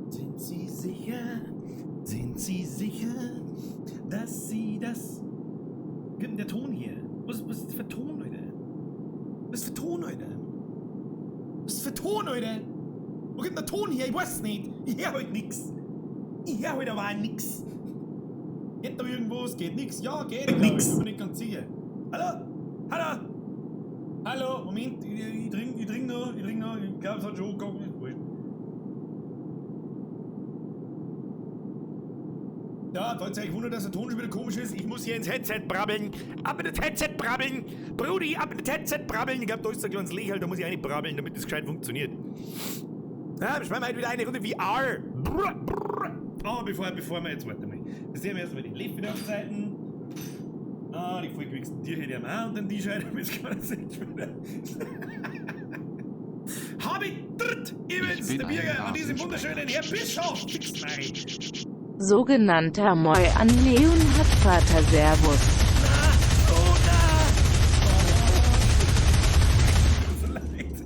Sind Sie sicher? Sind Sie sicher, dass Sie das. Gibt denn der Ton hier? Was ist das für Ton, Alter? Was ist für Ton, Alter? Was ist für Ton, Alter? Wo kommt der Ton her? Ich weiß nicht. Ich hör heute nix. Ich hör heute aber auch nix. Geht da irgendwas? Geht nix? Ja, geht nix. Ich bin nicht ganz sicher. Hallo? Hallo? Hallo? Moment, ich trink noch, ich trink noch. Ich glaube, es hat schon angefangen. Ja, falls ihr euch wundert, dass der Ton schon wieder komisch ist, ich muss hier ins Headset brabbeln. Ab in das Headset brabbeln! Brudi, ab in das Headset brabbeln! Ich glaube, da ist ein kleines Lächerl, da muss ich eigentlich brabbeln, damit das gescheit funktioniert. Ja, wir spielen heute wieder eine Runde VR. Brr, brr. Aber bevor wir jetzt weitermachen, das sehen wir erstmal den Lift wieder auf Seiten. Ah, die vollgewichsten Tiere die haben auch unter den Tisch rein, damit kann man sehen wieder. Habe ich dritt, übrigens, Ich bin der Birger ein an diesem wunderschönen Herr Bischof. Sogenannter Moi an Leonhard Vater Servus. Na, oh na! Oh. So leid.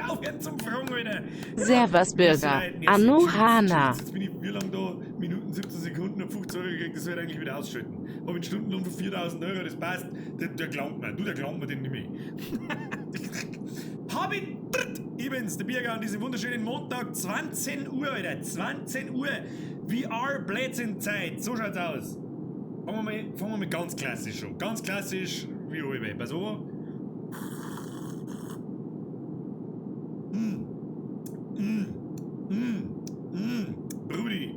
Aufhören zum Fragen, Alter. Servus Bürger. Anno Hana. Jetzt bin ich wie lange da? Minuten 17 Sekunden und 50 Euro gekriegt, das wird eigentlich wieder ausschalten. Hab einen Stundenlohn von 4000 Euro, das passt. Der glaubt mir. Du, der glaubt mir den nicht mehr. Hab ich dritt! Ich bin's, der Birger, an diesem wunderschönen Montag, 20 Uhr, Alter. 20 Uhr. VR Blödsinn-Zeit. So schaut's aus. Fangen wir mal ganz klassisch an. Ganz klassisch, wie alle. Pass auf. Brudi.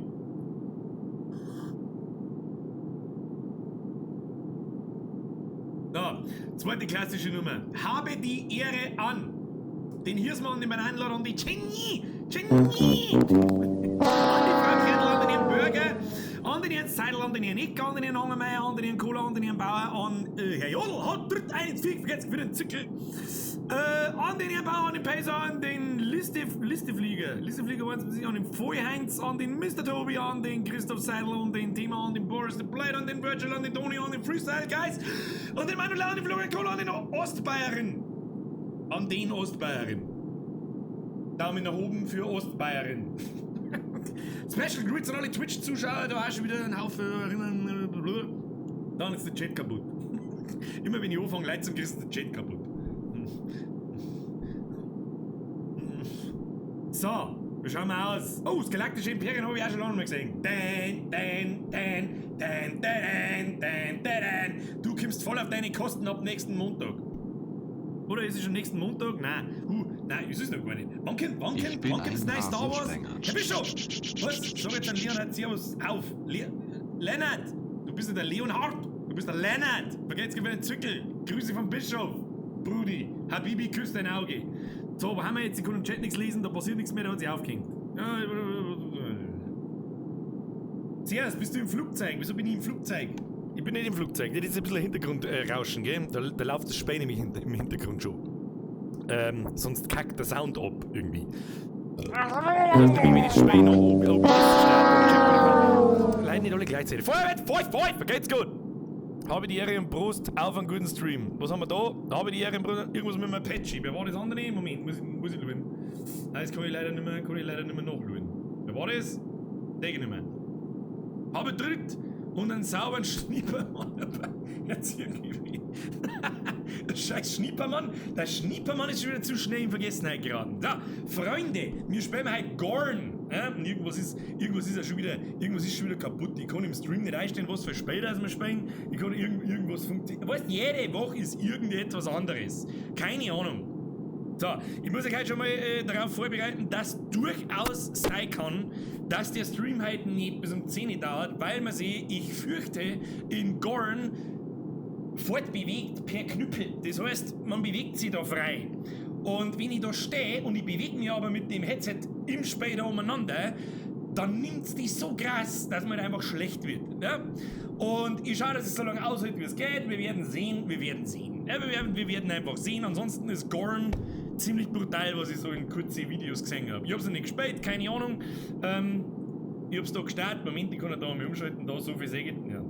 So, zweite klassische Nummer. Habe die Ehre an den Hirsmann, den Bananenlader und die Jenny! Jenny! An die Frau Kertl, an den Herrn Bürger, an den Herrn Seidel, an den Herrn Ecker, an den Herrn Angermeier, an den Herrn Kohler, an den Herrn Bauer, an Herr Jodl, hat dritt, eins, vier, vergessen für den Zickel. An den Herrn Bauer, an den Peiser, an den Listeflieger, Listeflieger waren es, an den Vollheinz, an den Mr. Tobi, an den Christoph Seidel, an den Thema, an den Boris, den Blade, an den Virgil, an den Toni, an den Freestyle Guys, an den Manuel, an den Florian Kohler, an den Ostbayern. An den Ostbayern. Daumen nach oben für Ostbayern. Special Grüße an alle Twitch-Zuschauer, da auch schon wieder ein Haufen Hörerinnen. Dann ist der Chat kaputt. Immer wenn ich anfange, Leute zum kriegst, ist der Chat kaputt. So, wie schauen wir aus? Oh, das Galaktische Imperium habe ich auch schon lange nicht mehr gesehen. Dan, dan, dan, dan, dan, dan, dan. Du kommst voll auf deine Kosten ab nächsten Montag. Oder ist es schon nächsten Montag? Nein. Nein, ist es noch gar nicht. Wann Ich bin kommt das ein neue Star Wars? Rasensprenger. Herr Bischof! Was? Sag jetzt an Leonhard, Servus, auf! Lennart! Du bist nicht der Leonhard, du bist der Lennart! Vergeht's dir einen Zwickel! Grüße vom Bischof! Brudi! Habibi, küsst dein Auge! So, wo haben wir jetzt? Ich kann im Chat nichts lesen, da passiert nichts mehr, da hat sich aufgehängt. Servus, bist du im Flugzeug? Wieso bin ich im Flugzeug? Ich bin nicht im Flugzeug, das ist ein bisschen Hintergrundrauschen, gell? Da läuft das Späh nämlich im Hintergrund schon. Sonst kackt der Sound ab, irgendwie. Wenn ich das Späh noch oben starte, Leute, nicht alle gleichzeitig. Vorwärts, vorwärts, vorwärts, geht's gut! Habe die Ehre und Prost auf einen guten Stream. Was haben wir da? Habe die Ehre und Prost, irgendwas mit dem Apache. Wer war das andere? Moment, muss ich schauen. Nein, das kann ich leider nicht mehr, kann ich leider nicht mehr nachschauen. Wer war das? Denke ich nicht mehr. Habe dritt und einen sauberen Schniepermann dabei. Jetzt irgendwie. Der scheiß Schniepermann. Der Schniepermann ist schon wieder zu schnell in Vergessenheit geraten. Da, Freunde, wir spielen heute Gorn. Ja, und irgendwas ist ja schon wieder, irgendwas ist schon wieder kaputt. Ich kann im Stream nicht einstellen, was für Spiel das wir spielen. Ich kann irgendwas funktionieren. Weißt, jede Woche ist irgendetwas anderes. Keine Ahnung. So, ich muss euch heute schon mal darauf vorbereiten, dass durchaus sein kann, dass der Stream heute nicht bis um 10 Uhr dauert, weil man sich, ich fürchte, in Gorn fortbewegt per Knüppel. Das heißt, man bewegt sich da frei. Und wenn ich da stehe und ich bewege mich aber mit dem Headset im Spiel da umeinander, dann nimmt's die so krass, dass man einfach schlecht wird. Ja? Und ich schaue, dass es so lange aushält, wie es geht. Wir werden sehen, wir werden sehen. Ja, wir werden einfach sehen. Ansonsten ist Gorn ziemlich brutal, was ich so in kurzen Videos gesehen hab. Ich hab's noch nicht gespielt, keine Ahnung. Ich hab's da gestartet. Moment, ich kann ja da mal umschalten. Da so viel sehe ich. Ja.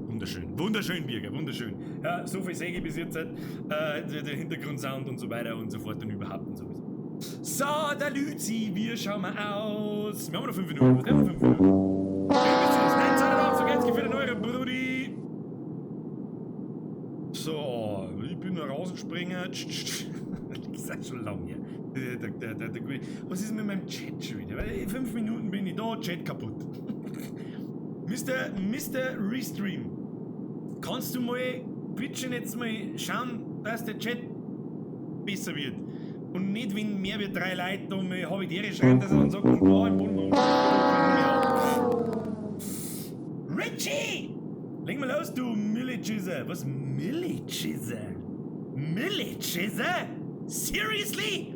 Wunderschön, wunderschön, Birger, wunderschön. Ja, so viel sehe ich bis jetzt. Der Hintergrundsound und so weiter und so fort und überhaupt und sowieso. So, der Lüzi, wir schauen mal aus. los. Wir haben noch 5 Minuten. Wir haben noch 5 Minuten. Nein, Zeit auf, so geht's für den eure Brudi. So, ich bin noch rausgesprungen. Das ist ja schon lange her. Was ist mit meinem Chat schon wieder? Weil in 5 Minuten bin ich da, Chat kaputt. Mr. Restream, kannst du mal bitte jetzt mal schauen, dass der Chat besser wird? Und nicht, wenn mehr wie 3 Leute da mal habe ich die Ehre schreiben, dass er dann sagt, oh, im Boden. Richie! Leg mal los, du Millichisser. Was? Millichisser? Millichisser? Seriously?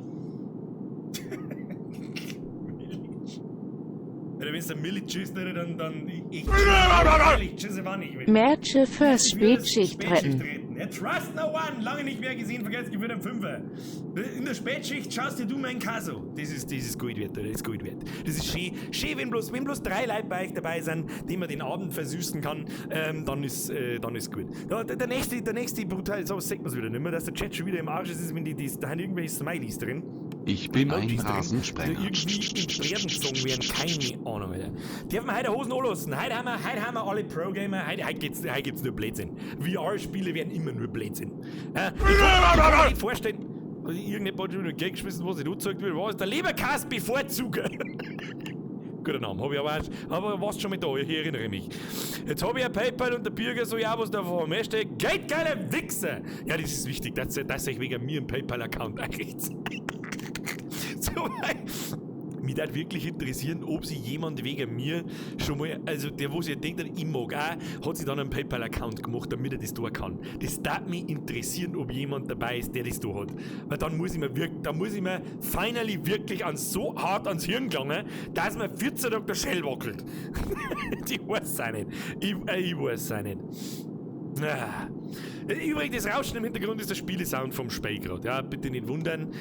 Wenn es ein Millichisser dann ich. Millichisser war nicht. Merche fürs Spätschicht retten. Ja, trust no one! Lange nicht mehr gesehen, vergesst geführt am Fünfer. In der Spätschicht schaust dir du mein Kaso. Das ist gut wert, das ist gut wert. Das ist schön, schön, wenn bloß 3 Leute bei euch dabei sind, die man den Abend versüßen kann, dann ist gut. Ja, der nächste brutal, so sagt man es wieder nicht mehr, dass der Chat schon wieder im Arsch ist, wenn da sind irgendwelche Smileys drin. Ich bin ein Rasensprenger. Irgendwie in werden, keine Ahnung, Alter. Dürfen wir heute Hosen anlassen? Heute haben wir alle Pro-Gamer, heute gibt's nur Blödsinn. VR-Spiele werden immer nur Blödsinn. Ich kann mir nicht vorstellen, irgendjemand hat schon wieder Geld geschmissen, was ich angezeigt wird, was? Der Leberkass-Bevorzuger. Guter Name, hab ich aber auch, aber warst schon mit da, ich erinnere mich. Jetzt hab ich ein PayPal und der Bürger so, ja, was da vor mir steht. Geldgeile Wichser! Ja, das ist wichtig, dass euch wegen mir einen PayPal-Account einrichtet. So, mich würde wirklich interessieren, ob sich jemand wegen mir schon mal, also der, wo sich denkt, ich mag auch, hat sich dann einen PayPal-Account gemacht, damit er das da kann. Das darf mich interessieren, ob jemand dabei ist, der das da hat. Weil dann muss ich mir wirklich, da muss ich mir finally wirklich an so hart ans Hirn gelangen, dass mir 14 Tage der Shell wackelt. Ich weiß es auch nicht. Ich weiß es auch nicht. Übrigens, das Rauschen im Hintergrund ist der Spielesound vom Spiel gerade. Ja, bitte nicht wundern.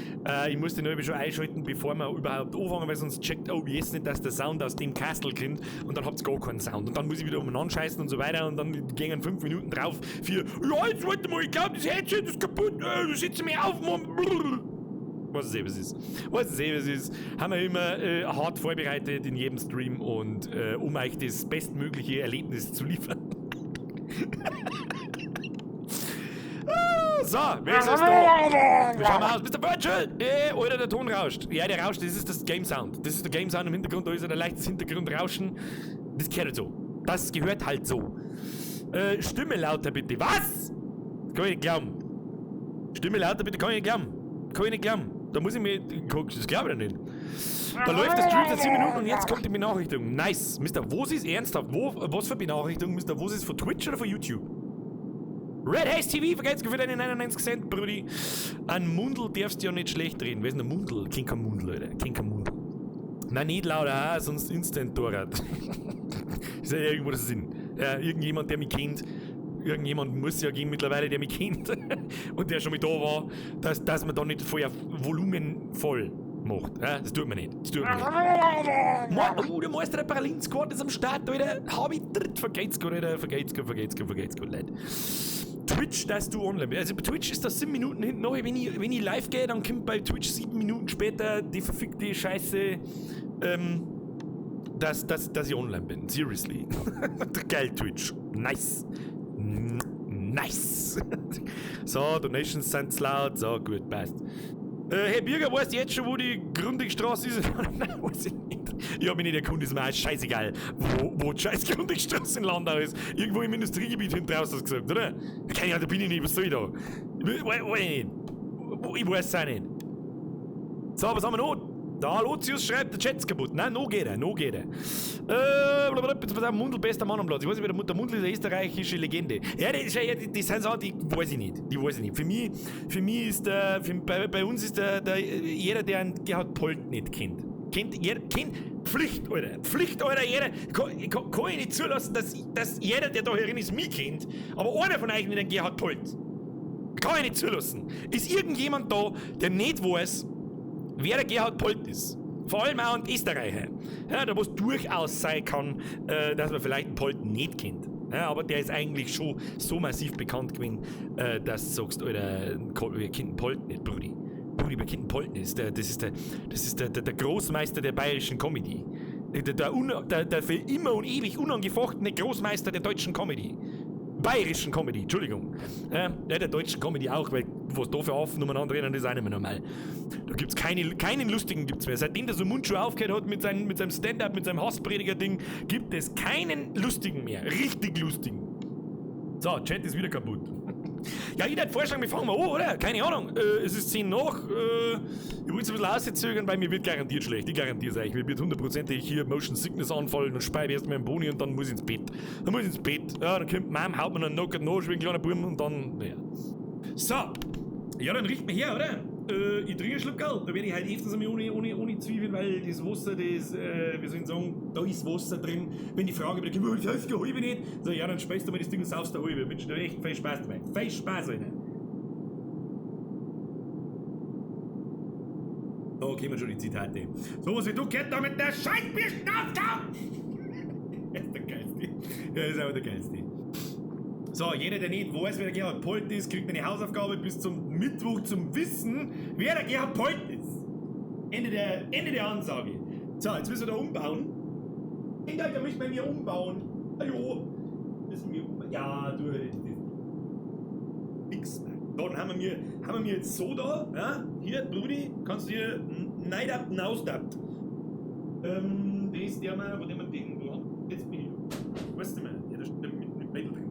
Ich muss den schon einschalten, bevor wir überhaupt anfangen, weil sonst checkt OBS nicht, dass der Sound aus dem Kastel kommt und dann habt ihr gar keinen Sound. Und dann muss ich wieder umeinander scheißen und so weiter und dann gehen 5 Minuten drauf für ja, jetzt warte mal, ich glaube, das Headset ist kaputt, setze mich auf, Mann. Was es eben ist. Was es eben ist, haben wir immer hart vorbereitet in jedem Stream und um euch das bestmögliche Erlebnis zu liefern. So, wer ist das da? Wir schauen mal aus. Mr. Virtual! Alter, der Ton rauscht. Ja, der rauscht, das ist das Game Sound. Das ist der Game Sound im Hintergrund, da ist ein leichtes Hintergrundrauschen. Das gehört halt so. Das gehört halt so. Stimme lauter bitte. Was? Das kann ich nicht glauben. Stimme lauter bitte, kann ich nicht glauben. Kann ich nicht glauben. Da muss ich mir. Das glaube ich nicht. Da läuft der Stream seit 7 Minuten und jetzt kommt die Benachrichtigung. Nice. Mr. Wo ist ernsthaft? Was für Benachrichtigung? Mr. Wo ist von Twitch oder von YouTube? Red Haze TV, vergeht's für deine 99 Cent, Brudi. An Mundel darfst du ja nicht schlecht reden. Wer ist denn der Mundel? Kennt kein Mundel, Alter. Kennt kein Mundel. Nein, nicht lauter, auch, sonst instant Dorat. Ist ja irgendwo der Sinn. Ja, irgendjemand, der mich kennt. Irgendjemand muss ja gehen mittlerweile, der mich kennt und der schon mit da war, dass man da nicht vorher Volumen voll macht. Ja, das tut man nicht. Das tut man nicht. Oh, der Meister der Pralinen Squad ist am Start, Alter. Hab ich dritt. Vergeht's gut, Alter. Vergeht's gut, vergeht's gut, vergeht's gut, Leute. Twitch, dass du online bist. Also bei Twitch ist das 7 Minuten hinten noch. Wenn ich live gehe, dann kommt bei Twitch 7 Minuten später die verfickte Scheiße, dass ich online bin. Seriously. Geil, Twitch. Nice. Nice. So, Donations sind zu laut. So, gut, passt. Hey Birger, weißt du jetzt schon, wo die Grundigstraße ist? Nein, weiß ich nicht. Ich hab mich nicht erkundigt, ist mir auch scheißegal, wo die scheiß Grundigstraße in Landau ist. Irgendwo im Industriegebiet hinten raus, hast du gesagt, oder? Keine Ahnung, da bin ich nicht, was soll ich da? Weiß ich nicht. Ich weiß es auch nicht. So, was haben wir noch? Da, Lucius schreibt, der Chat ist kaputt. Nein, no geht er, no geht er. Jetzt pass auf, Mundl, bester Mann am Platz. Ich weiß nicht, der Mundl ist eine österreichische Legende. Ja, das sind Sachen, die weiß ich nicht. Die weiß ich nicht. Für mich ist der, bei uns ist der jeder, der einen Gerhard Polt nicht kennt. Kennt jeder, kennt, Pflicht, Alter. Pflicht, Alter, jeder. Kann ich nicht zulassen, dass jeder, der da herin ist, mich kennt, aber einer von euch nicht einen Gerhard Polt. Kann ich nicht zulassen. Ist irgendjemand da, der nicht weiß, wer der Gerhard Polt ist? Vor allem auch ein Österreicher. Ja, da wo es durchaus sein kann, dass man vielleicht einen Polt nicht kennt. Ja, aber der ist eigentlich schon so massiv bekannt gewesen, dass du sagst, Alter, wir kennen Polt nicht, Brudi. Brudi, wir kennen Polt nicht. Das ist der Großmeister der bayerischen Comedy. Der für immer und ewig unangefochtene Großmeister der deutschen Comedy. Bayerischen Comedy, Entschuldigung. Ja, der deutschen Comedy auch, weil was da für Affen umeinander rennen, das ist auch nicht mehr normal. Da gibt's keinen lustigen gibt's mehr. Seitdem der so Mundschuh aufgehört hat mit seinem Stand-up, mit seinem Hassprediger-Ding, gibt es keinen lustigen mehr. Richtig lustigen. So, Chat ist wieder kaputt. Ja, ich würde vorschlagen, wir fangen mal an, oder? Keine Ahnung. Es ist 10 nach. Ich wollte es ein bisschen auszögern, weil mir wird garantiert schlecht. Ich garantiere es euch. Mir wird hundertprozentig hier Motion Sickness anfallen und speibe erst mal einen Boni und dann muss ich ins Bett. Dann muss ich ins Bett. Ja, dann kommt Mom, haut mir noch einen Knocker nach, wie ein kleiner Bub und dann. Naja. So. Ja, dann riecht mir her, oder? Ich trinke einen Schluck, gell? Da werde ich halt öfters einmal ohne Zwiebeln, weil das Wasser, das, wie soll ich sagen, da ist Wasser drin. Wenn die Frage wieder kommt, das ist halbe nicht, so, ja, dann speist du mal das Ding und saufst da halbe. Ich wünsche dir echt viel Spaß dabei. Viel Spaß, Alter. Da kommen schon die Zitate. So was wie du gehört da mit der Scheißbürsten aufgehauen! Das ist der geilste. Ja, das ist einfach der geilste. So, jeder, der nicht weiß, wer der Gerhard Polt ist, kriegt eine Hausaufgabe bis zum Mittwoch zum Wissen, wer der Gerhard Polt ist. Ende der Ansage. So, jetzt müssen wir da umbauen. Kinder, da müssen wir mir umbauen. Hallo. Müssen wir umbauen. Ja, du. Nix. So, dann haben wir jetzt so da. Ja? Hier, Brudi, kannst du hier neidab, nausdabt. Das, der mal, wo der man den, wo haben. Jetzt bin ich. Weißt du mal, ja, da steht mit Mädel drin.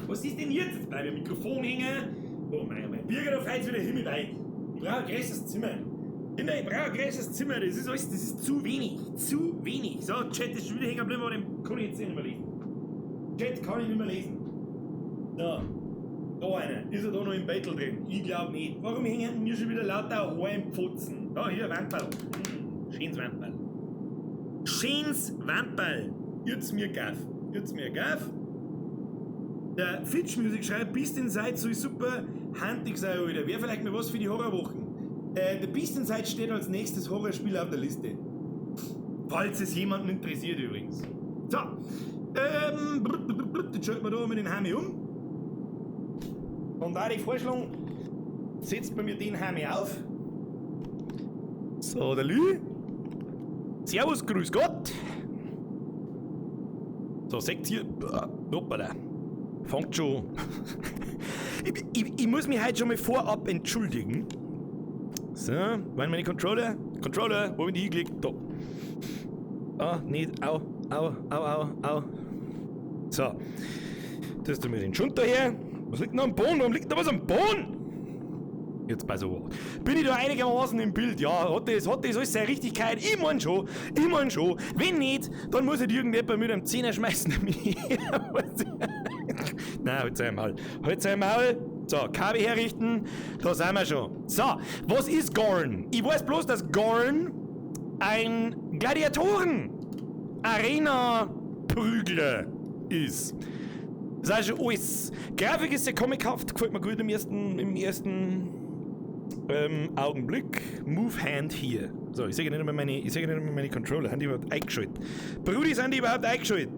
Was ist denn jetzt? Jetzt bleibt am Mikrofon hängen. Oh mein Birger, da fällt wieder himmelweit. Ich brauche ein größeres Zimmer. Kinder, ich brauche ein größeres Zimmer. Das ist alles, das ist zu wenig. Zu wenig. So, Chat ist schon wieder hängen geblieben, aber den kann ich jetzt nicht mehr lesen. Chat kann ich nicht mehr lesen. So. Da einer. Ist er da noch im Bettel drin? Ich glaube nicht. Warum hängen mir schon wieder lauter Haare im Pfotzen? Da, hier, Wamperl. Schönes Wamperl. Schönes Wamperl. Jetzt mir Gaff. Jetzt mir Gaff. Der Fitch Music schreibt, Beast Inside soll super handig sein, Alter. Wäre vielleicht mal was für die Horrorwochen. The Beast Inside steht als nächstes Horrorspiel auf der Liste. Falls es jemanden interessiert übrigens. So. Jetzt schalten wir da mit den Hami um. Und da ich vorschlagen, setzt man mir den Hami auf. So, der Lü. Servus, grüß Gott. So, seht ihr. Hoppala. Fangt schon. Ich muss mich heute schon mal vorab entschuldigen. So, waren meine Controller? Controller, wo bin ich hingelegt? Da. Ah, nicht. Au, au, au, au, au. So. Das tun wir den Schunter her. Was liegt denn am Boden? Warum liegt da was am Boden? Jetzt bei so. Bin ich da einigermaßen im Bild? Ja, hat das alles seine Richtigkeit? Ich mein schon, ich mein schon. Wenn nicht, dann muss ich irgendjemand mit einem Zehner schmeißen. Nein, halt sein Maul. Halt sein Maul. So, Kabel herrichten. Da sind wir schon. So, was ist Gorn? Ich weiß bloß, dass Gorn ein Gladiatoren-Arena-Prügler ist. Das ist auch schon alles. Grafik ist sehr comichaft, gefällt mir gut im ersten Augenblick. Move Hand hier. So, ich sehe nicht mehr meine, Controller. Sind die überhaupt eingeschaltet? Brudi, sind die überhaupt eingeschaltet?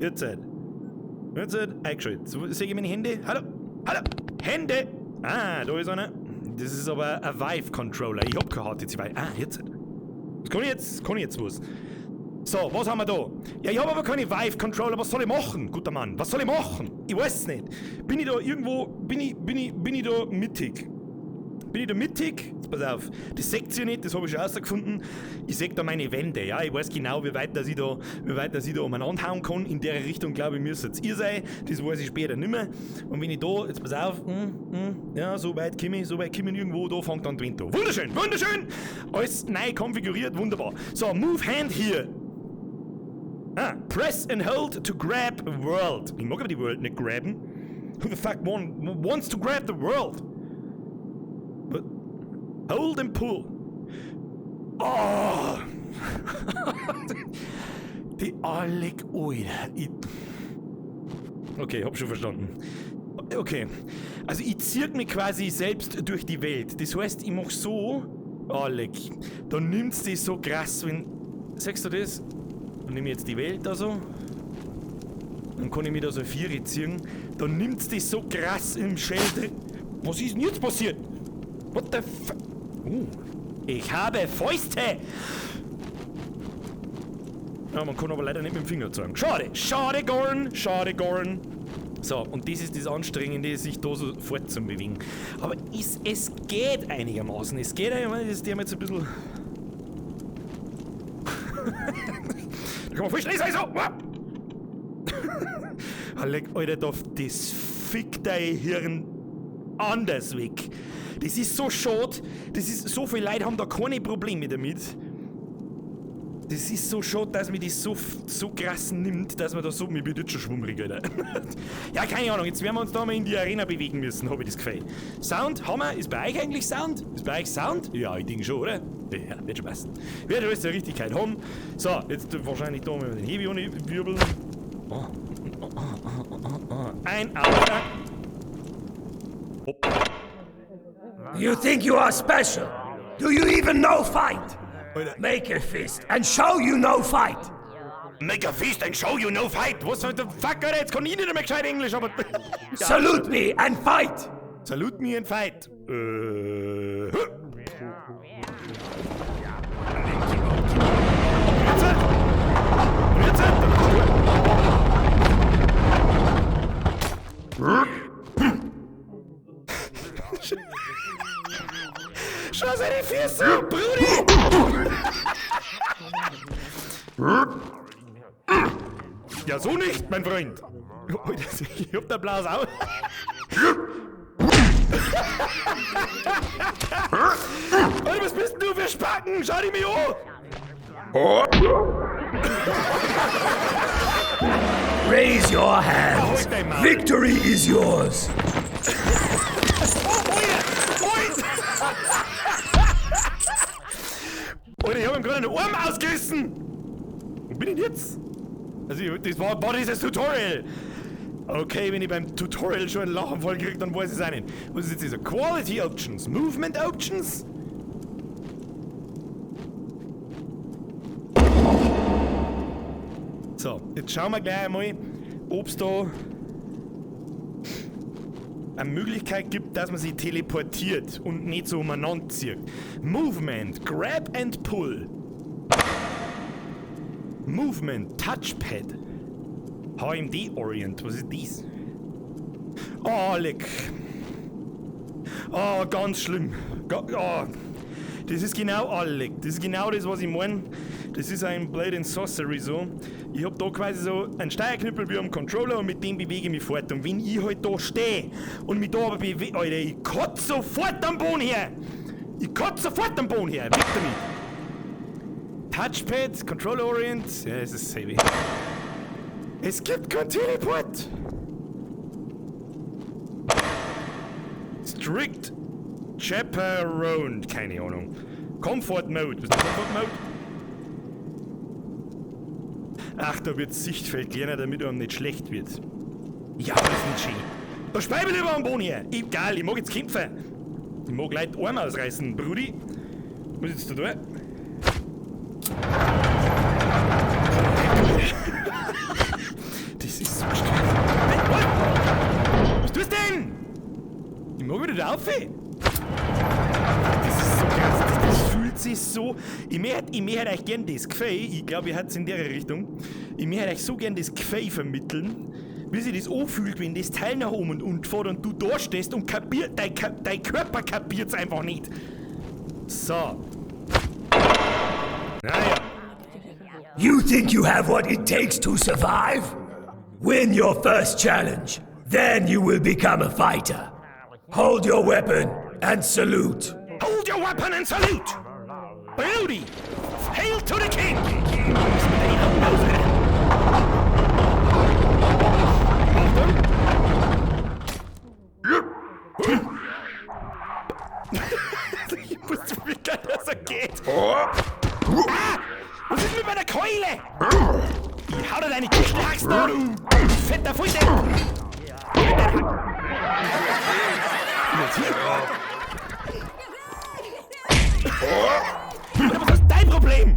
Jetzt halt. Jetzt halt eingeschaltet. So, sehe ich meine Hände? Hallo? Hallo? Hände! Ah, da ist einer. Das ist aber ein Vive-Controller. Ich hab kein HTC Vive. Ah, jetzt halt. Das kann ich jetzt, kann ich jetzt was. So, was haben wir da? Ja, ich habe aber keine Vive-Controller. Was soll ich machen, guter Mann? Was soll ich machen? Ich weiß es nicht. Bin ich da irgendwo... Bin ich da mittig? Bin ich da mittig? Jetzt pass auf. Das seht ihr nicht, das habe ich schon rausgefunden. Ich sehe da meine Wände, ja. Ich weiß genau, wie weit dass ich da umeinander hauen kann. In der Richtung, glaube ich, müsstet ihr sein. Das weiß ich später nicht mehr. Und wenn ich da, jetzt pass auf, ja, so weit komme ich irgendwo, da fängt dann die Wind an. Wunderschön, wunderschön! Alles neu konfiguriert, wunderbar. So, Move Hand hier. Ah, press and hold to grab world. Ich mag aber die World nicht grabben. Who the fuck wants to grab the world? But hold and pull. Oh! Die Alec Alter. Okay, hab schon verstanden. Okay. Also ich zieh mich quasi selbst durch die Welt. Das heißt, ich mach so. Alec, da nimmt's dich so krass, wenn. Siehst du das? Dann nehme ich jetzt die Welt da so. Dann kann ich mich da so Viere ziehen. Dann nimmt's dich so krass im Schädel. Was ist denn jetzt passiert? What the fuck? Ich habe Fäuste! Ja, man kann aber leider nicht mit dem Finger zeigen. Schade, schade, Gorn, schade, Gorn. So, und das ist das Anstrengende, sich da so fortzubewegen. Aber es geht einigermaßen. Es geht einigermaßen, das ist jetzt ein bisschen. Da kann man voll schnell sein, so! Leck, Alter, das fickt dein Hirn anders weg. Das ist so schade. Das ist, so viele Leute haben da keine Probleme damit. Das ist so schade, dass mir das so, so krass nimmt, dass man da so. Mir wird jetzt schon schwummrig, Alter. Ja, keine Ahnung, jetzt werden wir uns da mal in die Arena bewegen müssen, habe ich das Gefühl. Sound, haben wir? Ist bei euch eigentlich Sound? Ist bei euch Sound? Ja, ich denke schon, oder? Ja, wird schon passen. Wird schon alles zur Richtigkeit haben. So, jetzt wahrscheinlich da mal den Hebi wirbeln. Oh. Oh, oh, oh, oh. Ein Auge. Hopp. You think you are special? Do you even know fight? Make a fist and show you know fight. Make a fist and show you no fight. Was the fuck, Alter? Jetzt kann ich nicht mehr gescheit Englisch, aber. Salute me and fight. Salute me and fight. Jetzt? Jetzt? Schau seine Füße, Brudi! Ja, so nicht, mein Freund! Ich hab da blaues Auge. Alter, was bist denn du für Spacken? Schau dich mich an! Raise your hands. Victory is yours. Oh, Alter! Alter! Ich hab ihm gerade einen Arm ausgerissen! Wo bin ich denn jetzt? Also, das war dieses Tutorial! Okay, wenn ich beim Tutorial schon einen Lachenfall kriege, dann weiß ich es auch nicht. Was ist jetzt dieser? Quality Options, Movement Options? So, jetzt schauen wir gleich einmal, ob es da eine Möglichkeit gibt, dass man sich teleportiert und nicht so umeinander zieht. Movement, Grab and Pull. Movement, Touchpad. HMD Orient, was ist dies? Oh, leck. Oh, ganz schlimm. Oh. Das ist genau, oh, leck. Das ist genau das, was ich meine. Das ist ein Blade and Sorcery so. Ich hab da quasi so einen Steuerknüppel wie am Controller und mit dem bewege ich mich fort. Und wenn ich halt da stehe und mich da aber bewege, Alter, ich kotze sofort am Boden her! Ich kotze sofort am Boden her! Weg damit! Touchpad, Controller Orient, ja, es ist dasselbe. Es gibt kein Teleport! Strict Chaperone, keine Ahnung. Comfort Mode, was ist Comfort Mode? Ach, da wird das Sichtfeld kleiner, damit einem nicht schlecht wird. Ja, das ist nicht schön. Da speibe ich lieber am Boden her. Egal, ich mag jetzt kämpfen. Ich mag Leute Arme ausreißen, Brudi. Was ist jetzt da? Das ist so gestört. Was tust du denn? Ich mag wieder da rauf. Das ist so krass. Das fühlt sich so. Ich möchte euch gern das Gefühl, ich glaube, ihr habt es in der Richtung. Ich möchte euch so gern das Gefühl vermitteln, wie sich das anfühlt, wenn das Teil nach oben und unten fährt und du da stehst und kapiert, dein Körper kapiert's einfach nicht. So. Naja. You think you have what it takes to survive? Win your first challenge, then you will become a fighter. Hold your weapon and salute. Hold your weapon and salute! Brody! Hail to the king! Achtung! Ich wusste wie geil das er geht. Ah! Was ist mit meiner Keule? Ich hau dir deine Kistenhaxen da, du fetter Fuße! Alter, was ist dein Problem?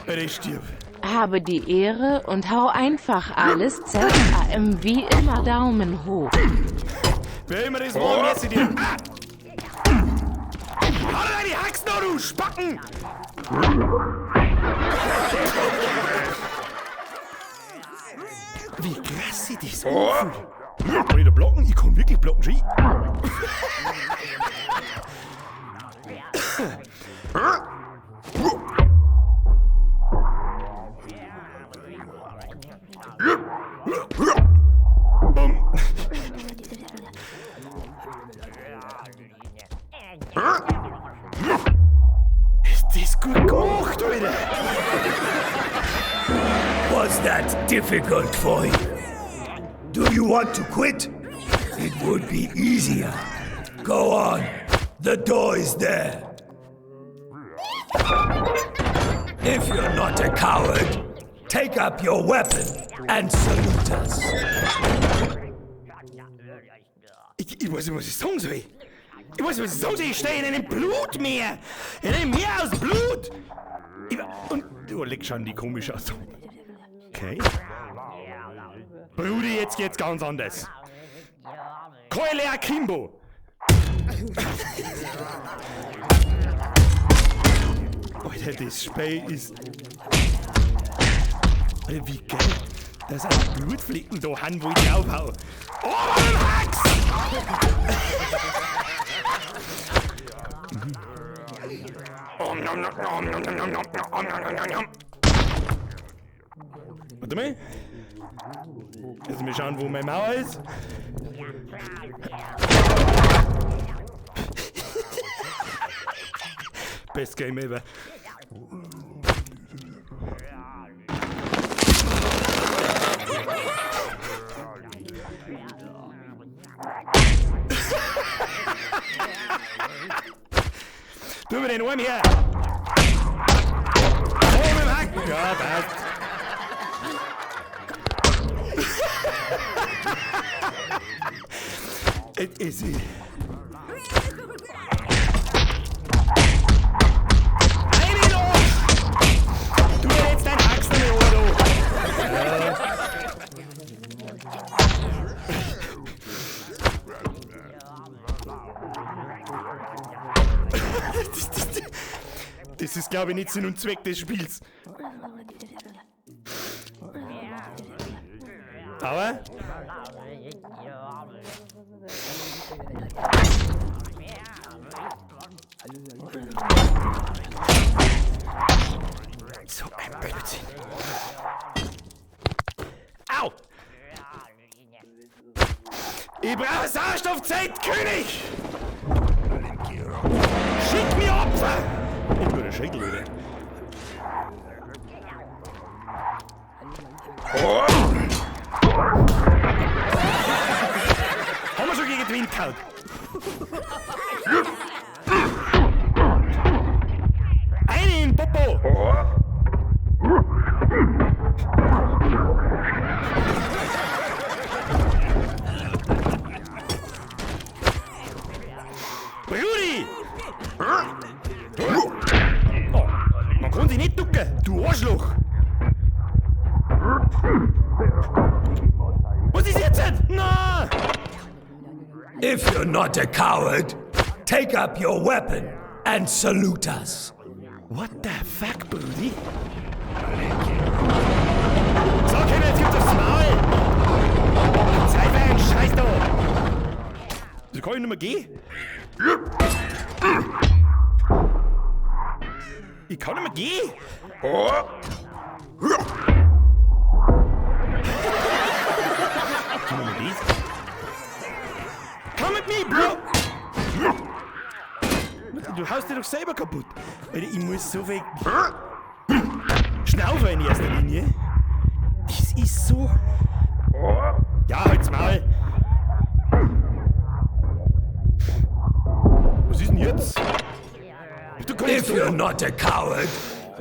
Alter, ich stirb. Habe die Ehre und hau einfach alles ZAM wie immer Daumen hoch. Wer immer das war, merci dir. Ah! Hau dir deine Haxen an, du Spacken! Wie krass sich das anfühlt. Kann ich da blocken? Ich kann wirklich blocken, schau. Bumm. Ist das gut gemacht, Alter? Was that difficult for you? Do you want to quit? It would be easier. Go on. The door is there. If you're not a coward, take up your weapon and salute us. Ich weiß nicht, was ich sagen soll. Ich weiß nicht, was ich sagen soll. Ich stehe in einem Blutmeer. In einem Meer aus Blut. Ich, und, oh, leck schon die komisch aus. Okay. Brudi, jetzt geht's ganz anders. Keule Akimbo. Alter, das Spiel ist. Alter, wie geil, dass auch Blutflecken da haben, wo ich draufhau. Oh, beim Hax! Om nom nom nom nom nom nom nom nom nom nom. Warte mal. Jetzt mal schauen, wo meine Mauer ist. Best Game ever. Tu mir den Arm her! Oh, mit dem Hacken! Ja, passt. Es ist. Rein in den Arsch! Tu mir jetzt deinen Haxen in die Ohren, du! Ja. Das ist, glaube ich, nicht Sinn und Zweck des Spiels. Aber. So ein Blödsinn. Au! Ich brauche Sauerstoffzeit, König! Schick mir Opfer! Ich bin der Schädel, Alter. Haben wir schon gegen den Wind gehauen? Einen Popo! Brudi! Oh, man kann sich nicht ducken, du Arschloch! Was ist jetzt? Na! If you're not a coward, take up your weapon and salute us. What the fuck, Brudi? So, Kinder, jetzt gibt's aufs Maul! Zeit für einen Scheiß da! So kann ich nicht mehr gehen? Ich kann nicht mehr gehen! Kann man das? Komm mit mir, Bro! Du haust dich doch selber kaputt. Alter, ich muss so viel schnaufen in erster Linie. Das ist so. Ja, halt's Maul! Was ist denn jetzt? Du kannst If you're not a coward,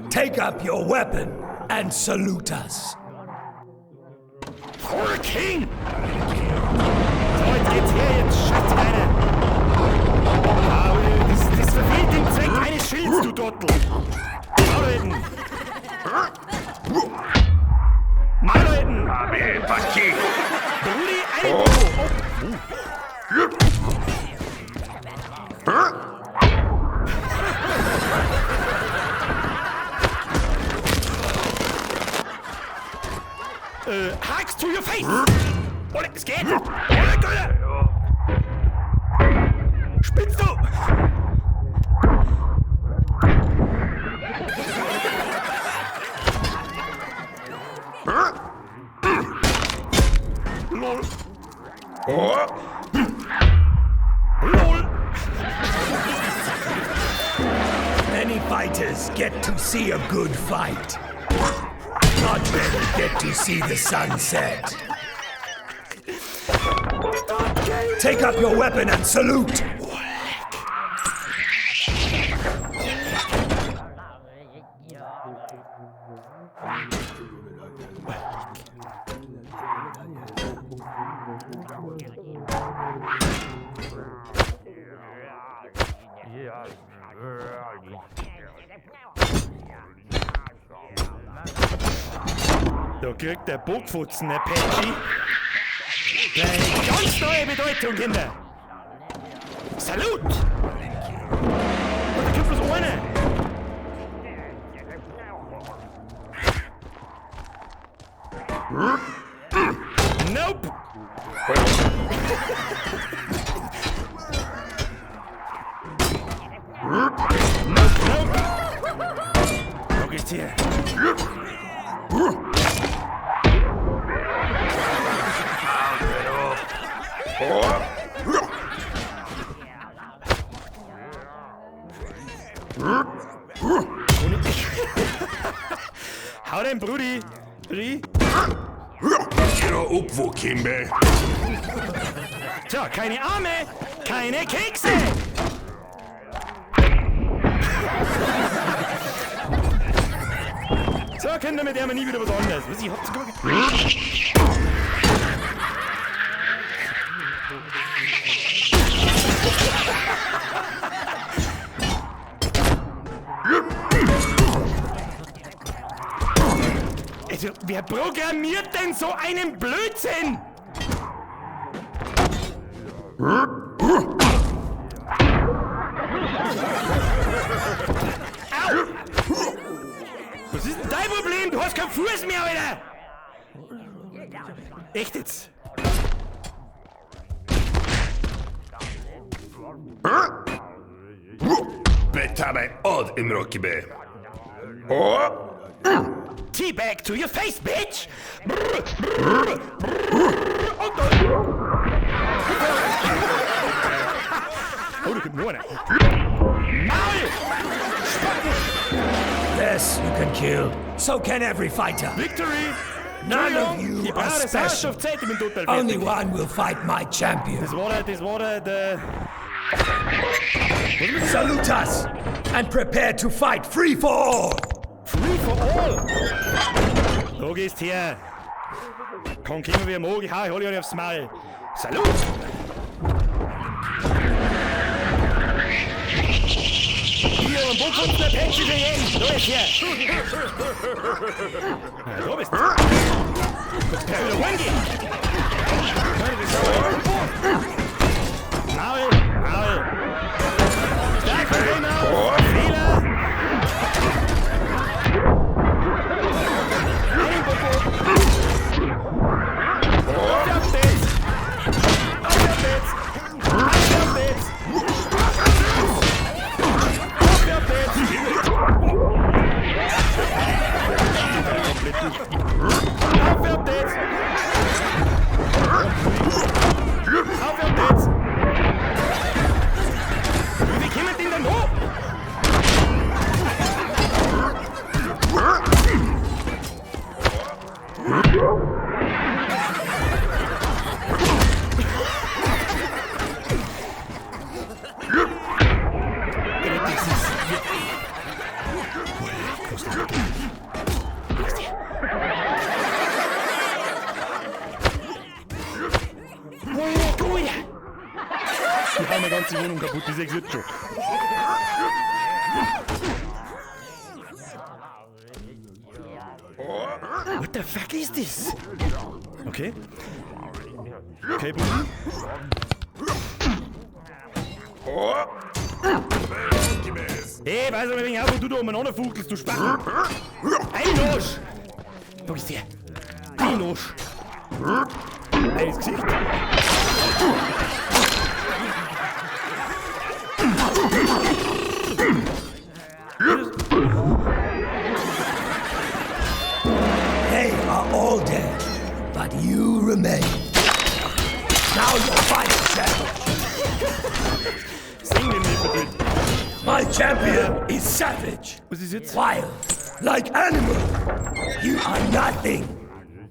take up your weapon and salute us. For King! So, jetzt geht's her, jetzt scheißt sich einer! Ah, das verfehlt den Zweck eines Schilds, du Dottel! Maul halten! Hugs to your face! Olle, das geht! Olle, Alter! Spinnst du? Lol. Lol. Many fighters get to see a good fight. Not many get to see the sunset. Take up your weapon and salute. Da kriegt der Bockfutzen, der Patchy, gleich ganz neue Bedeutung, Kinder. Salut! Und da kommt bloß einer. Nope! Nope, nope! Da geht's hier. Hau den Brudi! Ri. Tja, keine Arme, keine Kekse! So, Kinder, mit der wir nie wieder was anderes. Was, ich hab sogar... Also, wer programmiert denn so einen Blödsinn? Au! Was ist denn dein Problem? Du hast keinen Fuß mehr, Alter! Echt jetzt? Teabag to your face, bitch! Brr, brr, brr, und dann. Oh, da kommt noch einer. Maul! Yes, you can kill. So can every fighter. Victory! None of you Die are brauche special. Herrschaftszeit, ich bin total fertig. Only one will fight my champion. Das war der. Salute us and prepare to fight free for all. Free for all! Da gehst her! Kann kommen wie er mag, ich hau alle aufs Maul. Salut! Hier, und wo kommt der Petschi für jeden? Da ist her! Ja, da bist du! Kannst gleich wieder heimgehen! Maul! Maul! Stark, Maul! Fehler! Einen Popo! Auf geht's! Auf geht's! Auf geht's! Auf geht's! Auf geht's! Auf geht's! Wie kommen denn da noch? Die hauen meine ganze Wohnung kaputt, die sechs jetzt schon. What the fuck is this? Okay. Okay, Brudi. Hey, weiß aber wegen auf, wo du da umeinander fuchtelst, du Spacken. Ein Arsch! Wo ist der? Die Nosch. Ey, ins Gesicht. They are all dead, but you remain. Now your final challenge. Singen wir nicht verdient. My champion is savage. Was ist jetzt? Wild, like animal. You are nothing.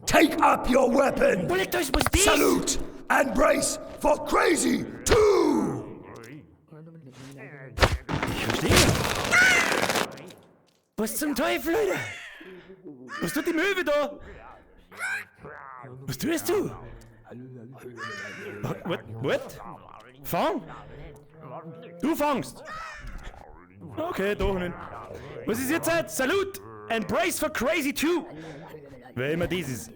Take up your weapon. Leck, da ist was das? Salute and brace for Crazy 2. Ich verstehe. Was zum Teufel, Alter? Was tut die Möwe da? Was tust du? What? What? Fang? Du fangst! Okay, doch nicht. Was ist jetzt? halt? Salute and brace for Crazy 2! Wer immer das ist.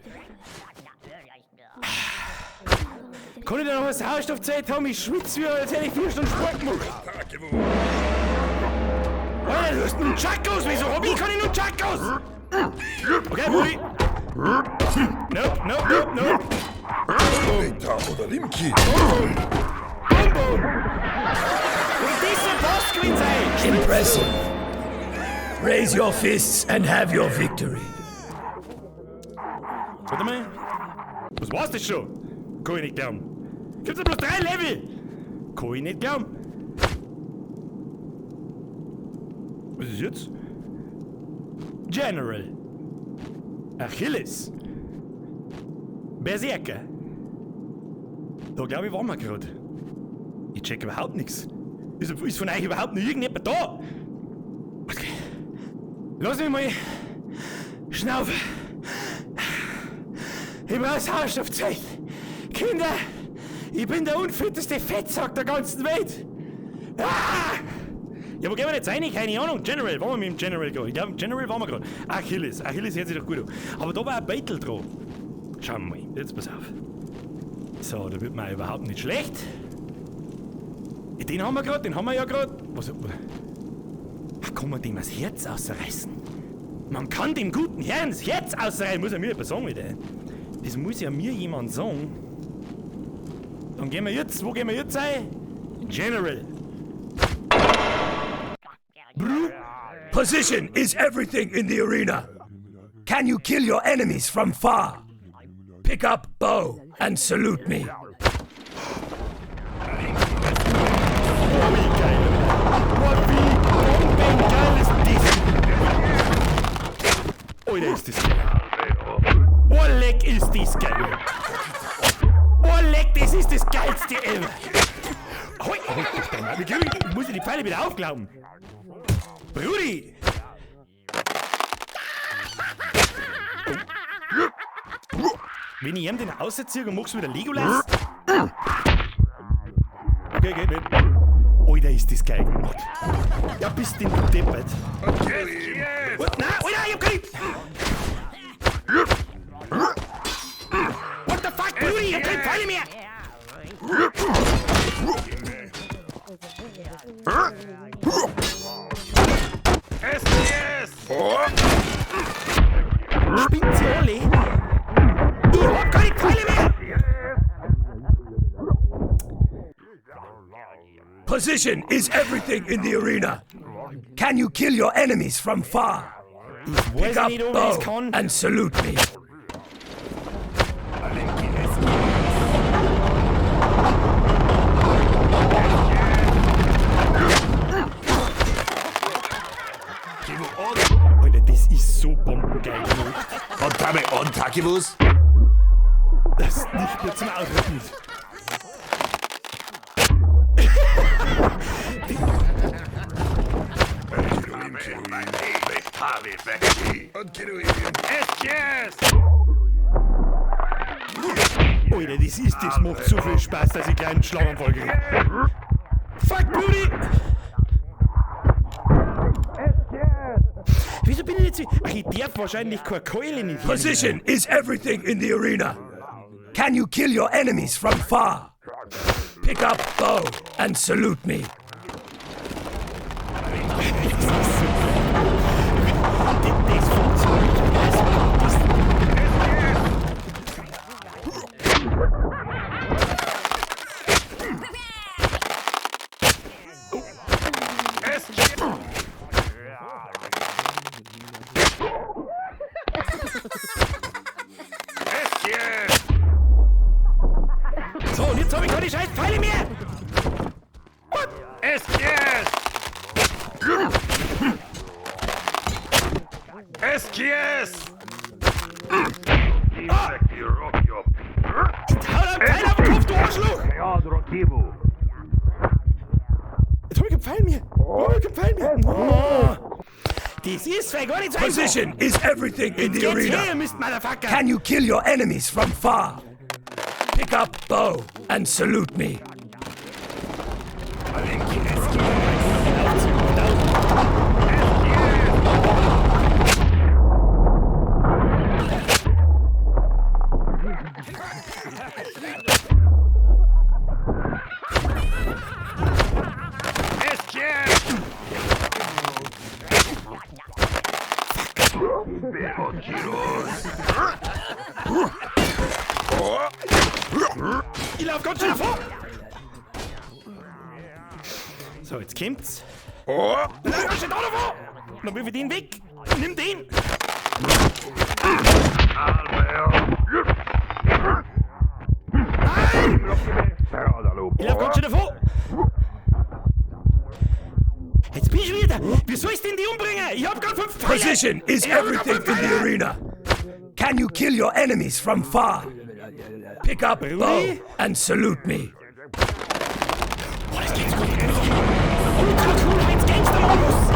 Kann ich da noch was Sauerstoffzeit haben? Ich schwitze wie, als hätte ich 4 Stunden Sport gemacht. Alter, du hast einen Chakos! Wieso hab ich keine Nunchakos? Okay, Brudi. Nope, nope, nope, nope. Oder Limki. Boom, boom. Und das soll Boss gewesen sein. Impressive. Raise your fists and have your victory. Warte mal. Was war's das schon? Kann ich nicht glauben. Gibt's da bloß 3 Level? Kann ich nicht glauben. Was ist jetzt? General. Achilles. Berserker. Da glaube ich, waren wir gerade. Ich check überhaupt nichts. Ist von euch überhaupt noch irgendjemand da? Okay. Lass mich mal schnaufen. Ich brauche Sauerstoffzeit. Kinder, ich bin der unfitteste Fettsack der ganzen Welt. Ah! Ja, wo gehen wir jetzt rein? Keine Ahnung. General, waren wir mit dem General gerade? Ich glaube, General waren wir gerade. Achilles. Achilles hört sich doch gut an. Aber da war ein Beitel dran. Schauen wir mal. Jetzt pass auf. So, da wird mir überhaupt nicht schlecht. Den haben wir gerade, den haben wir ja gerade. Was? Ach, kann man dem das Herz ausreißen? Man kann dem guten Herrn das Herz ausreißen. Muss ja mir jemand sagen, wieder. Das muss ja mir jemand sagen. Dann gehen wir jetzt. Wo gehen wir jetzt rein? General. Position is everything in the arena. Can you kill your enemies from far? Pick up bow and salute me. Oh, wie geil. Boah, wie bombengeil ist das? Alter, ist das geil. Oh, leck, ist das geil. Oh, leck, das ist das geilste ever. Hoi, hoi, doch dein Maul. Ich muss ja die Pfeile wieder aufglauben. Brudi! Wenn ich ihm den ausziehe und machst du wieder Legolas? Okay, geht nicht. Alter, ist das geil gemacht. Ja, bist denn du deppert. What? Nein, Alter, ich hab keine... What the fuck, Brudi, ich hab keine Pfeile mehr! Spinnt sie alle? Ich hab keine Pfeile mehr! Position is everything in the arena. Can you kill your enemies from far? Ich weiß Pick up nicht, ob ich das bow kann. and salute me. Alter, das ist so bombengeil gemacht. Und damit und Takibus. Das ist nicht mehr zum Aushalten ist. Alter, das macht so viel Spaß, dass ich gleich einen Schlaganfall kriege. Fuck, Brudi! Wieso bin ich jetzt... Ach, ich darf wahrscheinlich keine Keule nicht. Position is everything in the arena. Can you kill your enemies from far? Pick up bow and salute me. Das funktioniert. Das, Jetzt hab ich keine scheiß Pfeile mehr! What? SKS! SKS! Ah! Hau deinen Pfeil auf den Kopf, du Arschloch! Jetzt hab ich keinen Pfeil mehr! Oh, ich hab keinen Pfeil mehr! Oh. Das ist gar nicht so einfach! Position is everything in the Get arena. here, Mist Motherfucker! Can you kill your enemies from far? Pick up bow and salute me. SKS! Ich lauf ganz schnell vor! So, jetzt kommt's. Lauf ganz schnell da davor! Dann wirf ich den weg! Nimm den! Nein! Ich lauf ganz schnell davor! Jetzt bin ich schon wieder! Wie soll ich denn die umbringen? Ich hab grad 5 Pfeile! Position is Ich hab grad everything 5 in the Pfeile! arena. Can you kill your enemies from far? Pick up bow and salute me. Boah, das geht so gut. Ultra Coolheits-Gangster-Modus!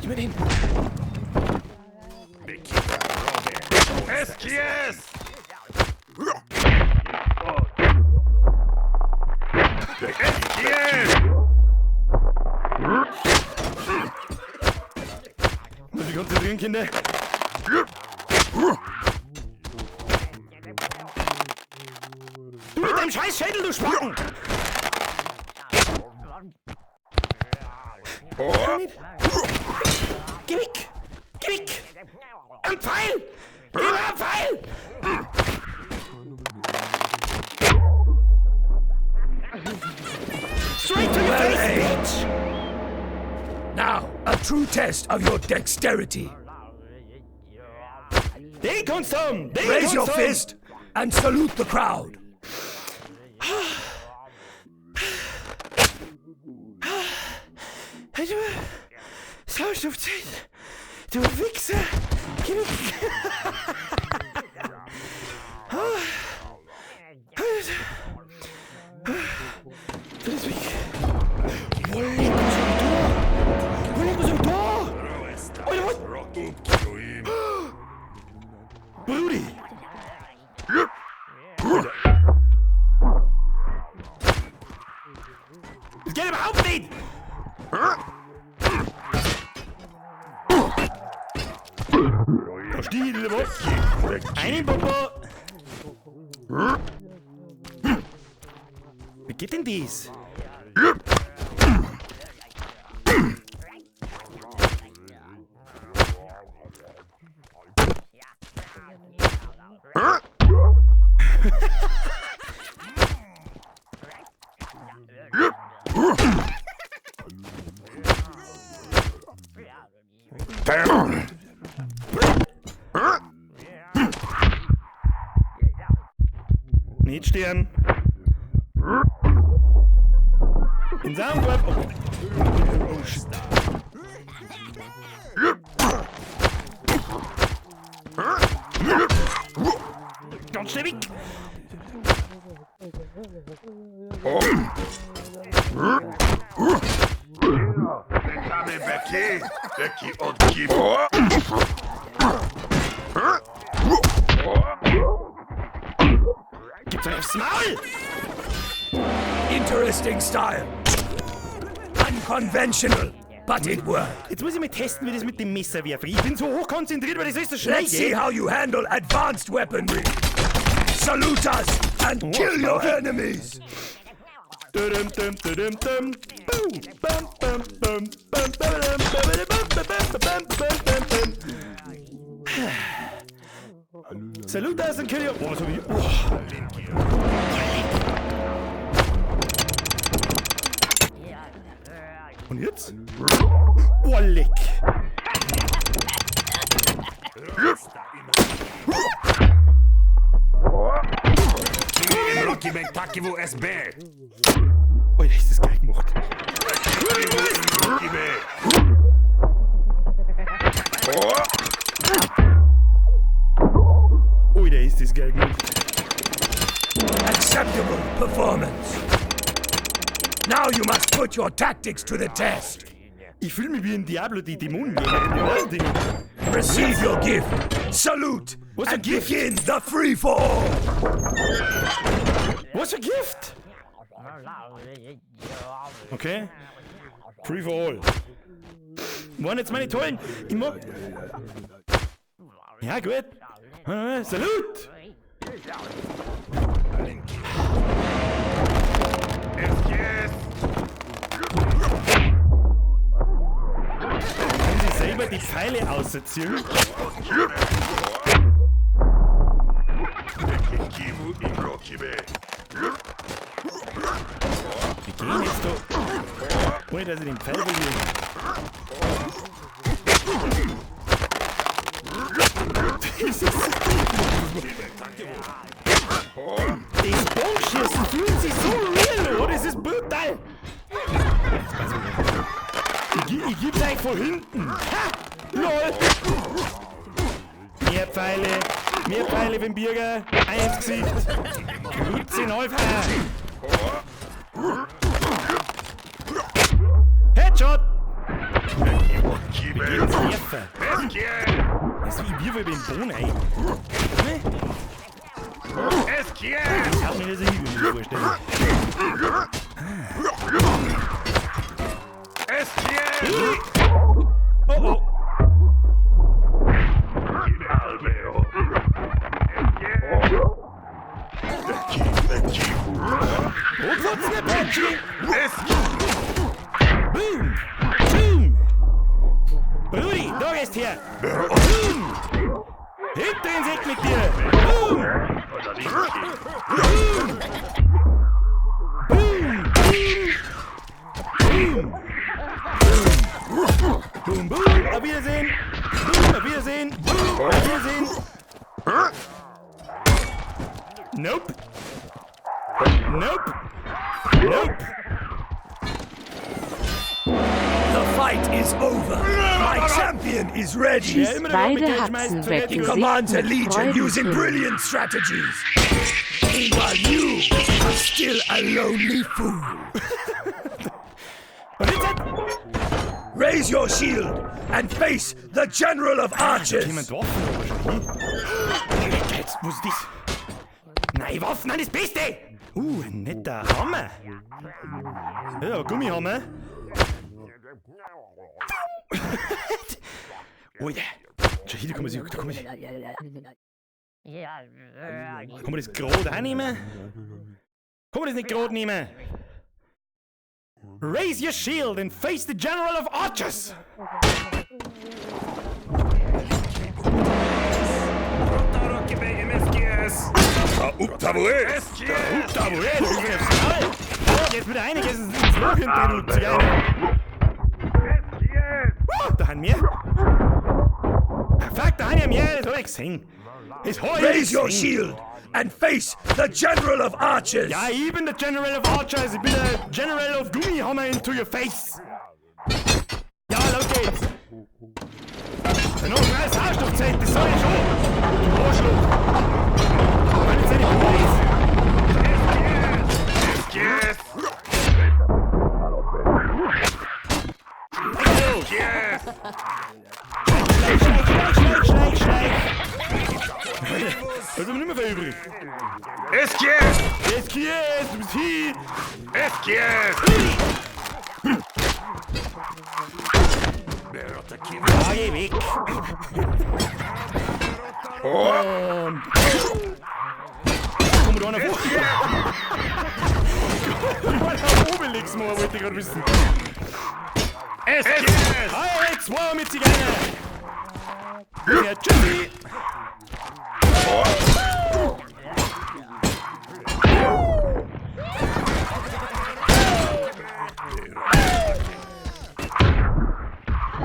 Gib mir den! SKS! SKS! Muss ich konzentrieren, Kinder? Du mit deinem scheiß Schädel, du Spacken! Geh weg! Geh weg! Ein Pfeil! Gib mir einen Pfeil! Straight to your Well face, aimed. bitch! Now, a true test of your dexterity. Den kannst du haben! Den Raise kannst your du haben. fist and salute the crowd. Du Sauerstoffzeit! Du Wichser! Geh weg! Das ist weg. Wo leck was hab ich da? Wo leck was hab ich da? Alter, was? Brudi! Das geht überhaupt nicht! Da still, was? Einen Papa! Wie geht denn das? Nicht sterben. In seinem Web. Oh. Oh, shit. Ganz schnell weg. Gibt's euch aufs Maul! Interesting style. Unconventional, but it worked. Jetzt muss ich mal testen, wie das mit dem Messer werfen. Ich bin so hochkonzentriert, weil das alles so schnell Let's see geht. how you handle advanced weaponry. Salute us and kill your enemies. Dum, dum, dum, dum, dum. Boom. Bam, bam, bam, bam, bam, bam, bam, bam, bam, bam, bam, bam, bam. Salute us and kill you. Oh, was hab ich? Oh. Und jetzt? Oh, leck. Alter, ist das geil gemacht. Alter, ist das geil gemacht. Acceptable performance. Now you must put your tactics to the test. Ich fühle mich wie in Diablo, die Dämonen. Receive your gift. Salute What's a and gift? begin the free fall. What's a gift? Okay. Free for all. Waren jetzt meine tollen. Ich mag. Ja, gut. Salut! Können Sie selber die Pfeile ausziehen? Wir gehen jetzt da. Ohne dass ich den Pfeil verliere. Das ist. Das Bogenschießen fühlt sich so real an, das ist brutal! Ich geb's euch von hinten! Ha! LOL! Mehr Pfeile für den Birger, ein ins Gesicht! Grüezi Neufeier! Headshot! Wie geht's werfen? Das ist wie ich wirf über den Boden ein. Ne? Ich hab mir das nicht mir vorstellen. Oh oh! Rotwurzen, Apache! Boom! Boom! Brudi, da gehst her! Boom! Hinter den Sack mit dir! Boom! Boom! Boom! Boom! Boom! Boom, boom! Auf Wiedersehen! Boom, auf Wiedersehen! Boom, auf Wiedersehen! Nope! Nope! Nope! The fight is over. My champion is ready. Ja, Schießt immer der beide mit Haxen schmeißt, weg. vergeht Gesicht Commands a mit legion using Freudenpinnen. brilliant strategies. Meanwhile, you are still a lonely fool. Und jetzt Raise your shield and face the General of Archers. Jemand Waffen aber schon hin. Jetzt, was ist das? Nein, Waffen, nein, das Beste! Ein netter Hammer. Ja, Gummihammer. Alter. Schau hier, da kann man sich, kann man das gerade auch nehmen? Kann man das nicht gerade nehmen? Raise your shield and face the General of Archers! Jetzt wieder einiges ins Loch hinter du Zigeuner. Da haben wir. Fuck, da haben wir mehr, das hab ich gesehen. Das hab ich Raise your gesehen. shield and face the General of Archers. Ja, ich bin der General of Archers, ich bin der General of Gummihammer into your face. Ja, los geht's. Noch drei Sauerstoffzelt, das sag ich schon. Du Arschloch. Wenn jetzt eine Police. Schleich, schleich, schleich, schleich, schleich. Da ist aber nicht mehr viel übrig. SKS, du bist hier. Ah, geh weg. Und. Komm da einer vor. Komm mal auf Obelix, mal, wollte ich gerade wissen. Hi, zwei mit Zigeuner. Ja, tschüssi.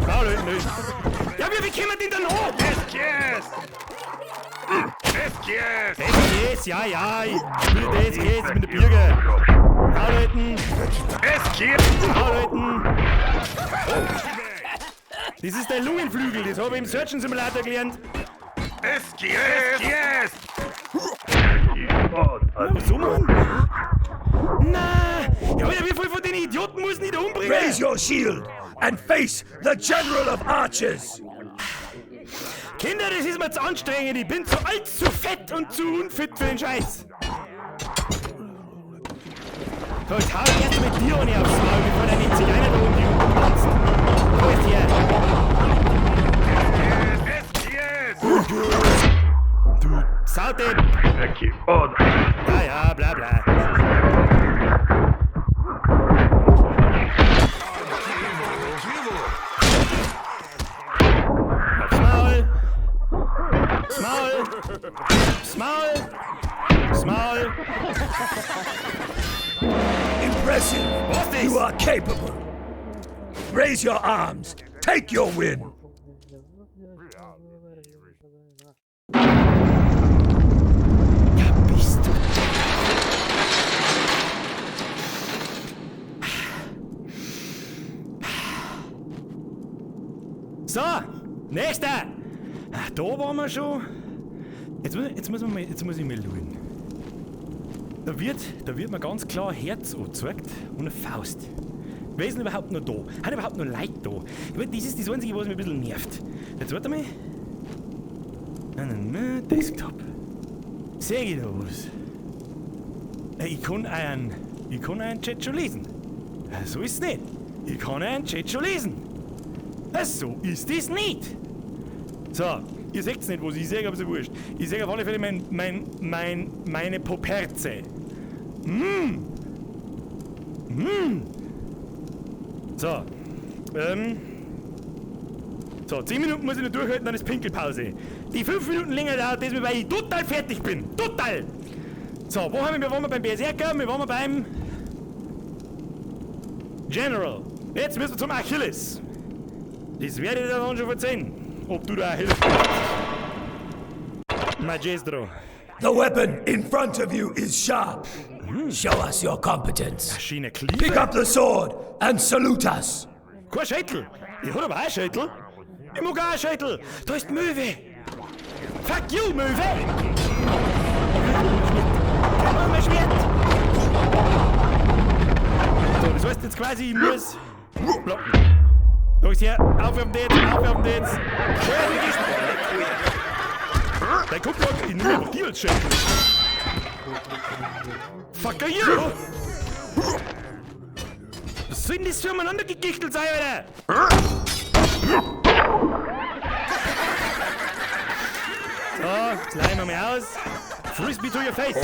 Maul halten, nicht. Ja, wie kommen denn da noch? Yes! Yes! Yes, ja, ja, ich will das, yes, ich bin der Birger. Maul halten, Yes! Maul halten. Das ist der Lungenflügel, das habe ich im Surgeon Simulator gelernt. Yes! Yes! Was so machen? Na, ja, Alter, wie viel von den Idioten muss ich da umbringen? Raise your shield and face the General of Archers. Kinder, das ist mir zu anstrengend. Ich bin zu alt, zu fett und zu unfit für den Scheiß. So, jetzt hau ich erst mit dir ohne aufs Maul, bevor deine Zigeuner da unten umtanzt. Da ist her. Yes! Du Saudepp. Ja, ja, bla bla. Aufs Maul. Aufs Maul. Aufs Maul. Aufs Maul. Impressive. Was das? You are capable. Raise your arms. Take your win. Ja, bist du. So, nächster. Ah, da waren wir schon. Jetzt muss ich mal schauen. Da wird mir ganz klar ein Herz angezeigt und eine Faust. Wer ist denn überhaupt noch da? Hat überhaupt noch Leute da? Ich mein, das ist das Einzige, was mich ein bisschen nervt. Jetzt warte mal. Na, na, na, Desktop. Sehe ich da was? Ich kann einen Chat schon lesen. So ist es nicht. Ich kann einen Chat schon lesen. So ist es nicht. So, ihr seht's nicht, was ich sehe, aber ist ja wurscht. Ich sehe auf alle Fälle meine Poperze. So. So, 10 Minuten muss ich noch durchhalten, dann ist Pinkelpause. Die 5 Minuten länger dauert das, weil ich total fertig bin. Total! So, wo haben wir? Wir waren beim Berserker, wir waren beim General. Jetzt müssen wir zum Achilles. Das werde ich dir dann schon verzeihen, ob du da Achilles bist. Magestro. The weapon in front of you is sharp. Show us your competence. Schiene Klieber. Pick up the sword and salute us. Kein Schädel. Ich hab aber auch einen Schädel. Ich mag auch einen Schädel. Da ist die Möwe. Fuck you, Möwe. Gib mir mein Schwert. So, das heißt jetzt quasi, ich muss blocken. Da ist her. Aufwerfen jetzt, aufwerfen jetzt. Dein Kumpel, ich nehme einfach die als Schädel. Fuck you! Was soll denn das für umeinander gegichtelt sein, Alter? So, jetzt leihen wir mal aus. Frisbee to your face.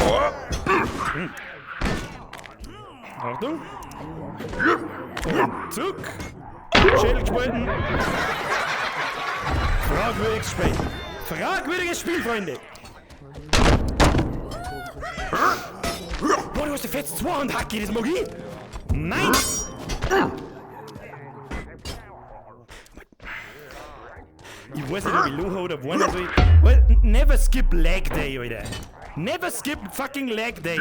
Achtung. Und Zug. Schädel gespalten. Fragwürdiges Spiel. Fragwürdiges Spiel, Freunde. Boah, du hast ja fett Zweihand-Hacke, das mag ich. Nein! Ich weiß nicht, ob ich lachen oder weinen soll. Well, never skip leg day, Alter. Never skip fucking leg day.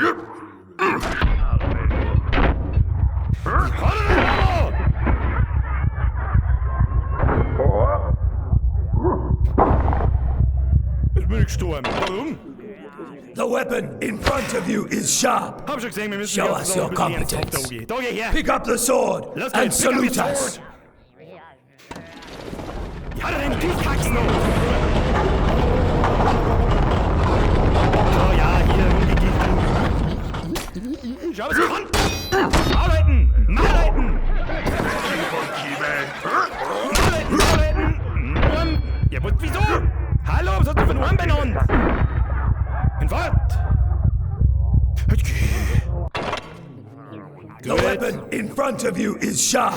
Hau doch nicht ab! Jetzt bin ich gestorben. Warum? The weapon in front of you is sharp. Hab schon gesehen, wir müssen Show die ganze us Sache your ein bisschen ernsthaft competence. angehen. Da geh her. Pick up the sword Los and geht's, pick up your salute us. sword. Ja, deine Piefkaxen noch. So, ja, hier, rumgegichtelt. Schau, was ich kann. Maulhalten! Maulhalten! Maulhalten, Maulhalten! Arm. Ja, was, wieso? Hallo, was hast du für einen Arm benannt? Ein Wort! The weapon in front of you is sharp.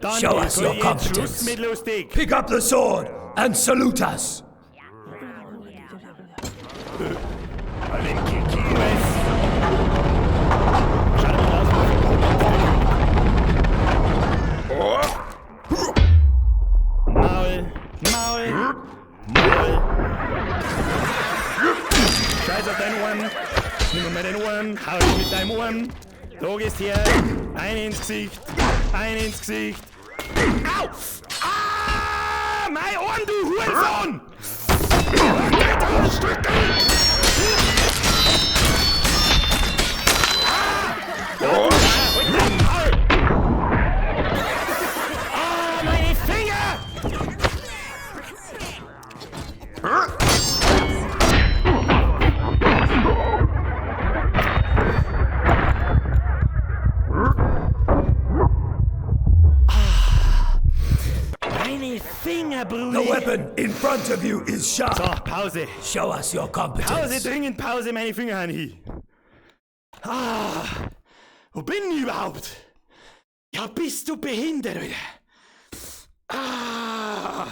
Dann Show us your jetzt Schluss competence. mit lustig. Pick up the sword and salute us. Schau dir mal aus. Maul, Maul, Maul. Scheiß auf deinen Ohren. Nimm mal deinen Ohren. Hau dich mit deinem Ohren. Da gehst her. Ein ins Gesicht. Ein ins Gesicht. Au! Ah! Mein Ohren, du Hurensohn! Ah, meine Finger! Meine Finger, Bruder! The weapon in front of you is sharp. So, Pause. Show us your Pause, competence. dringend Pause, meine Finger haben hin. Ah, wo bin ich überhaupt? Ja, bist du behindert, Alter? Ah,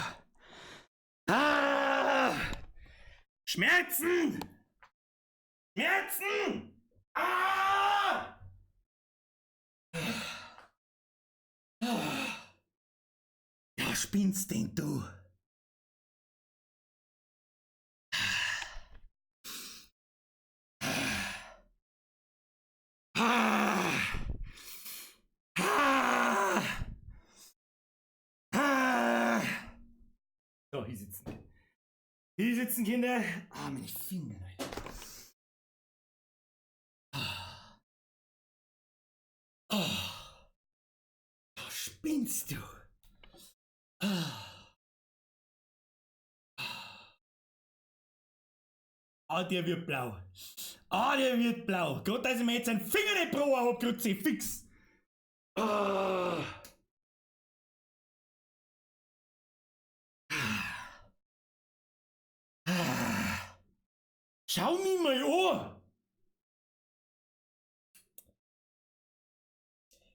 ah, Schmerzen! Schmerzen! Ah! Ja, spinnst denn du? Ah! Ah! Ah! So, hier sitzen. Hier sitzen, Kinder. Ah, meine Finger. Leute. Ah. Ah. Ah, spinnst du? Ah. Ah, der wird blau. Ah, der wird blau. Gott, dass ich mir jetzt einen Finger nicht pro hab, Grütze, fix. Ah. Ah. Schau mich mal an.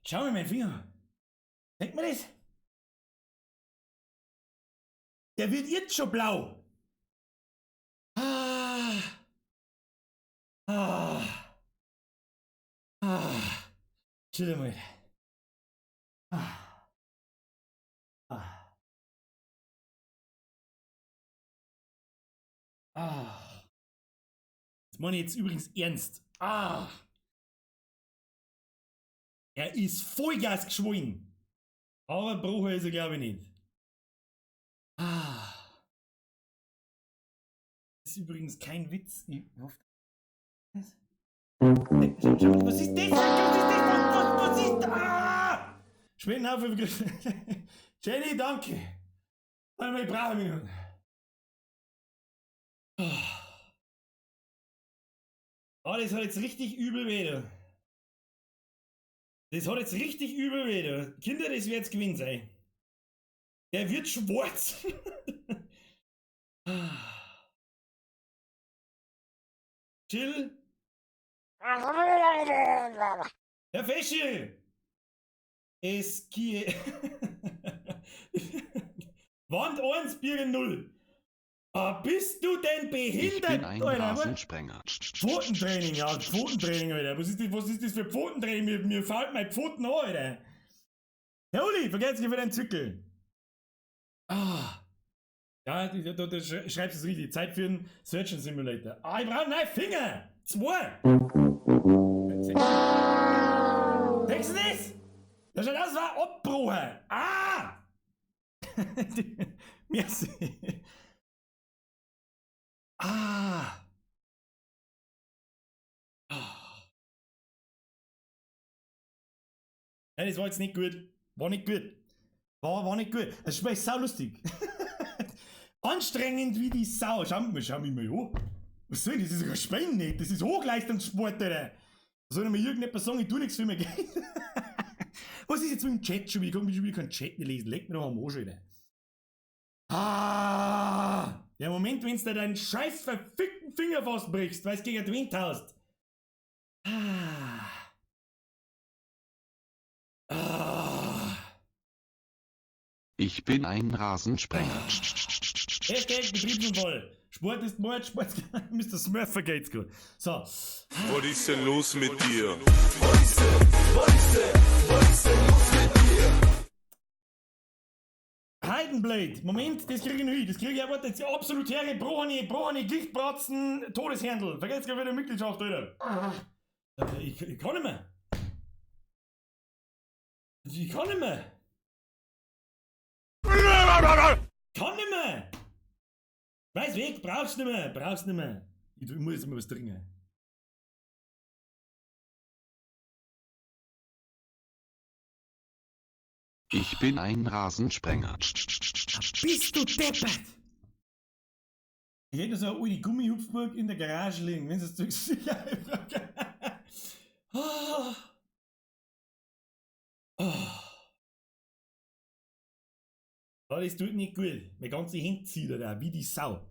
Schau mir meinen Finger an. Denkt man das? Der wird jetzt schon blau. Ah. Ah. Ah. Chill mal. Ah. Ah. Ah. Das meine ich jetzt übrigens ernst. Ah. Er ist Vollgas geschwollen. Aber Bruch ist er, glaube ich, nicht. Ah. Das ist übrigens kein Witz. Ich hoffe, was? Was ist das? Was ist das? Was ist das? Ah! Spendenhaufe Begriff. Jenny, danke. Warte mal, ich brauche eine Minute. Ah, das hat jetzt richtig übel weh. Du. Das hat jetzt richtig übel weh. Du. Kinder, das wird jetzt gewinn sein. Der wird schwarz. Chill. Herr Feschi! Es kie. Wand 1, Biere 0. Ah, bist du denn Ich behindert, bin ein Alter? Was? Rasensprenger. Pfotentraining, ja, Pfotentraining, Alter. Was ist das für Pfotentraining? Mir fällt mein Pfoten an, Alter. Herr Uli, vergesst nicht für deinen Zückel. Ah. Ja, da schreibst du es richtig. Zeit für einen Surgeon Simulator. Ah, ich brauche einen neuen Finger. Zwei. Denkst du das? Das schaut aus wie ein Abbruch. Ah! Merci. Ah. Ah. Ja, das war jetzt nicht gut. War nicht gut. War nicht gut. Das war sau lustig. Anstrengend wie die Sau. Schau mich mal an. Was soll das? Das ist kein Spiel nicht. Das ist Hochleistungssport, Alter. Soll ich mir irgendetwas sagen, ich tu nichts für mein Geld? Was ist jetzt mit dem Chat schon wieder? Ich kann schon wieder keinen Chat nicht lesen. Leck mir doch am Arsch, Alter. Ah! Der Moment, wenn du dir deinen scheiß verfickten Finger fastbrichst, weil du gegen den Wind haust. Ah. Ah. Ich bin ein Rasensprenger. Hashtag Betriebsunfall. Sport ist Mord, Sport Mr. Smurf vergeht's gut. So. Was ist denn los mit dir? Heidenblade, Moment, das kriege ich noch hin. Das kriege ich, warte, jetzt absolut her, brauche ich Gichtbratzen, Todeshändel. Vergesst gar wieder Mitgliedschaft, Alter. Ich kann nicht mehr. Ich kann nicht mehr. Kann nicht mehr. Weiß weg, brauchst nicht mehr, brauchst nicht mehr. Ich muss jetzt mal was trinken. Ich bin ein Rasensprenger. Bist du deppert? Ich hätte so eine alte Gummihupfburg in der Garage liegen, wenn es das sicher. Oh. Oh. Ja, das tut nicht gut. Meine ganze Hände zittern da, wie die Sau.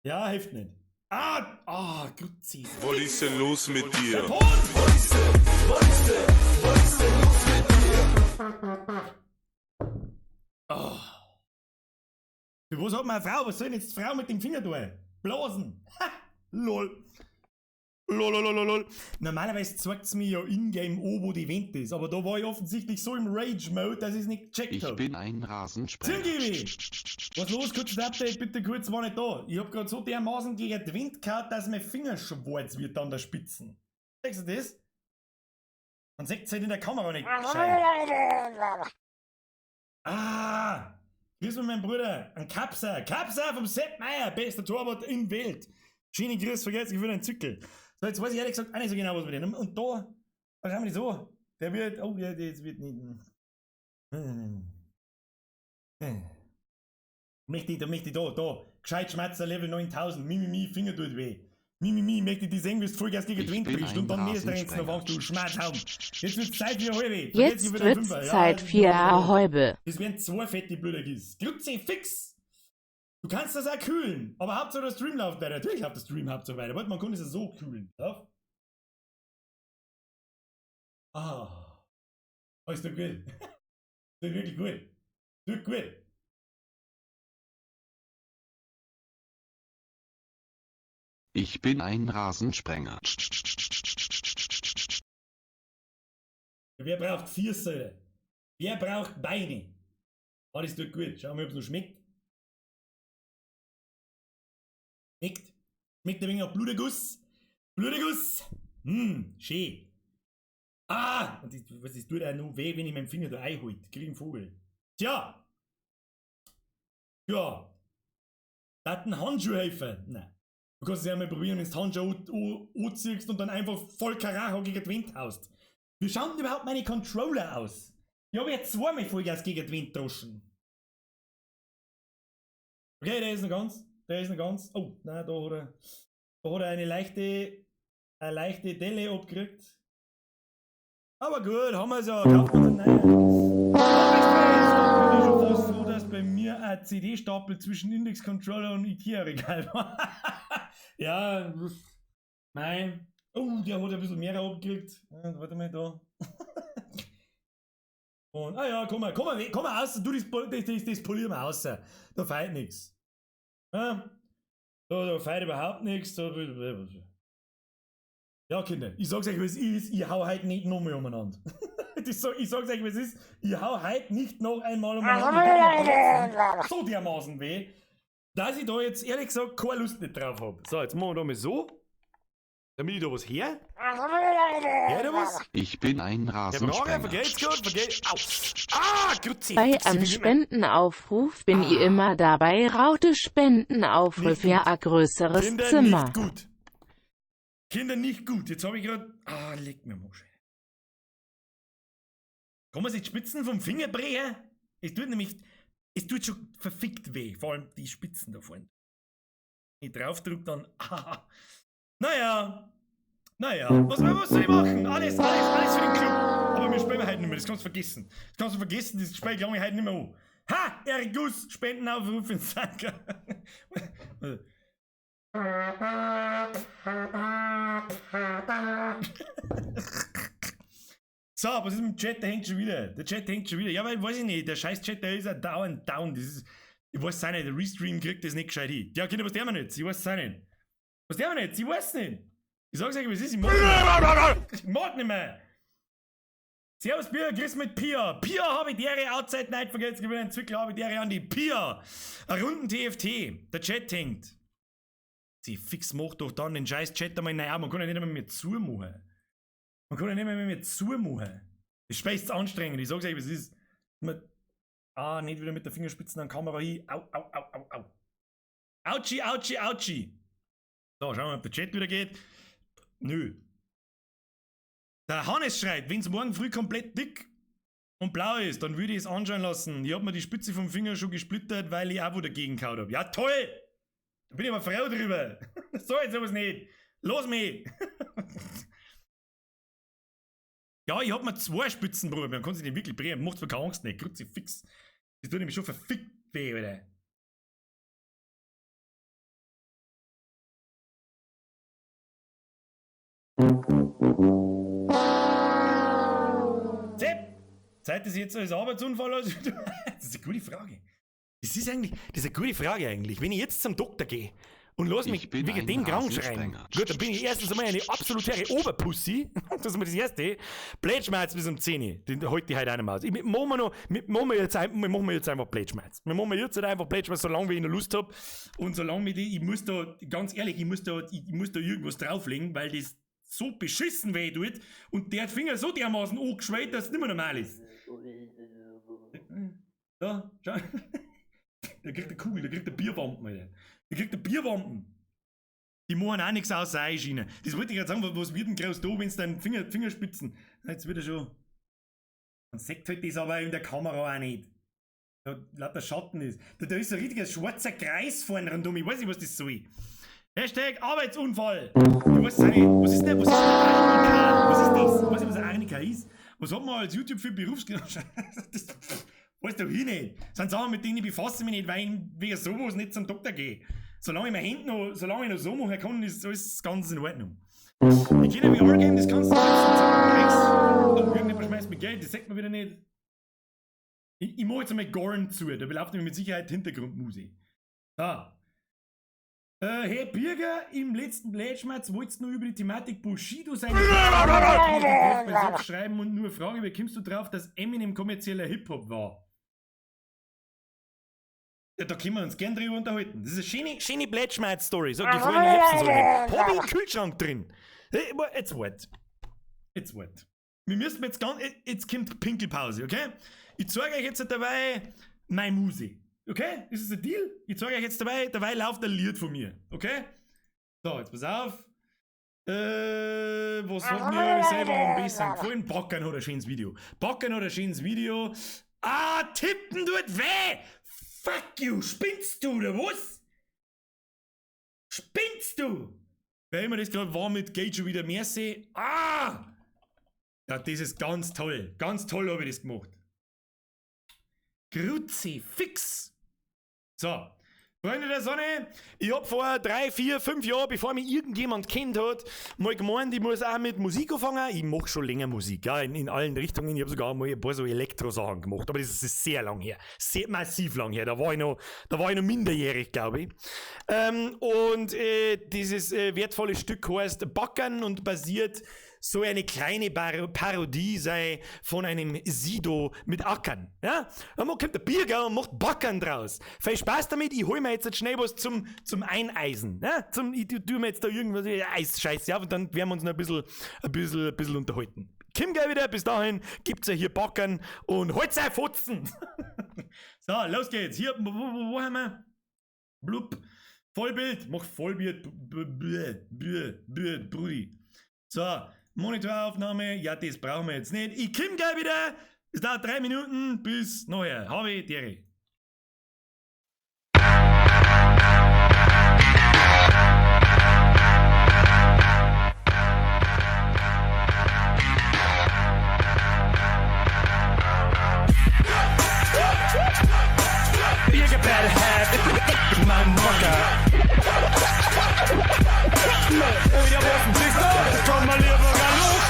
Ja, hilft nicht. Ah, ah, Grüezi. Was ist denn los mit dir? Der Ton! Oh. Für was hat man eine Frau? Was soll denn jetzt die Frau mit dem Finger tun? Blasen. Ha! Lol. Lololololol. Normalerweise zeigt es mir ja in-game an, wo die Wand ist, aber da war ich offensichtlich so im Rage-Mode, dass ich es nicht gecheckt Ich habe. bin ein Rasensprenger. Zirgibi! Was los? Kurzes Update, bitte kurz, war nicht da. Ich hab grad so dermaßen gegen den Wind gehauen, dass mein Finger schwarz wird an der Spitzen. Siehst du das? Man sieht's halt in der Kamera nicht gescheit. Ah! Grüß mich, mein Bruder. Ein Kapser. Kapser vom Sepp Meier, bester Torwart in Welt. Schöne Grüß, vergesst, ich will einen Zückel. So, jetzt weiß ich ehrlich gesagt auch nicht so genau, was wir denn. Und da schauen wir das an. Der wird, oh, ja, das wird nicht. Möchte ich, da möchte ich da, gescheit Schmatzer, Level 9000, mi, Finger tut weh. Mi, möchte ich die sehen, wie du Vollgas gegen Ich den Wind bin brichst und ein dann mir ist der noch Rasensprenger. du Schmatzhauben. Jetzt wird's Zeit für eine halbe. Jetzt Vergesst, ich will einen wird's Fünfer. Ja, Zeit für eine halbe. Das wären zwei fette Blödergis. Grütze, fix! Du kannst das auch kühlen, aber Hauptsache der Stream läuft weiter. Natürlich läuft der Stream Hauptsache weiter. Warte, man kann es ja so kühlen. Darf? Ah. Oh, ist doch gut. Tut wirklich gut. Tut gut. Ich bin ein Rasensprenger. Wer braucht Füße, Alter? Wer braucht Beine? Ah, das tut gut. Schauen wir mal, ob es noch schmeckt. Schmeckt. Schmeckt ein wenig nach Bluterguss. Bluterguss. Schön. Ah! Und das, was, das tut auch noch weh, wenn ich meinen Finger da einholt. Krieg einen Vogel. Tja. Ja. Da ein Handschuh helfen. Nein. Du kannst es ja mal probieren, wenn du Handschuhe anziehst und dann einfach voll Karacho gegen den Wind haust. Wie schauen denn überhaupt meine Controller aus? Ich habe jetzt zweimal Vollgas gegen den Wind droschen. Okay, der ist noch ganz. Der ist noch ganz. Oh, nein, da hat er eine leichte Delle abgekriegt. Aber gut, haben wir es ja. Kauft uns einen neuen. Ich bin schon fast froh, dass bei mir ein CD-Stapel zwischen Index-Controller und Ikea-Regal war. Ja, nein. Oh, der hat ein bisschen mehr abgekriegt. Ja, warte mal da. Und, ah ja, komm mal raus, du, das polieren wir raus. Da fehlt nichts. Ja, da fehlt überhaupt nichts. Ja, Kinder, ich sag's euch, wie es ist, ich hau heute nicht nochmal umeinander. Ich sag's euch, wie es ist, ich hau heute nicht noch einmal umeinander. So dermaßen weh, dass ich da jetzt ehrlich gesagt keine Lust nicht drauf hab. So, jetzt machen wir da mal so. Damit ich da was her. Her da was? Ich bin ein Der Braucher, Rasensprenger. vergelt's gut, vergelt's. Au. Ah, Grüezi. Bei am Spendenaufruf bin ich immer dabei. Raute Spendenaufruf für ein größeres Kinder, Zimmer. nicht gut. Kinder, nicht gut. Jetzt habe ich gerade. Ah, leck mir mal. Kann man sich die Spitzen vom Finger brechen? Es tut nämlich. Es tut schon verfickt weh. Vor allem die Spitzen da vorne. Wenn ich drauf drück, dann. Ah. Naja. Naja. Was soll ich machen? Alles für den Club. Aber wir spielen heute nicht mehr. Das kannst du vergessen. Das kannst du vergessen. Das Spiel glaube ich heute nicht mehr an. Ha! Ergus! Spendenaufruf in Sanka. So, was ist mit dem Chat? Der hängt schon wieder. Der Chat hängt schon wieder. Ja, weil, weiß ich nicht, der scheiß Chat, der ist ja dauernd down. Das ist, Ich weiß es auch nicht, der Restream kriegt das nicht gescheit hin. Ja, Kinder, was tun wir jetzt? Ich weiß es auch nicht. Was tun wir jetzt? Ich weiß es nicht. Ich sag's euch, wie es ist, ich mag nicht mehr. Ich mag nicht mehr. Servus Pia, grüß mit Pia. Pia habe ich die Ehre, Outside Night vergessen, gewinnen, Zwickel habe ich die Ehre an die Pia. Eine Runden TFT, der Chat hängt. Sie fix macht doch dann den scheiß Chat einmal naja, man kann ja nicht einmal mehr zumachen. Man kann ja nicht einmal mehr zumachen. Das ist echt anstrengend, ich sag's euch, wie es ist. Man, nicht wieder mit der Fingerspitze an der Kamera hin. Au, au, au, au, au. Autschi, autschi, autschi. So, schauen wir mal, ob der Chat wieder geht. Nö. Der Hannes schreit, wenn's morgen früh komplett dick und blau ist, dann würde ich es anschauen lassen. Ich hab mir die Spitze vom Finger schon gesplittert, weil ich auch wo dagegen gehauen hab. Ja, toll! Da bin ich aber froh drüber. Das soll jetzt sowas nicht. Los mich! Ja, ich hab mir zwei Spitzen, Bruder. Man kann sich nicht wirklich brechen. Macht's mir keine Angst nicht. Kruzifix. Das tut nämlich schon verfickt weh, Alter. Sepp! Zeit das jetzt als Arbeitsunfall? Das ist eine gute Frage. Das ist eigentlich, das ist eine gute Frage eigentlich. Wenn ich jetzt zum Doktor gehe und lass mich Ich bin wegen ein dem krank schreiben, Rasensprenger. gut, dann bin ich erstens einmal eine absolute Oberpussy. Das ist mal das Erste. Blödschmerz bis um 10 Uhr. Den halte ich heute auch nicht mehr aus. Ich, machen wir noch, machen wir jetzt, machen wir jetzt einfach Blödschmerz. Wir machen jetzt halt einfach Blödschmerz, solange ich noch Lust hab. Und solange mir die, ich muss da, ganz ehrlich, ich muss da irgendwas drauflegen, weil das so beschissen weh tut und der Finger so dermaßen angeschwellt, dass es nicht mehr normal ist. Da, schau. Der kriegt eine Kugel, der kriegt eine Bierwampen, Alter. Der kriegt eine Bierwampen. Die machen auch nichts außer Einschiene. Das wollte ich gerade sagen, was wird denn groß da, wenn's dein Fingerspitzen. Jetzt wird er schon. Man sieht halt das aber in der Kamera auch nicht. Da lauter Schatten ist. Da ist ein richtiger schwarzer Kreis vorne rundum. Ich weiß nicht, was das soll. Hashtag Arbeitsunfall. Ich weiß es auch nicht. Was ist denn, was ist denn Arnika? Was ist das? Ich weiß nicht, was Arnika ist. Was hat man als YouTube für Berufsgenossenschaft? Das weiß doch ich nicht. Das sind Sachen, mit denen ich befasse mich nicht, weil ich wegen sowas nicht zum Doktor gehe. Solange ich meine Hände noch, solange ich noch so machen kann, ist alles ganz in Ordnung. Ich kenne ein VR-Game, das kannst du selbst. Oh, irgendjemand schmeißt mir Geld, das sagt man wieder nicht. Ich mache jetzt einmal Gorn zu, da läuft nämlich mit Sicherheit Hintergrundmusik. Da. Hey Birger, im letzten Blätschmerz wolltest du nur über die Thematik Bushido sein schreiben und nur Frage, wie kommst du drauf, dass Eminem kommerzieller Hip-Hop war? Ja, da können wir uns gern drüber unterhalten. Das ist eine schöne, schöne Blätschmerz-Story. So, gefrorene Erbsen soll ich. Hab ich im Kühlschrank drin. Jetzt wart. Jetzt wart. Wir müssen jetzt ganz. Jetzt kommt Pinkelpause, okay? Ich zeige euch jetzt dabei meine Musik. Okay? Ist das ein Deal? Ich zeige euch jetzt dabei läuft ein Lied von mir. Okay? So, jetzt pass auf. Was hat mir selber am besten gefallen? Backern hat ein schönes Video. Backern hat ein schönes Video. Ah, tippen tut weh! Fuck you! Spinnst du oder was? Spinnst du? Wer immer das gerade war mit geht schon wieder merci. Ah! Ja, das ist ganz toll. Ganz toll habe ich das gemacht. Kruzifix! So, Freunde der Sonne, ich hab vor 3, 4, 5 Jahren, bevor mich irgendjemand kennt hat, mal gemeint, ich muss auch mit Musik anfangen. Ich mach schon länger Musik, ja, in allen Richtungen. Ich hab sogar mal ein paar so Elektro-Sachen gemacht, aber das ist sehr lang her. Sehr massiv lang her. Da war ich noch minderjährig, glaube ich. Und dieses wertvolle Stück heißt Backern und basiert so eine kleine Parodie sei von einem Sido mit Ackern. Ja? Dann kommt der Birger und macht Backern draus. Viel Spaß damit, ich hol mir jetzt schnell was zum Eineisen. Ja? Ich tu mir jetzt da irgendwas Eisscheiße auf und dann werden wir uns noch ein bisschen unterhalten. Kim gleich wieder, bis dahin gibt's ja hier Backern und holt's euch Fotzen. So, los geht's. Hier, wo haben wir? Blub. Vollbild. Mach Vollbild. Brudi. So, Monitoraufnahme, ja, das brauchen wir jetzt nicht. Ich komm gleich wieder. Es dauert 3 Minuten. Bis nachher. Habe ich die. You better have my mucker. Ja, was denn das da? Komm mal lieber los.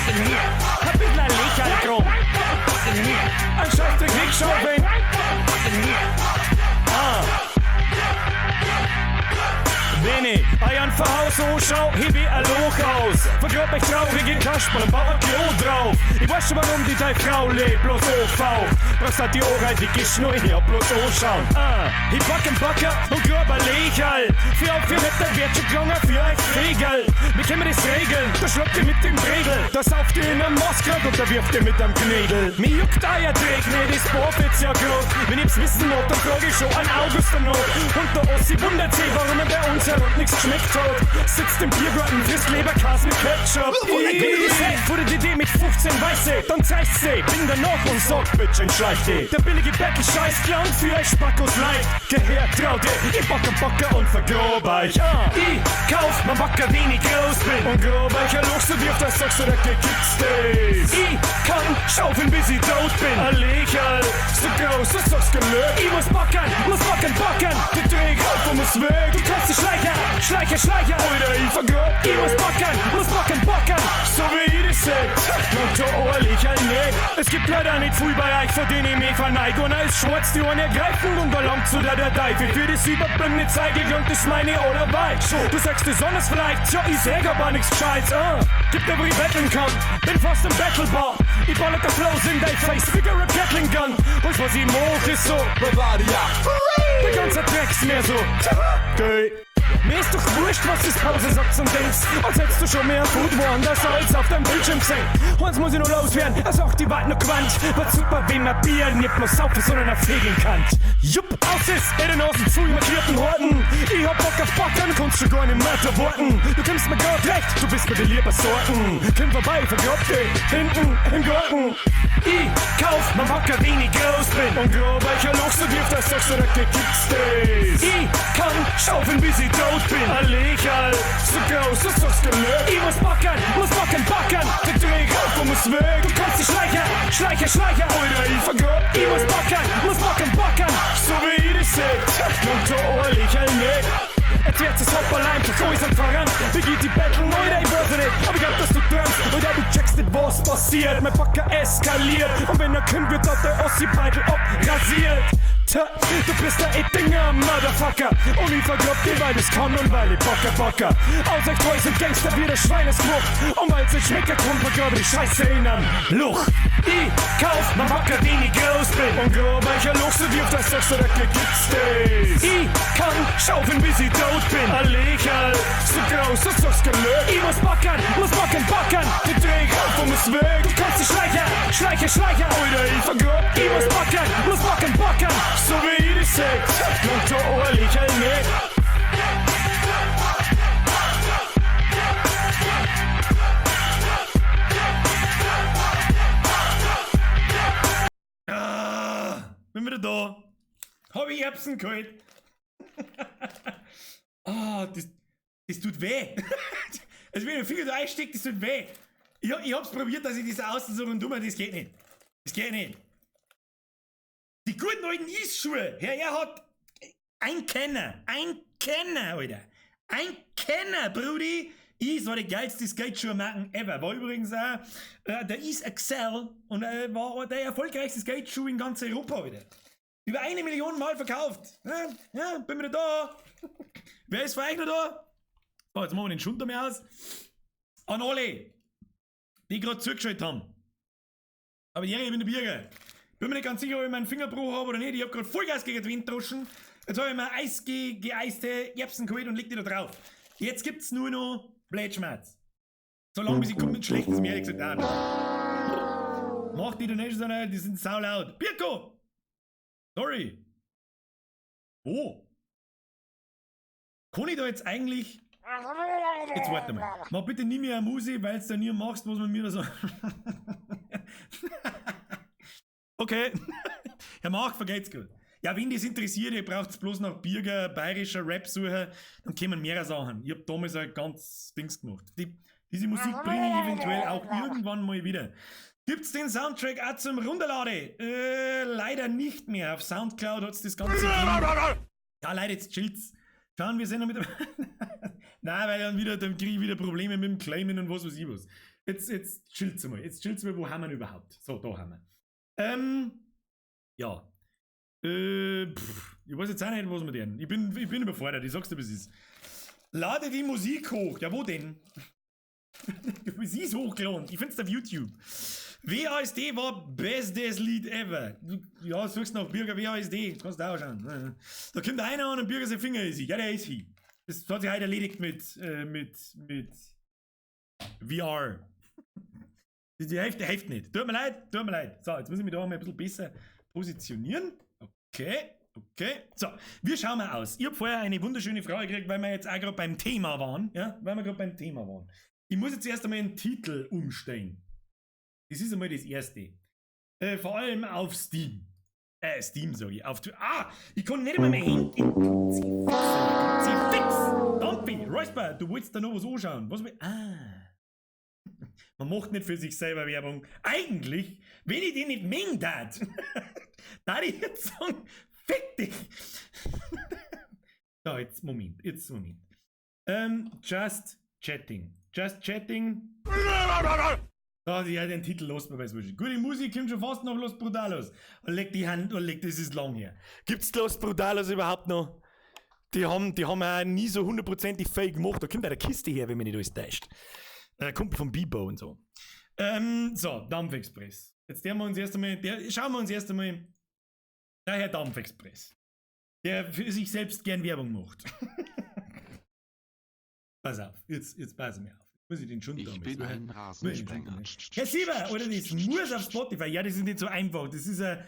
Ein bisschen ein Lächerl drum. Ein Scheißdreck wegschaufeln. Käferhaus, oh schau, heb ich ein Loch aus. Vergrab mich traurige Kasperl und bau ein Klo drauf. Ich weiß schon, warum die deine Frau lebt, bloß OV. Brauchst halt die Ohren, die Geschnur, ich hab bloß anschauen. Ah, ich pack einen Backer und grab ein Lächerl. Für auf 4 Meter wird schon gegangen, für euch Fegel. Wie können wir das regeln? Da schlagt ihr mit dem Bredel. Da sauft ihr in einem Maskrad und da wirft ihr mit einem Knädel. Mir juckt euer Dreck nicht, das Bohrfetz ja grad. Wenn ich's wissen mag, dann frag ich schon an August danach. Und der Ossi wundert sich, warum er bei uns herum nichts geschmeckt hat. Sitzt im Biergarten, frisst Leberkäse mit Ketchup. Ich sag vor der DD mit 15 Weiße, dann zeigst sie, bin danach und sag, Bitch, entschleich dich. Der billige Bettel-Scheiß klang für euch Spackos leid. Gehör, trau dir, ich back am Backer und vergrob euch. Ah, ich kauf mein Backer, wenn ich groß bin. Und grob euch ein Loch so tief, dass sagst du, da gibt's das. Ich kann schaufeln, bis ich tot bin. Ein Lächerl, so groß, du sagst gelöt. Ich muss backern, backern. Der Dreck auf und muss weg. Du kannst dich schleichen, schleichen, schleichen. Alter, ich vergrab. Ich muss backern, backern. So wie ich das seh. Und da ein Lächerl nicht. Es gibt leider nicht viel bei euch, vor denen ich mich verneig. Und er ist schwarz, die Ohren ergreifen und da langt zu der Teufel. Für das Überbringen zeige ich und das meine oder weit. Du sagst, die Sonne ist vielleicht, tja, ich sag aber nix Gescheites. Ah. Gib mir, wo ich betteln kann, bin fast im Battlebar. Ich baller der Flows in dein Face, figure a Gatling Gun. Und was ich mach, ist so Bavaria. Der ganze Dreck's mir so. Geh. Mir ist doch wurscht, was das Pause sagt und denkst, als hättest du schon mehr Food woanders als auf deinem Bildschirm gesehen. Eins muss ich noch loswerden, er sagt, die wart noch gewandt. War super, wenn man Bier nicht bloß saufen, sondern auch fegen kann. Jupp, aus ist, in den Nasen zu markierten Horten. Ich hab Bock auf Backern, kannst schon gar nicht mehr da warten. Du kommst mir grad recht, du bist mir die lieber Sorten. Komm vorbei, vergrab dich, hinten im Garten. Ich kauf mein Backer, wenn ich groß bin. Und grab euch ein Loch so tief, dass sagst du, da gibt's das. Ich kann schaufeln, bis ich tot bin. Ein Lächerl, so groß, du sagst gelöt. Ich muss backern, backern. Der Dreck auf und muss weg. Du kannst dich schleichen, schleichen, schleichen. Alter, ich vergrab. Ich muss backern, backern. So wie ich das seh. Und da ein Lächerl nicht. Jetzt wird's das Hoppala einfach alles und voran. Wie geht die Battle? Alter, ich weiß nicht. Aber ich glaub, dass du träumst. Alter, du checkst nicht, was passiert. Mein Backer eskaliert. Und wenn er kommt, wird dort der Ossi-Beitel abrasiert. Tja, du bist der Ettinger, Motherfucker. Und ich vergrab dich, weil ich's kann und weil ich Bocker, Bocker. Aus euch treu sind Gangster wie der Schweinesgrucht. Und weil's nicht schmecken kommt, vergrab ich die Scheiße in einem Luch. Ich kauf mein Backer, wenn ich groß bin. Und grab euch ein Loch so tief, dass sagst du, da gibt's das. Ich kann schaufeln, bis ich tot bin. Ein Lächerl, so groß, du sagst gelöt. Ich muss backern, backern. Der Dreck auf und muss weg. Du kannst dich schleichen, schleichen, schleichen. Alter, ich vergrab. Ich muss backern, backern. So wie ich das seh. Und da ein Lächerl nicht. Ah, bin wieder da. Hab ich Erbsen geholt. Ah, das tut weh. Also wenn ich den Finger da einsteckt, das tut weh. Ich hab's probiert, dass ich das außen so rundum, das geht nicht. Das geht nicht. Die guten alten Eisschuhe. Herr, er hat ein Kenner, Alter. Ein Kenner, Brudi. Is war die geilste Skateschuhe-Marken ever. War übrigens auch der Is Excel und war der erfolgreichste Skateschuh in ganz Europa wieder. Über 1 Million Mal verkauft. Ja, ja, bin wieder da. Wer ist für euch noch da? So, jetzt machen wir den Schunter mehr aus. An alle, die gerade zugeschaut haben. Aber ich bin der Birger. Bin mir nicht ganz sicher, ob ich meinen Fingerbruch habe oder nicht. Ich hab gerade Vollgas gegen den Wind droschen. Jetzt habe ich mir geeiste Erbsen geholt und leg die da drauf. Jetzt gibt's nur noch Blödschmerz. Solange bis ich komme mit Schlechtes, mir ehrlich gesagt auch. Mach die Donations auch nicht, die sind saulaut. Birko! Sorry. Oh. Kann ich da jetzt eigentlich... Jetzt warte mal. Mach bitte nie mehr eine Musik, weil du da nie machst, was man mir da so... Okay. Herr Mach, vergeht's gut. Ja, wenn das interessiert, ihr braucht bloß nach Birger, bayerischer Rap suchen, dann kommen mehrere Sachen. Ich hab damals ein ganz Dings gemacht. Diese Musik bringe ich eventuell auch irgendwann mal wieder. Gibt's den Soundtrack auch zum Runterladen? Leider nicht mehr. Auf Soundcloud hat's das Ganze gegeben. Ja, Leute, jetzt chillt's. Schauen, wir sind noch mit. Nein, weil dann wieder, dann kriege ich wieder Probleme mit dem Claimen und was weiß ich was. Jetzt chillt's mal. Jetzt chillt's mal, wo haben wir denn überhaupt? So, da haben wir. Ja. Ich weiß jetzt auch nicht, was wir denn. Ich bin überfordert, ich sag's dir, wie es ist. Lade die Musik hoch. Ja, wo denn? Sie ist hochgeladen. Ich find's auf YouTube. WASD war bestes Lied ever. Ja, suchst nach Bürger WASD. Kannst du auch schauen. Da kommt einer an und Bürger sein Finger ist sie. Ja, der ist sie. Das hat sich heute erledigt mit VR. Die Hälfte hilft nicht. Tut mir leid, tut mir leid. So, jetzt muss ich mich da mal ein bisschen besser positionieren. Okay, okay. So, wir schauen mal aus. Ich hab vorher eine wunderschöne Frage gekriegt, weil wir jetzt auch gerade beim Thema waren. Ja, weil wir gerade beim Thema waren. Ich muss jetzt erst einmal einen Titel umstellen. Das ist einmal das Erste. Vor allem auf Steam. Steam sag ich. Auf ich kann nicht einmal mein Handy. Sie fix! Dampi, Räusper, du wolltest da noch was anschauen. Was will. Ah. Man macht nicht für sich selber Werbung. Eigentlich, wenn ich den nicht mengen darf, da ich jetzt sagen, fick dich! So, jetzt Moment, jetzt Moment. Just Chatting. Just Chatting. Da, ja, den Titel los mir, weiß. Gute Musik kommt schon fast nach Los Brutalos. Und leg die Hand, und leg, das ist lang her. Gibt's Los Brutalos überhaupt noch? Die haben auch nie so hundertprozentig fake gemacht. Da kommt auch der Kiste her, wenn man nicht alles täuscht. Kumpel von Bibo und so. So, Dampfexpress. Jetzt schauen wir uns erst einmal, der Herr Dampfexpress, der für sich selbst gern Werbung macht. Pass auf, jetzt pass mir auf. Muss ich den schon Ich bin ein Rasensprenger. Herr Sieber, oder das muss auf Spotify. Ja, das ist nicht so einfach. Das ist eine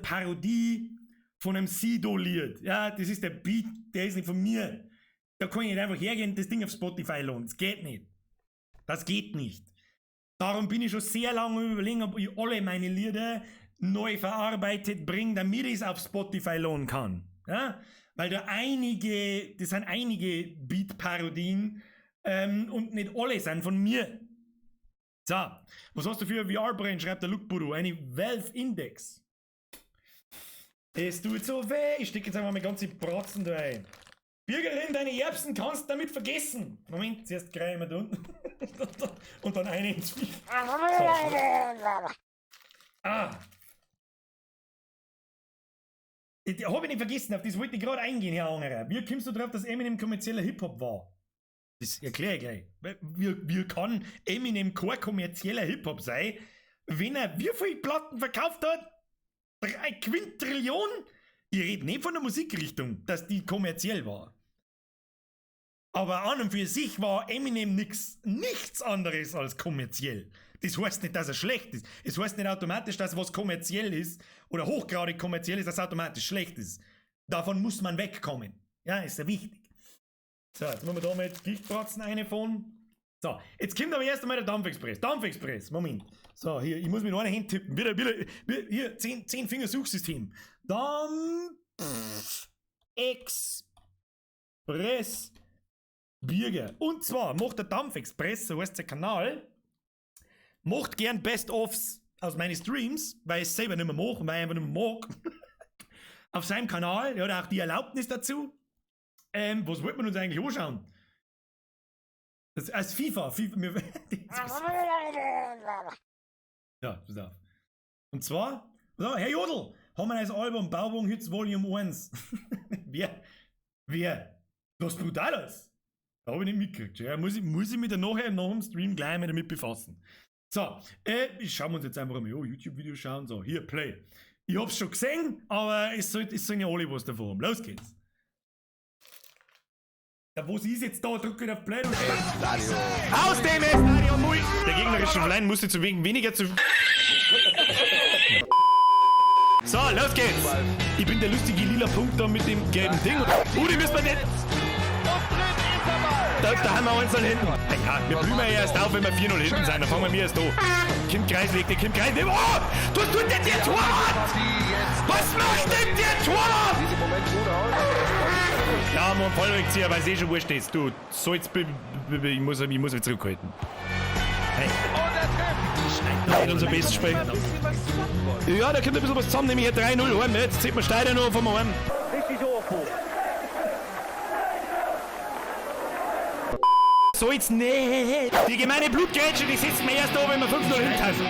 Parodie von einem Sido-Lied. Ja, das ist der Beat, der ist nicht von mir. Da kann ich nicht einfach hergehen und das Ding auf Spotify laden. Das geht nicht. Das geht nicht. Darum bin ich schon sehr lange überlegen, ob ich alle meine Lieder neu verarbeitet bringe, damit ich es auf Spotify laden kann. Ja? Weil da einige, das sind einige Beat-Parodien und nicht alle sind von mir. So, was hast du für eine VR-Brand? Schreibt der Luke Budu. Eine Valve Index. Es tut so weh. Ich stecke jetzt einfach meine ganze Bratzen da rein. Bürgerin, deine Erbsen kannst du damit vergessen. Moment, zuerst greifen wir da unten. Und dann eine ins Viech. So. Ah. Hab ich nicht vergessen, auf das wollte ich gerade eingehen, Herr Angerer. Wie kommst du drauf, dass Eminem kommerzieller Hip-Hop war? Das erkläre ich gleich. Wie kann Eminem kein kommerzieller Hip-Hop sein, wenn er wie viele Platten verkauft hat? 3 Quintillion? Ich rede nicht von der Musikrichtung, dass die kommerziell war. Aber an und für sich war Eminem nichts anderes als kommerziell. Das heißt nicht, dass er schlecht ist. Es heißt nicht automatisch, dass was kommerziell ist oder hochgradig kommerziell ist, dass es automatisch schlecht ist. Davon muss man wegkommen. Ja, ist ja wichtig. So, jetzt müssen wir da mit Gichtbratzen reinfahren. So, jetzt kommt aber erst einmal der Dampfexpress. Dampfexpress, Moment. So, hier, ich muss mit einer Hand tippen. Wieder, hier, 10 Finger Suchsystem. Dampfexpress Birger. Und zwar macht der Dampfexpress, so heißt der Kanal, macht gern Best-ofs aus meinen Streams, weil ich es selber nicht mehr mache, weil ich einfach nicht mehr mag. Auf seinem Kanal, er hat auch die Erlaubnis dazu. Was wollten wir uns eigentlich anschauen? Das als FIFA. Ja, pass auf. Und zwar, so, Herr Jodl, haben wir das Album Bauwagen Hits Volume 1. Wer? Das Brutalos. Da habe ich nicht mitgekriegt. Ja, muss ich mich dann nachher nach dem Stream gleich mal damit befassen. So, ich schaue uns jetzt einfach mal an, YouTube-Video schauen. So, hier, Play. Ich hab's schon gesehen, aber es sollen ja alle was davon haben. Los geht's. Ja, wo sie ist jetzt da? Drück auf Play und aus dem Estadio Mui! Der gegnerische Verein musste zu weniger zu. So, los geht's! Ich bin der lustige lila Punkt da mit dem gelben Ding. Die müssen wir nicht. Da haben wir uns dann hinten. Ja, wir blühen ja erst auf, wenn wir 4-0 hinten sind. Dann fangen wir erst an. Kim Kreis legt den Kim Kreis. Oh! Was tut denn der Torwart? Was macht denn der Torwart? Ja, man, Vollrückzieher, weil es eh schon wurscht ist. Du sollst. Ich muss mich zurückhalten. Hey. Nicht unser bestes Spiel. Ja, da kommt ein bisschen was zusammen, nämlich hier 3-0 heim. Jetzt zieht man Steiner noch vom Heim. Richtig hoch. So jetzt nicht. Die gemeine Blutgrätsche, die setzt mir erst da, wenn wir 5-0 hinten sind.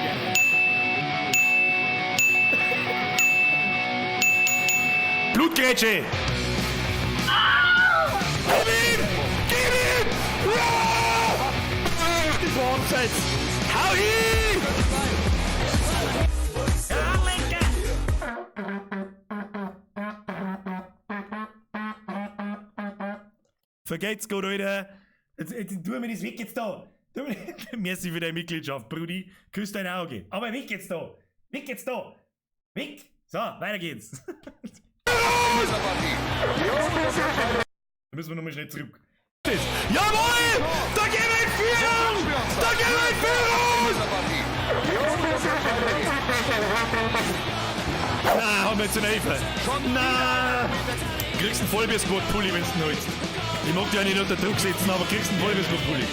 Blutgrätsche! Gib ihm! Gib ihm! Vergelt's Gott, Alter. Jetzt, jetzt tu mir das weg jetzt da. Merci für deine Mitgliedschaft, Brudi. Küss dein Auge. Aber weg jetzt da. Weg jetzt da. Weg. So, weiter geht's. Da müssen wir nochmal schnell zurück. Jawohl! Da gehen wir in Führung! Da gehen wir in Führung! Na, haben wir jetzt eine Hilfe. Na! Kriegst einen Vollbier-Squad-Pulli, wenn's du holst. Ich mag dich ja nicht unter Druck setzen, aber kriegst einen Vollbier-Squad-Pulli.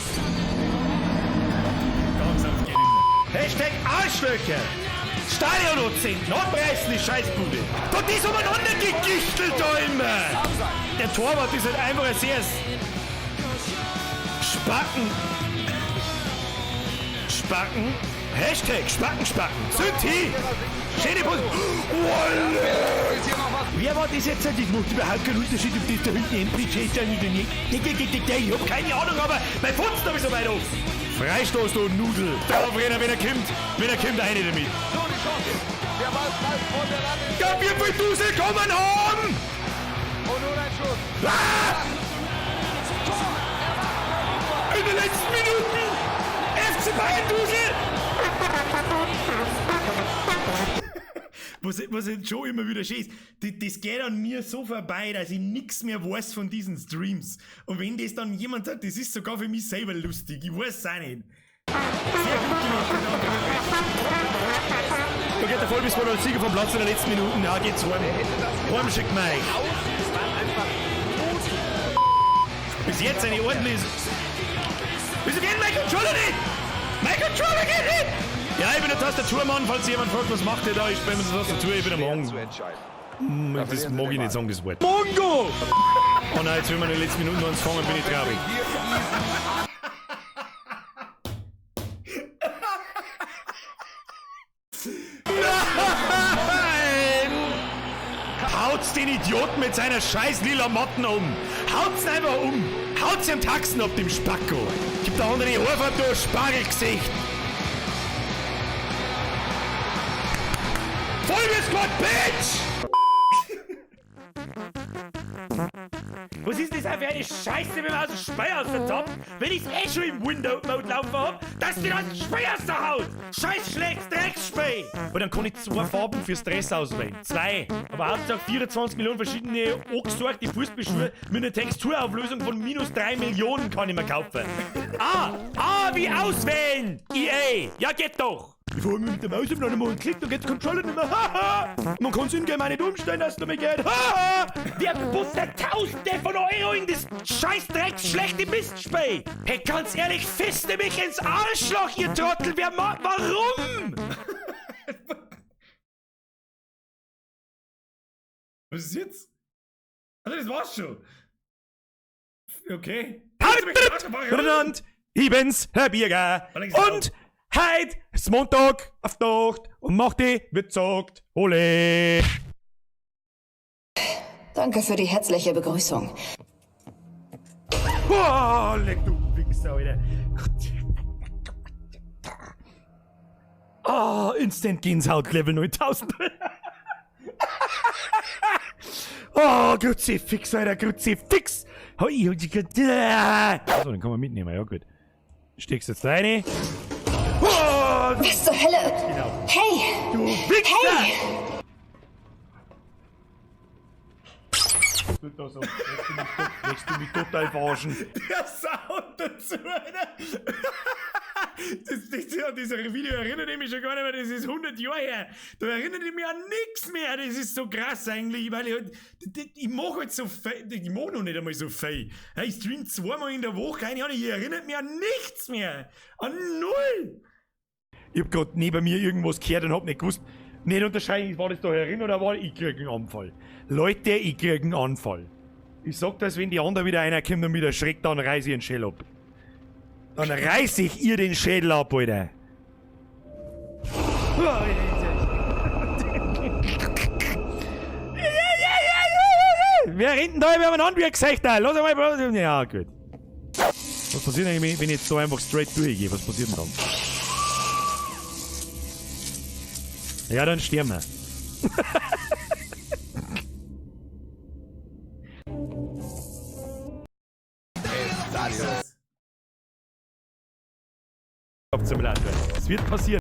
Langsam geht immer. Hashtag Arschlöcher! Stadion-Dozenten, abreißen die Scheißbude! Da ist umeinander gegichtelt da immer! Der Torwart ist halt einfach ein sehr Spacken. Spacken. Hashtag Spacken, Spacken. Zünd hin! Schöne Pose. Wer war das jetzt? Das macht überhaupt keinen Unterschied, ob das da hinten MPJ ist oder nicht. Ich hab keine Ahnung, aber mein Pfotzen hab ich so weit auf. Freistoß, du Nudel. Draufrennen, wenn er kommt. Wenn er kommt, eine damit. Ja, wie viel Dusel kommen haben? Und nun ein Schuss. Ah! In den letzten Minuten! FC Bayern Dusel! Was jetzt schon immer wieder schön ist, das geht an mir so vorbei, dass ich nichts mehr weiß von diesen Streams. Und wenn das dann jemand sagt, das ist sogar für mich selber lustig, ich weiß es auch nicht. Sehr gut gemacht, danke. Da geht der Vollbiss als Sieger vom Platz in den letzten Minuten. Ja, geht's heim. Heim schickt man euch. Bis jetzt eine ordentliche. Wieso geht mein Controller nicht? Mein Controller geht nicht! Ja, ich bin der Tastaturmann, falls jemand fragt, was macht der da? Ich spiele mit der Tastatur, ich bin am Hang. Das mag ich nicht sagen, das Wort. Mongo! Oh nein, jetzt will man in den letzten Minuten noch uns fangen, bin ich traurig. Nein! Haut's den Idioten mit seiner scheiß lila Matten um! Haut's ihn einfach um! Haut's ihm Taxen auf dem Spacko! Gib da unter die Haarfarbe, du Spargelgesicht! Vollbier-Squad, Bitch! Was ist das auch für eine Scheiße, wenn man aus dem Speer aus der Top, wenn ich's eh schon im Window-Mode laufen hab, dass die das Speer aus der Haut! Scheiß schlecht Drecksspey! Und dann kann ich zwei Farben fürs Dress auswählen. Zwei. Aber Hauptsache 24 Millionen verschiedene angesorgte Fußballschuhe mit einer Texturauflösung von minus 3 Millionen kann ich mir kaufen. Ah, wie auswählen! EA! Ja, geht doch! Ich fahre mit der Maus noch einmal und klickt, dann geht der Controller nicht mehr. Haha! Man kann es in-game auch nicht umstellen, dass es nicht mehr geht. Haha! Wer buttert Tausende von Euro in das scheiß Drecks schlechte Mistspiel? Hey, ganz ehrlich, fiste mich ins Arschloch, ihr Trottel! Wer ma warum? Was ist jetzt? Also, das war's schon. Okay. Und ich bin's, Herr Birger. Und heute ist Montag auf Nacht und macht die wird zockt. Ole! Danke für die herzliche Begrüßung. Oh, leck du Wichser, Alter. Oh, Instant Gänsehaut Level 9000. Oh, Kruzifix, Alter, Kruzifix. So, den kann man mitnehmen, ja gut. Steckst jetzt rein. Oh, Was zur Hölle? Genau. Hey! Du Wichser! Hey! Da so. Möchtest du mich total verarschen? Der Sound dazu, Alter. An dieses Video erinnere ich mich schon gar nicht mehr, das ist 100 Jahre her. Da erinnere ich mich an nichts mehr. Das ist so krass eigentlich, weil ich halt, ich mache halt so viel, ich mache noch nicht einmal so viel. Ich stream zweimal in der Woche, keine Ahnung, ich erinnere mich an nichts mehr. An null. Ich hab grad neben mir irgendwas gehört und hab nicht gewusst, nicht unterscheiden, war das da herin oder war ich krieg einen Anfall. Leute, ich krieg einen Anfall. Ich sag das, wenn die anderen wieder einer kommt und mich erschreckt, dann reiß ich den Schädel ab. Dann reiß ich ihr den Schädel ab, Alter. Wer rennt denn da über wie ein Gesicht da? Lass einmal. Ja, gut. Was passiert eigentlich, wenn ich jetzt da einfach straight durchgehe? Was passiert denn dann? Ja, dann sterben wir. Simulator. Es wird passieren.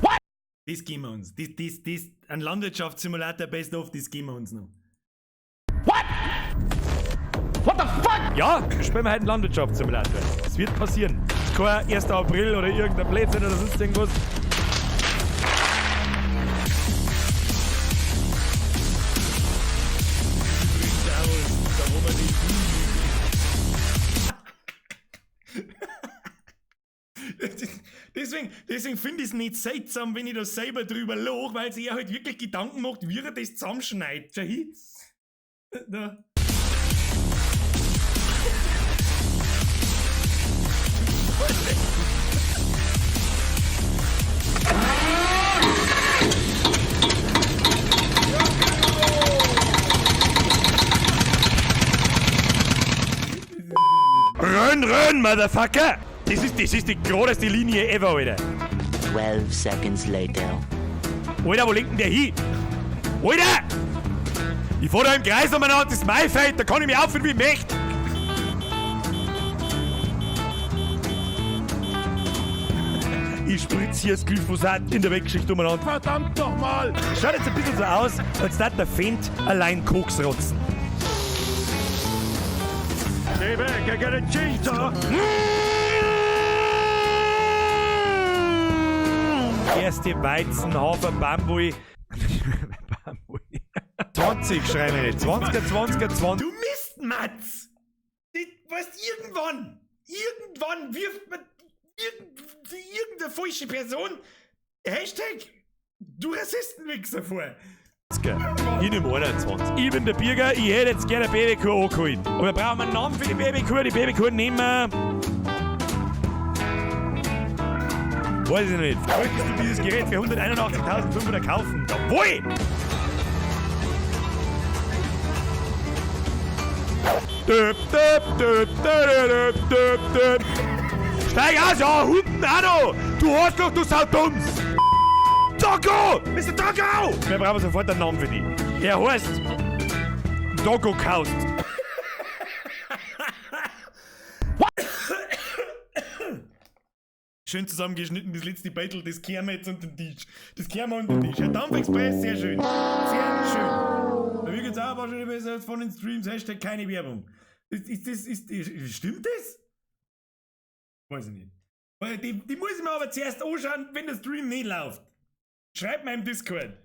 What? Das geben wir uns. Das, ein Landwirtschaftssimulator Best of, das geben wir uns noch. What? What the fuck? Ja, spielen wir heute einen Landwirtschaftssimulator. Es wird passieren. Kein 1. April oder irgendein Blödsinn oder sonst irgendwas. Deswegen finde ich es nicht seltsam, wenn ich da selber drüber lache, weil sich er halt wirklich Gedanken macht, wie er das zusammenschneidet. Schau hin. Da. Rönn, rönn, Motherfucker! Das ist die geradeste Linie ever, Alter. 12 seconds later. Alter, wo lenkt denn der hin? Alter! Ich fahr da im Kreis umeinander, das ist mein Feld, da kann ich mich aufführen, wie ich möchte. Ich spritz hier das Glyphosat in der Wegschicht umeinander. Verdammt nochmal! Schaut jetzt ein bisschen so aus, als würde der Fendt allein Koks rotzen. Stay back, I got a chainsaw. Erste Weizen, Hafer, Bambui. Bambui. 20 schreiben wir nicht. 20er, 20er, 20. Du Mistmatz! Weißt, irgendwann wirft man irgendeine falsche Person Hashtag du Rassistenwichser vor. Ich nehme 21. Ich bin der Birger, ich hätte jetzt gerne eine Babykuh angeholt. Aber wir brauchen einen Namen für die Babykuh. Die Babykuh nehmen wir. Weiß ich nicht. Möchtest du dieses Gerät für 181.500 kaufen? Jawohl! Döp, döp, döp, döp, döp, döp. Steig aus, ja, Hunden auch noch! Du Arschloch, du Saudums! Doggo! Mr. Doggo! Wir brauchen sofort einen Namen für die. Er heißt Doggo Kaust. Schön zusammengeschnitten, das letzte Battle, das kehren wir jetzt unter den Tisch. Das kehren wir unter den Tisch. Herr Dampfexpress, sehr schön. Sehr schön. Bei mir geht's auch wahrscheinlich besser als von den Streams. Hashtag keine Werbung. Stimmt das? Weiß ich nicht. Die muss ich mir aber zuerst anschauen, wenn der Stream nicht läuft. Schreibt mir im Discord.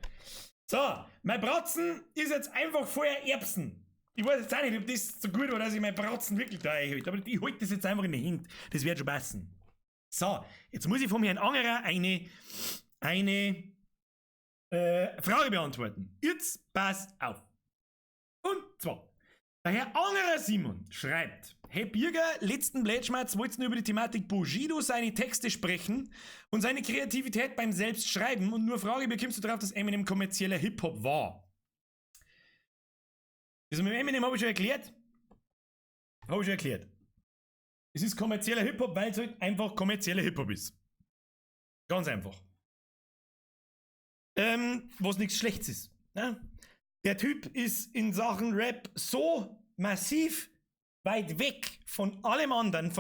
So, mein Bratzen ist jetzt einfach vorher Erbsen. Ich weiß jetzt auch nicht, ob das so gut war, dass ich mein Bratzen wirklich da einhalte. Aber ich halte das jetzt einfach in die Hand. Das wird schon passen. So, jetzt muss ich von mir ein anderer eine Frage beantworten. Jetzt passt auf. Und zwar, der Herr Angerer Simon schreibt: Hey Birger, letzten Blätschmerz wollten über die Thematik Bushido seine Texte sprechen und seine Kreativität beim Selbstschreiben und nur Frage, wie kommst du darauf, dass Eminem kommerzieller Hip-Hop war? Das mit Eminem habe ich schon erklärt. Habe ich schon erklärt. Es ist kommerzieller Hip-Hop, weil es halt einfach kommerzieller Hip-Hop ist. Ganz einfach. Was nichts Schlechtes ist. Ne? Der Typ ist in Sachen Rap so massiv weit weg von allem anderen,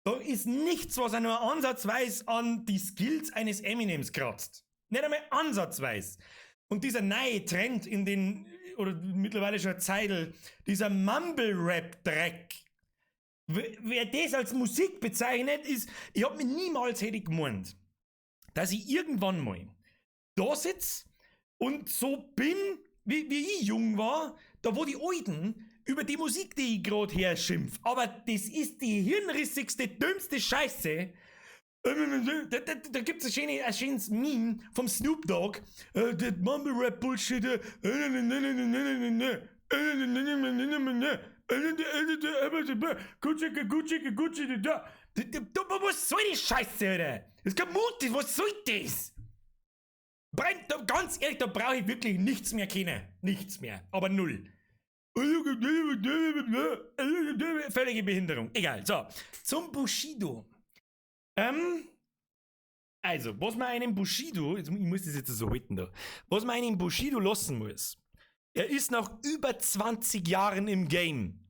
Da ist nichts, was er nur ansatzweise an die Skills eines Eminems kratzt. Nicht einmal ansatzweise. Und dieser neue Trend in den, oder mittlerweile schon Zeidel, dieser Mumble-Rap-Dreck, wer das als Musik bezeichnet, ist, ich hab mir niemals hätte gemeint, dass ich irgendwann mal da sitz und so bin, wie ich jung war, da wo die Alten über die Musik, die ich gerade herschimpf. Aber das ist die hirnrissigste, dümmste Scheiße. Da gibt's ein schönes Meme vom Snoop Dogg. That Mumble Rap Bullshit. Was soll die Scheiße, Alter? Das ist kein Mut, was soll das? Ganz ehrlich, da brauche ich wirklich nichts mehr kennen. Nichts mehr. Aber null. Völlige Behinderung. Egal. So. Zum Bushido. Also, was man einem Bushido, ich muss das jetzt so halten da, was man einem Bushido lassen muss, er ist nach über 20 Jahren im Game.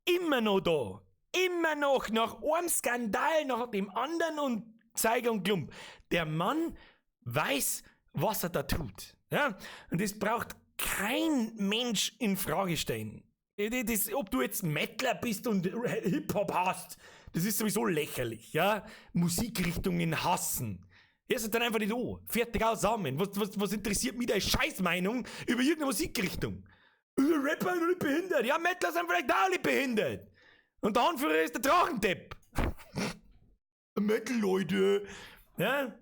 Immer noch da. Immer noch nach einem Skandal nach dem anderen und Zeiger und Klump. Der Mann weiß, was er da tut. Ja? Und das braucht kein Mensch in Frage stellen. Das, ob du jetzt Metaler bist und Hip-Hop hast, das ist sowieso lächerlich. Ja? Musikrichtungen hassen. Hörst du dann einfach nicht an. Fertig, aus, zusammen. Was interessiert mich deine Scheißmeinung über irgendeine Musikrichtung? Rapper sind alle behindert. Ja, Metaler sind vielleicht auch alle behindert. Und der Anführer ist der Drachendepp. Metal, Leute. Ja?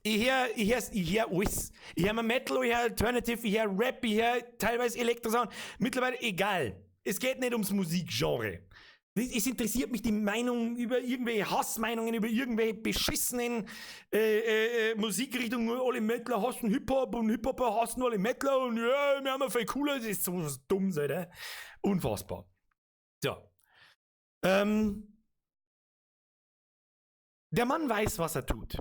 Ich hör, ich hör, ich hör alles. Ich hör mir Metal, ich hör Alternative, ich hör Rap, ich hör teilweise Elektrosound. Mittlerweile egal. Es geht nicht ums Musikgenre. Es interessiert mich die Meinung über irgendwelche Hassmeinungen, über irgendwelche beschissenen Musikrichtungen. Alle Metaler hassen Hip-Hop und Hip-Hopper hassen alle Metaler und ja, wir haben ja viel cooler. Das ist so was Dummes, Alter. Unfassbar. So. Der Mann weiß, was er tut.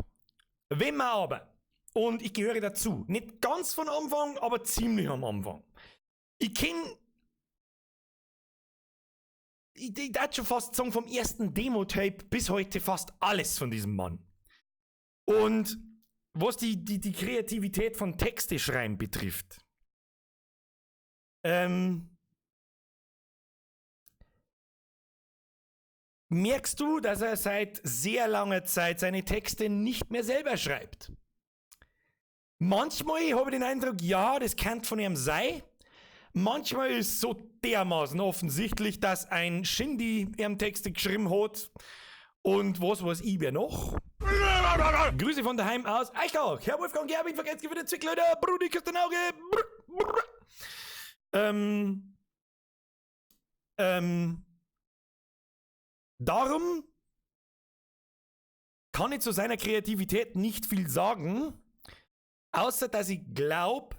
Wenn man aber, und ich gehöre dazu, nicht ganz von Anfang, aber ziemlich am Anfang. Ich kenn, ich darf schon fast sagen, vom ersten Demo-Tape bis heute fast alles von diesem Mann. Und was die Kreativität von Texte schreiben betrifft, merkst du, dass er seit sehr langer Zeit seine Texte nicht mehr selber schreibt. Manchmal habe ich den Eindruck, ja, das kann von ihm sein. Manchmal ist es so dermaßen offensichtlich, dass ein Shindy ihm Texte geschrieben hat. Und was weiß ich wer noch? Grüße von daheim aus Eichach. Herr Wolfgang Gerwin, vergesst für den Zwickl, Leute. Brudi, küsst dein Auge. Brr, brr. Darum kann ich zu seiner Kreativität nicht viel sagen, außer dass ich glaub,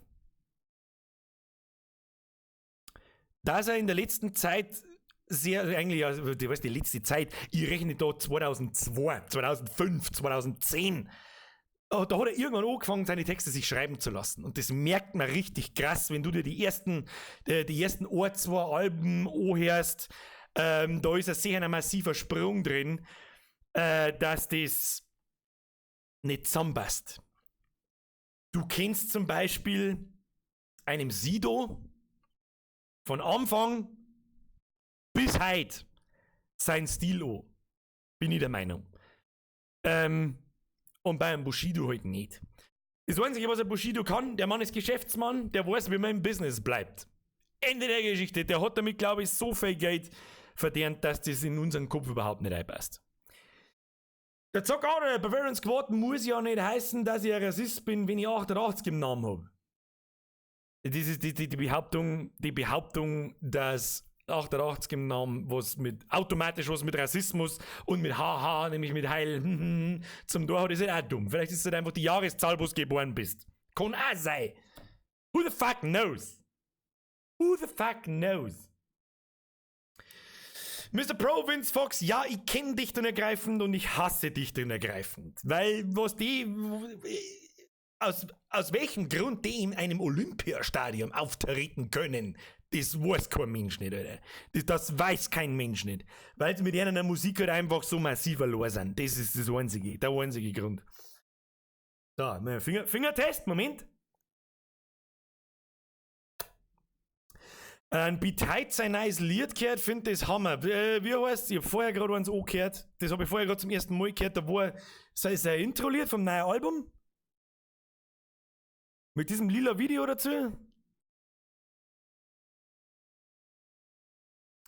dass er in der letzten Zeit sehr, eigentlich, also, du weißt, die letzte Zeit, ich rechne da 2002, 2005, 2010, oh, da hat er irgendwann angefangen, seine Texte sich schreiben zu lassen. Und das merkt man richtig krass, wenn du dir die ersten ein, zwei Alben anhörst. Da ist ja sicher ein massiver Sprung drin, dass das nicht zusammenpasst. Du kennst zum Beispiel einem Sido von Anfang bis heute sein Stil an. Bin ich der Meinung. Und beim Bushido halt nicht. Das Einzige, was ein Bushido kann, der Mann ist Geschäftsmann, der weiß, wie man im Business bleibt. Ende der Geschichte. Der hat damit, glaube ich, so viel Geld verdient, dass das in unseren Kopf überhaupt nicht reinpasst. Der Zock auch, der Bavarian Squad muss ja nicht heißen, dass ich ein Rassist bin, wenn ich 88 im Namen habe. Das ist die Behauptung, dass 88 im Namen was mit, automatisch was mit Rassismus und mit HH, nämlich mit Heil, zum Tor hat, ist halt auch dumm. Vielleicht ist es halt einfach die Jahreszahl, wo du geboren bist. Kann auch sein. Who the fuck knows? Who the fuck knows? Mr. Pro, Vince Fox, ja, ich kenne dich und ergreifend und ich hasse dich und ergreifend. Weil, was die, aus welchem Grund die in einem Olympiastadion auftreten können, das weiß kein Mensch nicht, Alter. Das weiß kein Mensch nicht. Weil sie mit ihrer Musik halt einfach so massiv verloren sind. Das ist das einzige, der einzige Grund. So, Fingertest, Moment. Ein Beat sein neues Lied gehört, finde das Hammer. Wie heißt? Ich hab vorher gerade eins angehört. Das habe ich vorher gerade zum ersten Mal gehört. Da war sein Intro-Lied vom neuen Album. Mit diesem lila Video dazu.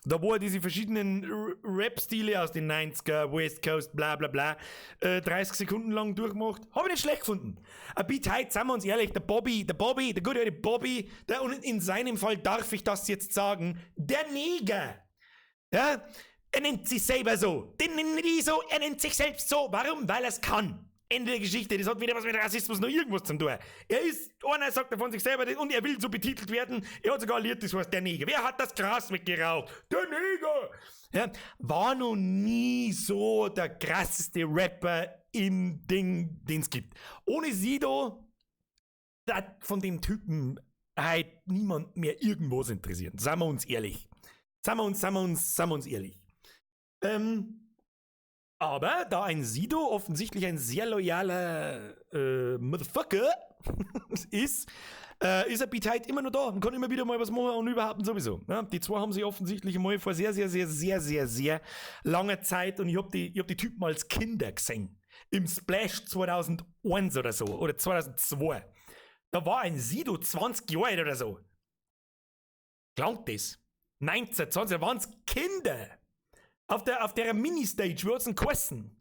Da wo er diese verschiedenen Rap-Stile aus den 90er, West Coast, bla bla bla, 30 Sekunden lang durchmacht. Hab ich nicht schlecht gefunden. Ein Beat heute, seien wir uns ehrlich, der Bobby, der gute alte Bobby, der, und in seinem Fall darf ich das jetzt sagen, der Neger. Ja, er nennt sich selber so. Den nennen die so, er nennt sich selbst so. Warum? Weil er es kann. Ende der Geschichte, das hat weder was mit Rassismus noch irgendwas zu tun. Er ist, einer sagt er von sich selber und er will so betitelt werden. Er hat sogar ein Lied, das heißt der Neger. Wer hat das Gras weggeraucht? Der Neger! Ja, war noch nie so der krasseste Rapper im Ding, den es gibt. Ohne Sido, da von dem Typen halt niemand mehr irgendwas interessieren. Seien wir uns ehrlich. Seien wir uns ehrlich. Aber da ein Sido offensichtlich ein sehr loyaler Motherfucker ist, ist er bis heute immer noch da und kann immer wieder mal was machen und überhaupt und sowieso. Ja, die zwei haben sich offensichtlich mal vor sehr, sehr, sehr, sehr, sehr, sehr langer Zeit und ich hab die Typen als Kinder gesehen. Im Splash 2001 oder so oder 2002. Da war ein Sido 20 Jahre alt oder so. Klangt das? 19, 20, da waren's Kinder. Auf der Mini-Stage, wie hat's denn geheißen?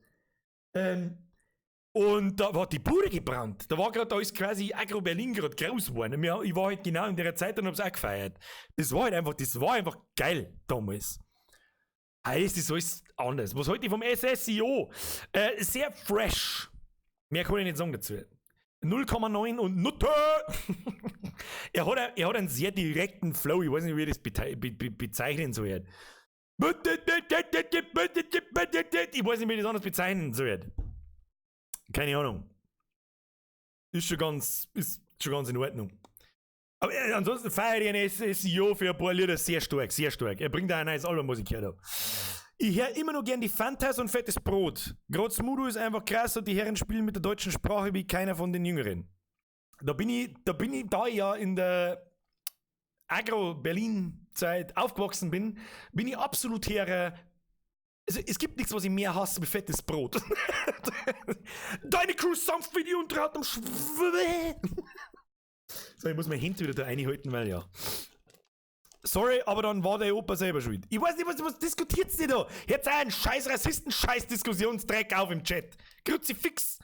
Und da war die Bude gebrannt. Da war gerade, da ist quasi Aggro Berlin gerade groß geworden. Ich war halt genau in der Zeit und hab's auch gefeiert. Das war einfach geil damals. Heißt, ist alles anders. Was halte ich vom SSIO? Sehr fresh. Mehr kann ich nicht sagen dazu. 0,9 und Nutte. Er hat einen sehr direkten Flow. Ich weiß nicht, wie ich das bezeichnen soll. Ich weiß nicht, wie ich das anders bezeichnen soll. Keine Ahnung. Ist schon ganz in Ordnung. Aber ansonsten feiere ich einen SSIO für ein paar Lieder sehr stark, sehr stark. Er bringt auch ein neues Album, was ich gehört habe. Ich höre immer noch gern die Fantas und Fettes Brot. Gerade Smudo ist einfach krass und die Herren spielen mit der deutschen Sprache wie keiner von den Jüngeren. Da bin ich, da ich ja in der Aggro-Berlin-Zeit aufgewachsen bin, bin ich absolut her. Also, es gibt nichts, was ich mehr hasse wie Fettes Brot. Deine Crew sanft wie die Unterhaut am Schw. So, ich muss mein Handy wieder da reinhalten, weil ja. Sorry, aber dann war der Opa selber schuld. Ich weiß nicht, was diskutiert ihr da? Jetzt einen scheiß Rassisten-Scheiß Diskussionsdreck auf im Chat. Kruzifix.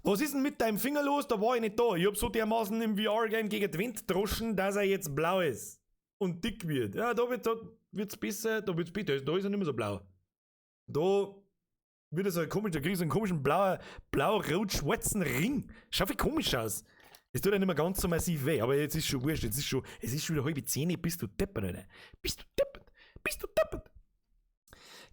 Was ist denn mit deinem Finger los? Da war ich nicht da. Ich hab so dermaßen im VR-Game gegen die Wand droschen, dass er jetzt blau ist. Und dick wird. Ja, da wird's besser, da wird's besser. Da ist er nicht mehr so blau. Da wird er so ein komisch, da kriegst du einen komischen blau-rot-schwarzen Ring. Schaut wie komisch aus. Es tut ja nicht mehr ganz so massiv weh, aber jetzt ist schon wurscht. Es ist schon wieder 9:30, bist du deppert, Alter. Bist du deppert? Bist du deppert?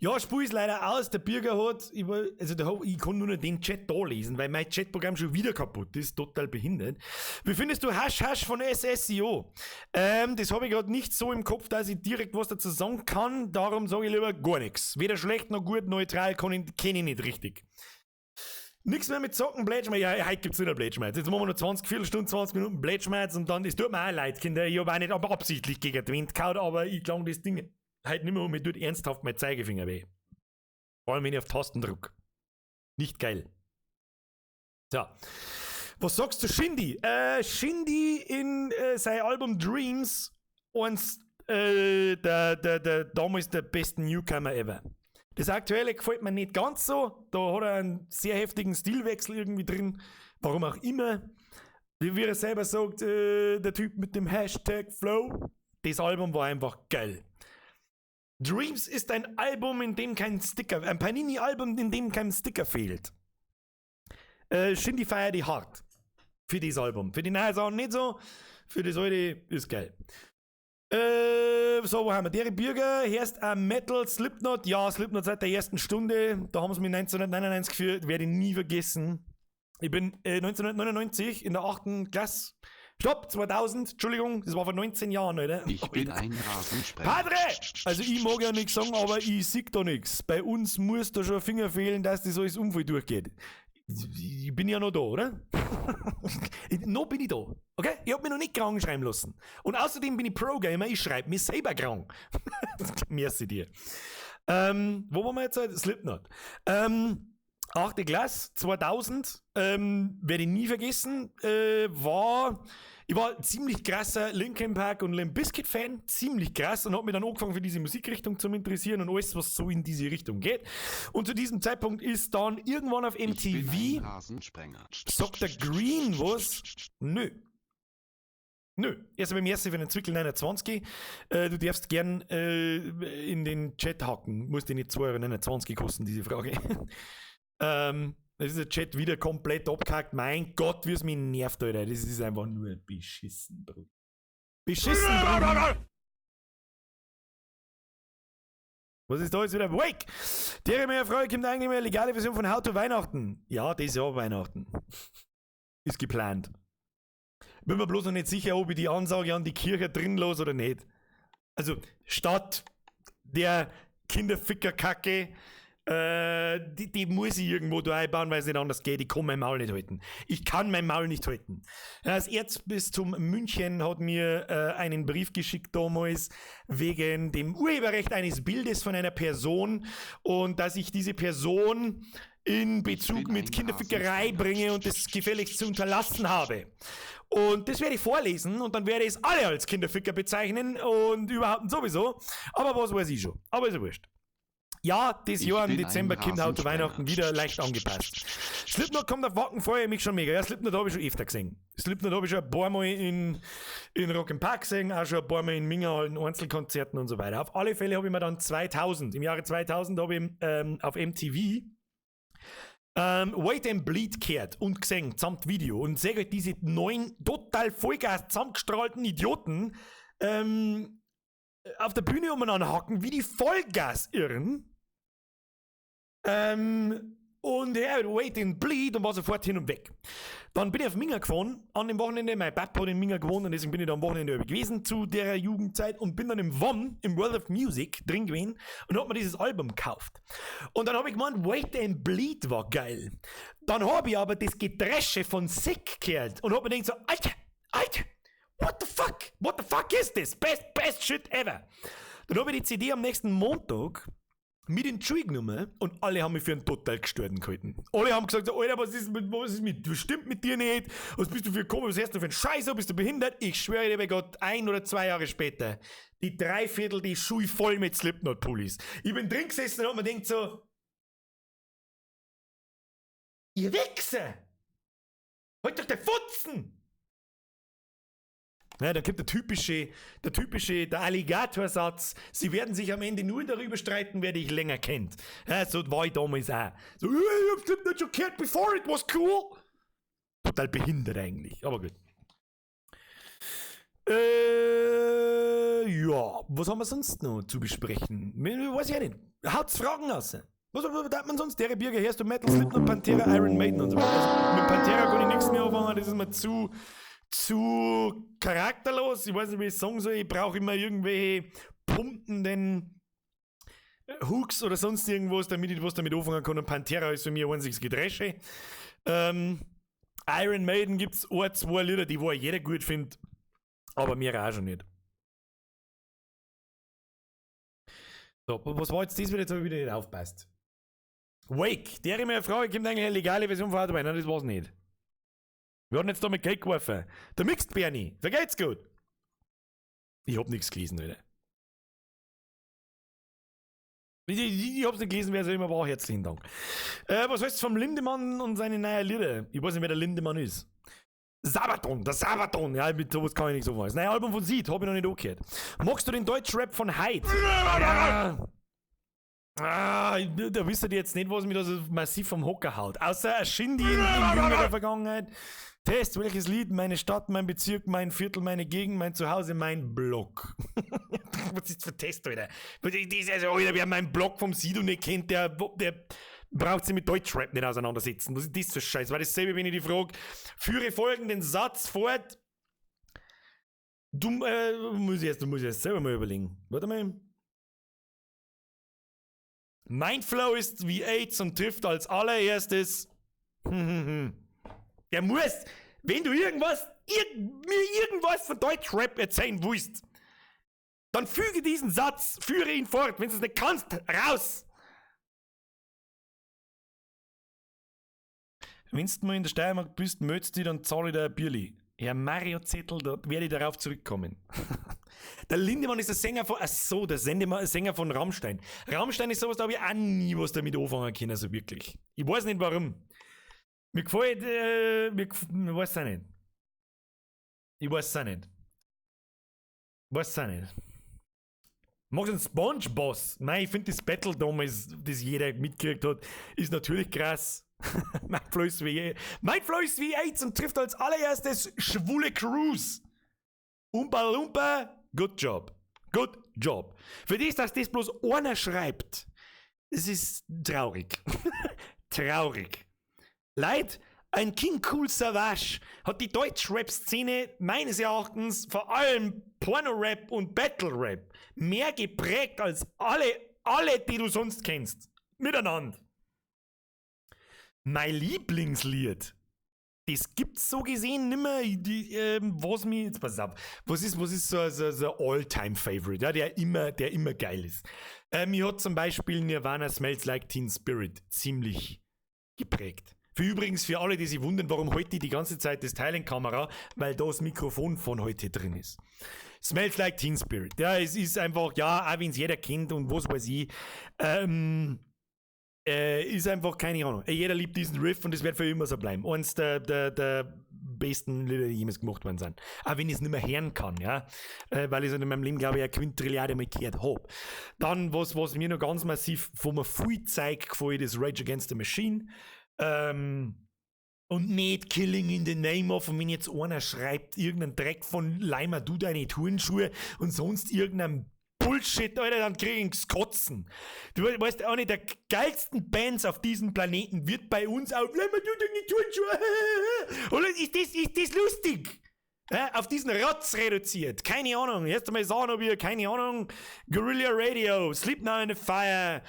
Ja, Spiel ist leider aus. Der Bürger hat, ich, war, also der hat, ich kann nur noch den Chat da lesen, weil mein Chatprogramm schon wieder kaputt ist, total behindert. Wie findest du Hasch Hasch von SSIO? Das habe ich gerade nicht so im Kopf, dass ich direkt was dazu sagen kann. Darum sage ich lieber gar nichts. Weder schlecht noch gut, neutral kenn ich nicht richtig. Nix mehr mit Zocken, Blätschmerz. Ja, heute gibt's wieder Blätschmerz. Jetzt machen wir noch 20, Viertelstunde, 20 Minuten Blätschmerz und dann, es tut mir auch leid, Kinder. Ich habe auch nicht absichtlich gegen den Wind gehauen, aber ich klang das Ding heute nicht mehr um. Mir tut ernsthaft mein Zeigefinger weh. Vor allem, wenn ich auf Tasten drück. Nicht geil. So. Was sagst du, Shindy? Shindy in sein Album Dreams, eins der damals der besten Newcomer ever. Das aktuelle gefällt mir nicht ganz so. Da hat er einen sehr heftigen Stilwechsel irgendwie drin. Warum auch immer. Wie er selber sagt, der Typ mit dem Hashtag Flow. Das Album war einfach geil. Dreams ist ein Album, in dem kein Sticker, ein Panini-Album, in dem kein Sticker fehlt. Shindy feiert ich hart. Für dieses Album. Für die neue Sachen nicht so. Für das alte ist geil. So, wo haben wir? Dere Bürger, hörst ein Metal, Slipknot. Ja, Slipknot seit der ersten Stunde. Da haben sie mich 1999 geführt, werde ich nie vergessen. Ich bin 1999 in der 8. Klasse. Stopp, 2000, Entschuldigung, das war vor 19 Jahren, Alter. Ich bin ein Rasensprenger. Padre! Also ich mag ja nichts sagen, aber ich sehe da nichts. Bei uns muss da schon ein Finger fehlen, dass das alles Unfall durchgeht. Ich bin ja noch da, oder? Noch bin ich da. Okay? Ich hab mich noch nicht krank schreiben lassen. Und außerdem bin ich Pro-Gamer, ich schreibe mich selber krank. Merci dir. Wo waren wir jetzt? Slipknot. 8. Klasse, 2000, werde ich nie vergessen, ich war ziemlich krasser Linkin Park und Limp Bizkit Fan, ziemlich krass und hab mich dann angefangen für diese Musikrichtung zu interessieren und alles, was so in diese Richtung geht. Und zu diesem Zeitpunkt ist dann irgendwann auf Ich bin MTV, ein Rasensprenger. Sagt der Green was? Nö. Nö. Erst beim ersten für den Zwickel 29. Du darfst gern in den Chat hacken. Muss dir nicht 2,29 Euro kosten, diese Frage. Das ist der Chat wieder komplett abgehackt. Mein Gott, wie es mich nervt, Alter. Das ist einfach nur beschissen, Bro. Beschissen, Bro. Was ist da jetzt wieder? Wake! Der mehr Frage kommt eigentlich eine legale Version von How to Weihnachten. Ja, das ist ja Weihnachten. Ist geplant. Bin mir bloß noch nicht sicher, ob ich die Ansage an die Kirche drin los oder nicht. Also, statt der Kinderficker-Kacke. Die muss ich irgendwo da einbauen, weil es nicht anders geht. Ich kann mein Maul nicht halten. Ich kann mein Maul nicht halten. Das Erzbistum München hat mir einen Brief geschickt damals wegen dem Urheberrecht eines Bildes von einer Person und dass ich diese Person in Bezug mit Kinderfickerei bringe und das gefälligst zu unterlassen habe. Und das werde ich vorlesen und dann werde ich es alle als Kinderficker bezeichnen und überhaupt sowieso. Aber was weiß ich schon. Aber ist ja wurscht. Ja, das Ich Jahr im bin ein Dezember kommt auch zu Rasensprenger. Weihnachten wieder leicht angepasst. Slipknot kommt auf Wacken, freue ich mich schon mega. Ja, Slipknot habe ich schon öfter gesehen. Slipknot habe ich schon ein paar Mal in Rock im Park gesehen, auch schon ein paar Mal in Minga, in Einzelkonzerten und so weiter. Auf alle Fälle habe ich mir dann 2000, im Jahre 2000 habe ich auf MTV Wait and Bleed gehört und gesehen, samt Video. Und sehe halt diese neun total Vollgas zusammengestrahlten Idioten auf der Bühne umeinander hacken, wie die Vollgas-Irren. Und ja, Wait and Bleed und war sofort hin und weg. Dann bin ich auf Minga gefahren an dem Wochenende. Mein Papa hat in Minga gewohnt und deswegen bin ich da am Wochenende gewesen zu der Jugendzeit und bin dann im WOM, im World of Music, drin gewesen und hab mir dieses Album gekauft. Und dann hab ich gemeint, Wait and Bleed war geil. Dann hab ich aber das Gedresche von Sick gehört und hab mir gedacht so, Alter, Alter, what the fuck? What the fuck is this? Best, best shit ever. Dann hab ich die CD am nächsten Montag mit in die Schule genommen und alle haben mich für einen total gestörten gehalten. Alle haben gesagt, so, Alter, was stimmt mit dir nicht? Was bist du für komisch, was hast du für einen Scheiß, bist du behindert? Ich schwöre dir bei Gott, 1 oder 2 Jahre später, die Dreiviertel die Schule voll mit Slipknot-Pullis. Ich bin drin gesessen und hab mir gedacht so, ihr Wichser! Halt doch der Futzen! Ja, da kommt der typische, der Alligatoah-Satz. Sie werden sich am Ende nur darüber streiten, wer dich länger kennt. Ja, so war ich damals auch. So, ich hab Slipknot schon gehört before it was cool. Total behindert eigentlich, aber gut. Ja, was haben wir sonst noch zu besprechen? Weiß ich auch nicht. Haut's Fragen raus. Was darf man sonst? Der Birger, hörst du Metal, Slipknot, Pantera, Iron Maiden und so weiter. Also, mit Pantera kann ich nichts mehr anfangen, das ist mir zu charakterlos. Ich weiß nicht, wie ich sagen soll. Ich brauche immer irgendwelche pumpenden Hooks oder sonst irgendwas, damit ich was damit anfangen kann. Und Pantera ist für mich ein einziges Gedresche. Iron Maiden gibt's ein, zwei Lieder, die wo jeder gut findet, aber mir auch schon nicht. So, was war jetzt das wieder? Jetzt hab ich wieder nicht aufpasst. Wake, der immer Frage, kommt eigentlich eine legale Version von Autobahn? Nein, das war's nicht. Wir haben jetzt da mit Geld geworfen. Der Mixed Bernie, vergeht's gut. Ich hab nix gelesen, Alter. Ich hab's nicht gelesen, wer es immer war. Herzlichen Dank. Was heißt vom Lindemann und seine neuen Lieder? Ich weiß nicht, wer der Lindemann ist. Sabaton, der Sabaton. Ja, mit sowas kann ich nichts anfangen. Das neue Album von Seeed, hab ich noch nicht angehört. Magst du den Deutschrap von Hyde? Ja. Ah, da wisst ihr jetzt nicht, was mich da so massiv vom Hocker haut. Außer ein Shindy in jüngerer Vergangenheit. Test, welches Lied? Meine Stadt, mein Bezirk, mein Viertel, meine Gegend, mein Zuhause, mein Block. Was ist das für Test, Alter? Das ist also, Alter, wer meinen Block vom Sido nicht kennt, der braucht sich mit Deutschrap nicht auseinandersetzen. Was ist das für Scheiß? Weil dasselbe, wenn ich die frage, führe folgenden Satz fort. Du, muss ich erst selber mal überlegen. Warte mal. Mein Flow ist wie AIDS und trifft als allererstes. Der muss, wenn du mir irgendwas von Deutschrap erzählen willst, dann füge diesen Satz, führe ihn fort. Wenn du es nicht kannst, raus! Wenn du mal in der Steiermark bist, meldest dich, dann zahle ich dir ein Bierli. Herr Mario Zettel, da werde ich darauf zurückkommen. Der Lindemann ist der Sänger von, ach so, der Sänger von Rammstein. Rammstein ist sowas, da hab ich auch nie was damit anfangen können, so wirklich. Ich weiß nicht warum. Mir gefällt, mir weiß auch nicht. Ich weiß auch nicht. Weiß auch nicht. Magst du einen Spongeboss? Nein, ich find das Battle damals, das jeder mitgekriegt hat, ist natürlich krass. Mein Flow ist wie, mein Flow ist wie AIDS und trifft als allererstes schwule Crews. Umpa Lumpa, good job. Good job. Für das, dass das bloß einer schreibt, das ist traurig. Traurig. Leid, ein King Kool Savas hat die Deutsch-Rap-Szene meines Erachtens vor allem Porno-Rap und Battle-Rap mehr geprägt als alle Alle, die du sonst kennst. Miteinander. Mein Lieblingslied, das gibt's so gesehen nimmer, die, was mir, jetzt pass auf, was ist so ein All-Time-Favorite, ja, der immer geil ist? Mir hat zum Beispiel Nirvana Smells Like Teen Spirit ziemlich geprägt. Für übrigens, für alle, die sich wundern, warum heute die ganze Zeit das Teil in Kamera, weil da das Mikrofon von heute drin ist. Smells Like Teen Spirit. Ja, es ist einfach, ja, auch wenn es jeder kennt und was weiß ich, ist einfach keine Ahnung. Jeder liebt diesen Riff und es wird für immer so bleiben. Eins der besten Lieder, die jemals gemacht worden sind. Auch wenn ich es nicht mehr hören kann, ja. Weil ich es in meinem Leben, glaube ich, eine Quintilliarde mal gehört habe. Dann, was mir noch ganz massiv, wo mir viel Zeug gefällt, ist Rage Against the Machine. Und nicht Killing in the Name of, und wenn jetzt einer schreibt, irgendeinen Dreck von Leih ma du deine Turnschuhe und sonst irgendein Bullshit, Alter, dann krieg ich's Kotzen. Du weißt, eine der geilsten Bands auf diesem Planeten wird bei uns auf Leih ma du deine Turnschuhe. Oder ist das lustig? Ja, auf diesen Rotz reduziert. Keine Ahnung. Erst einmal sagen, ob ihr, keine Ahnung, Guerrilla Radio, Sleep Now in the Fire,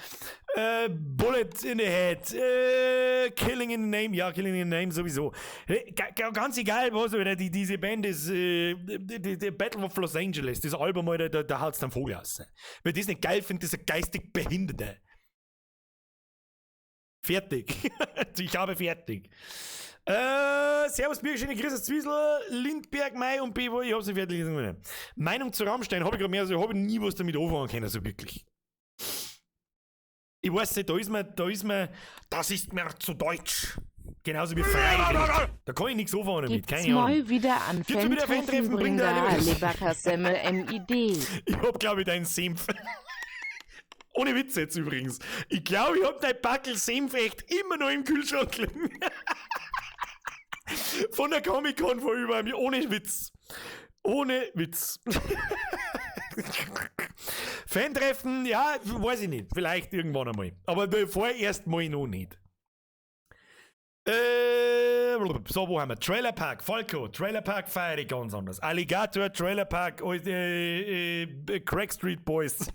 Bullet in the Head, Killing in the Name, ja, Killing in the Name sowieso. Ganz egal, was, oder diese Band ist, die Battle of Los Angeles, das Album, Alter, da haut's dann Vogel aus. Wer das nicht geil findet, ist ein geistig Behinderte. Fertig. Ich habe fertig. Servus, Birg, schöne Grüße aus Zwiesel, Lindberg, Mai und B, ich hab's nicht fertig gelesen. Meinung zu Rammstein habe ich gerade mehr, also habe ich nie was damit anfangen können, so wirklich. Ich weiß nicht, da ist mir, das ist mir zu deutsch. Genauso wie frei. Da kann ich nichts anfangen damit, Gibt's keine Ahnung. mal wieder an Gibt's wieder Fan-Treffen, Fan-Treffen, bring bring da da eine- Leberkassemmel MID. Ich hab, glaube ich, deinen Senf. Ohne Witz jetzt übrigens. Ich glaube, ich hab dein Packel Senf echt immer noch im Kühlschrank liegen. Von der Comic-Con vor über mir. Ohne Witz. Ohne Witz. Fan-Treffen, ja, weiß ich nicht. Vielleicht irgendwann einmal. Aber vorerst mal noch nicht. So, wo haben wir? Trailer Park, Falco, Trailer Park feiere ich ganz anders. Alligator, Trailer Park, Crack Street Boys.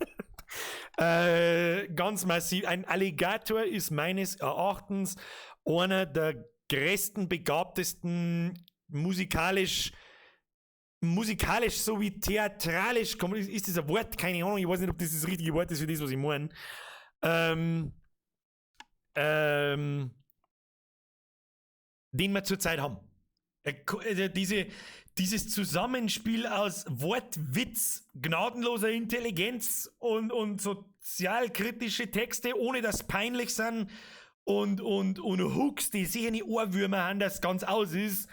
Ganz massiv. Ein Alligator ist meines Erachtens einer der größten, begabtesten, musikalisch sowie theatralisch, ist das ein Wort? Keine Ahnung, ich weiß nicht, ob das das richtige Wort ist für das, was ich meine. Den wir zurzeit haben. Also dieses Zusammenspiel aus Wortwitz, gnadenloser Intelligenz und sozialkritische Texte, ohne dass peinlich sind und Hooks, die sicher nicht Ohrwürmer haben, dass ganz aus ist,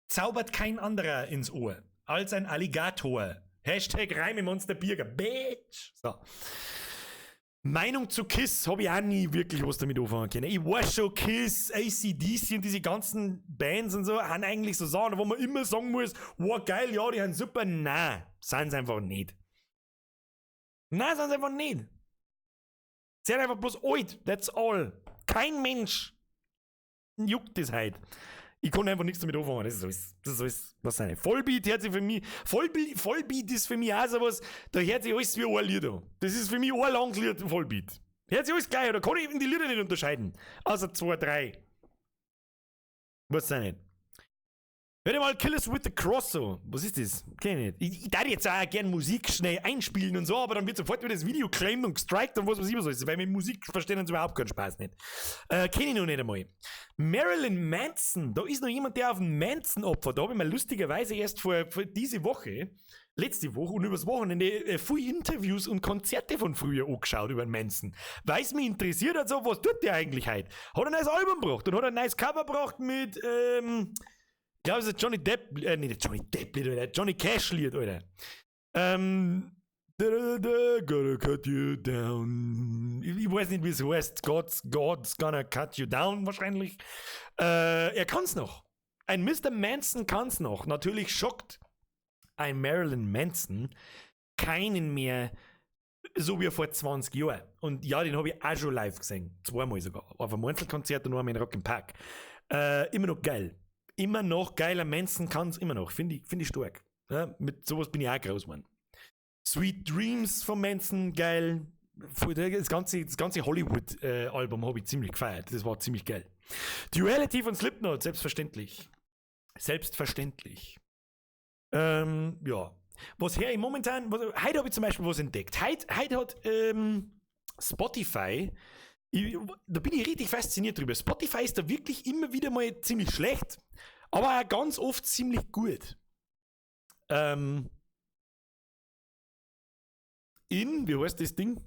zaubert kein anderer ins Ohr als ein Alligator. #ReimemonsterBirger. Bitch. So. Meinung zu Kiss habe ich auch nie wirklich was damit anfangen können. Ich weiß schon, Kiss, AC/DC und diese ganzen Bands und so haben eigentlich so Sachen, wo man immer sagen muss, wow, geil, ja, die sind super. Nein, sind sie einfach nicht. Nein, sind sie einfach nicht. Sie sind einfach bloß alt, that's all. Kein Mensch juckt das halt. Ich kann einfach nichts damit anfangen. Das ist alles. Das ist alles. Was seine. Volbeat hört sich für mich. Volbeat ist für mich auch sowas, da hört sich alles wie ein Lied an. Das ist für mich ein langes Lied, Volbeat. Hört sich alles gleich an, da kann ich eben die Lieder nicht unterscheiden. Außer zwei, drei. Was sei nicht. Hör dir mal Killers with the Cross an. Was ist das? Kenn ich nicht. Ich darf jetzt auch gern Musik schnell einspielen und so, aber dann wird sofort wieder das Video claimed und gestrikt und was weiß ich was alles. Weil mit Musik verstehen sie überhaupt keinen Spaß nicht. Kenn ich noch nicht einmal. Marilyn Manson. Da ist noch jemand, der auf den Manson opfert. Da habe ich mir lustigerweise erst vor diese Woche, letzte Woche und übers Wochenende viele Interviews und Konzerte von früher angeschaut über den Manson. Weil es mich interessiert hat, so, was tut der eigentlich heute? Hat ein neues Album gebracht und hat ein neues Cover gebracht mit, ich glaube, es ist Johnny Depp, nee, Johnny Depp Lied, Alter, Johnny Cash Lied, Alter. Da, da, da, gonna cut you down. Ich weiß nicht, wie es heißt. God's gonna cut you down, wahrscheinlich. Er kann's noch. Ein Mr. Manson kann's noch. Natürlich schockt ein Marilyn Manson keinen mehr, so wie vor 20 Jahren. Und ja, den habe ich auch schon live gesehen. Zweimal sogar. Auf einem Einzelkonzert und einmal in Rock im Park. Immer noch geil. Immer noch geiler Manson kann's immer noch. Find ich stark. Ja, mit sowas bin ich auch groß geworden. Sweet Dreams von Manson, geil. Das ganze Hollywood-Album habe ich ziemlich gefeiert. Das war ziemlich geil. Duality von Slipknot, selbstverständlich. Selbstverständlich. Ja. Was höre ich momentan? Heute habe ich zum Beispiel was entdeckt. Heute hat Spotify, da bin ich richtig fasziniert drüber. Spotify ist da wirklich immer wieder mal ziemlich schlecht, aber auch ganz oft ziemlich gut. Wie heißt das Ding?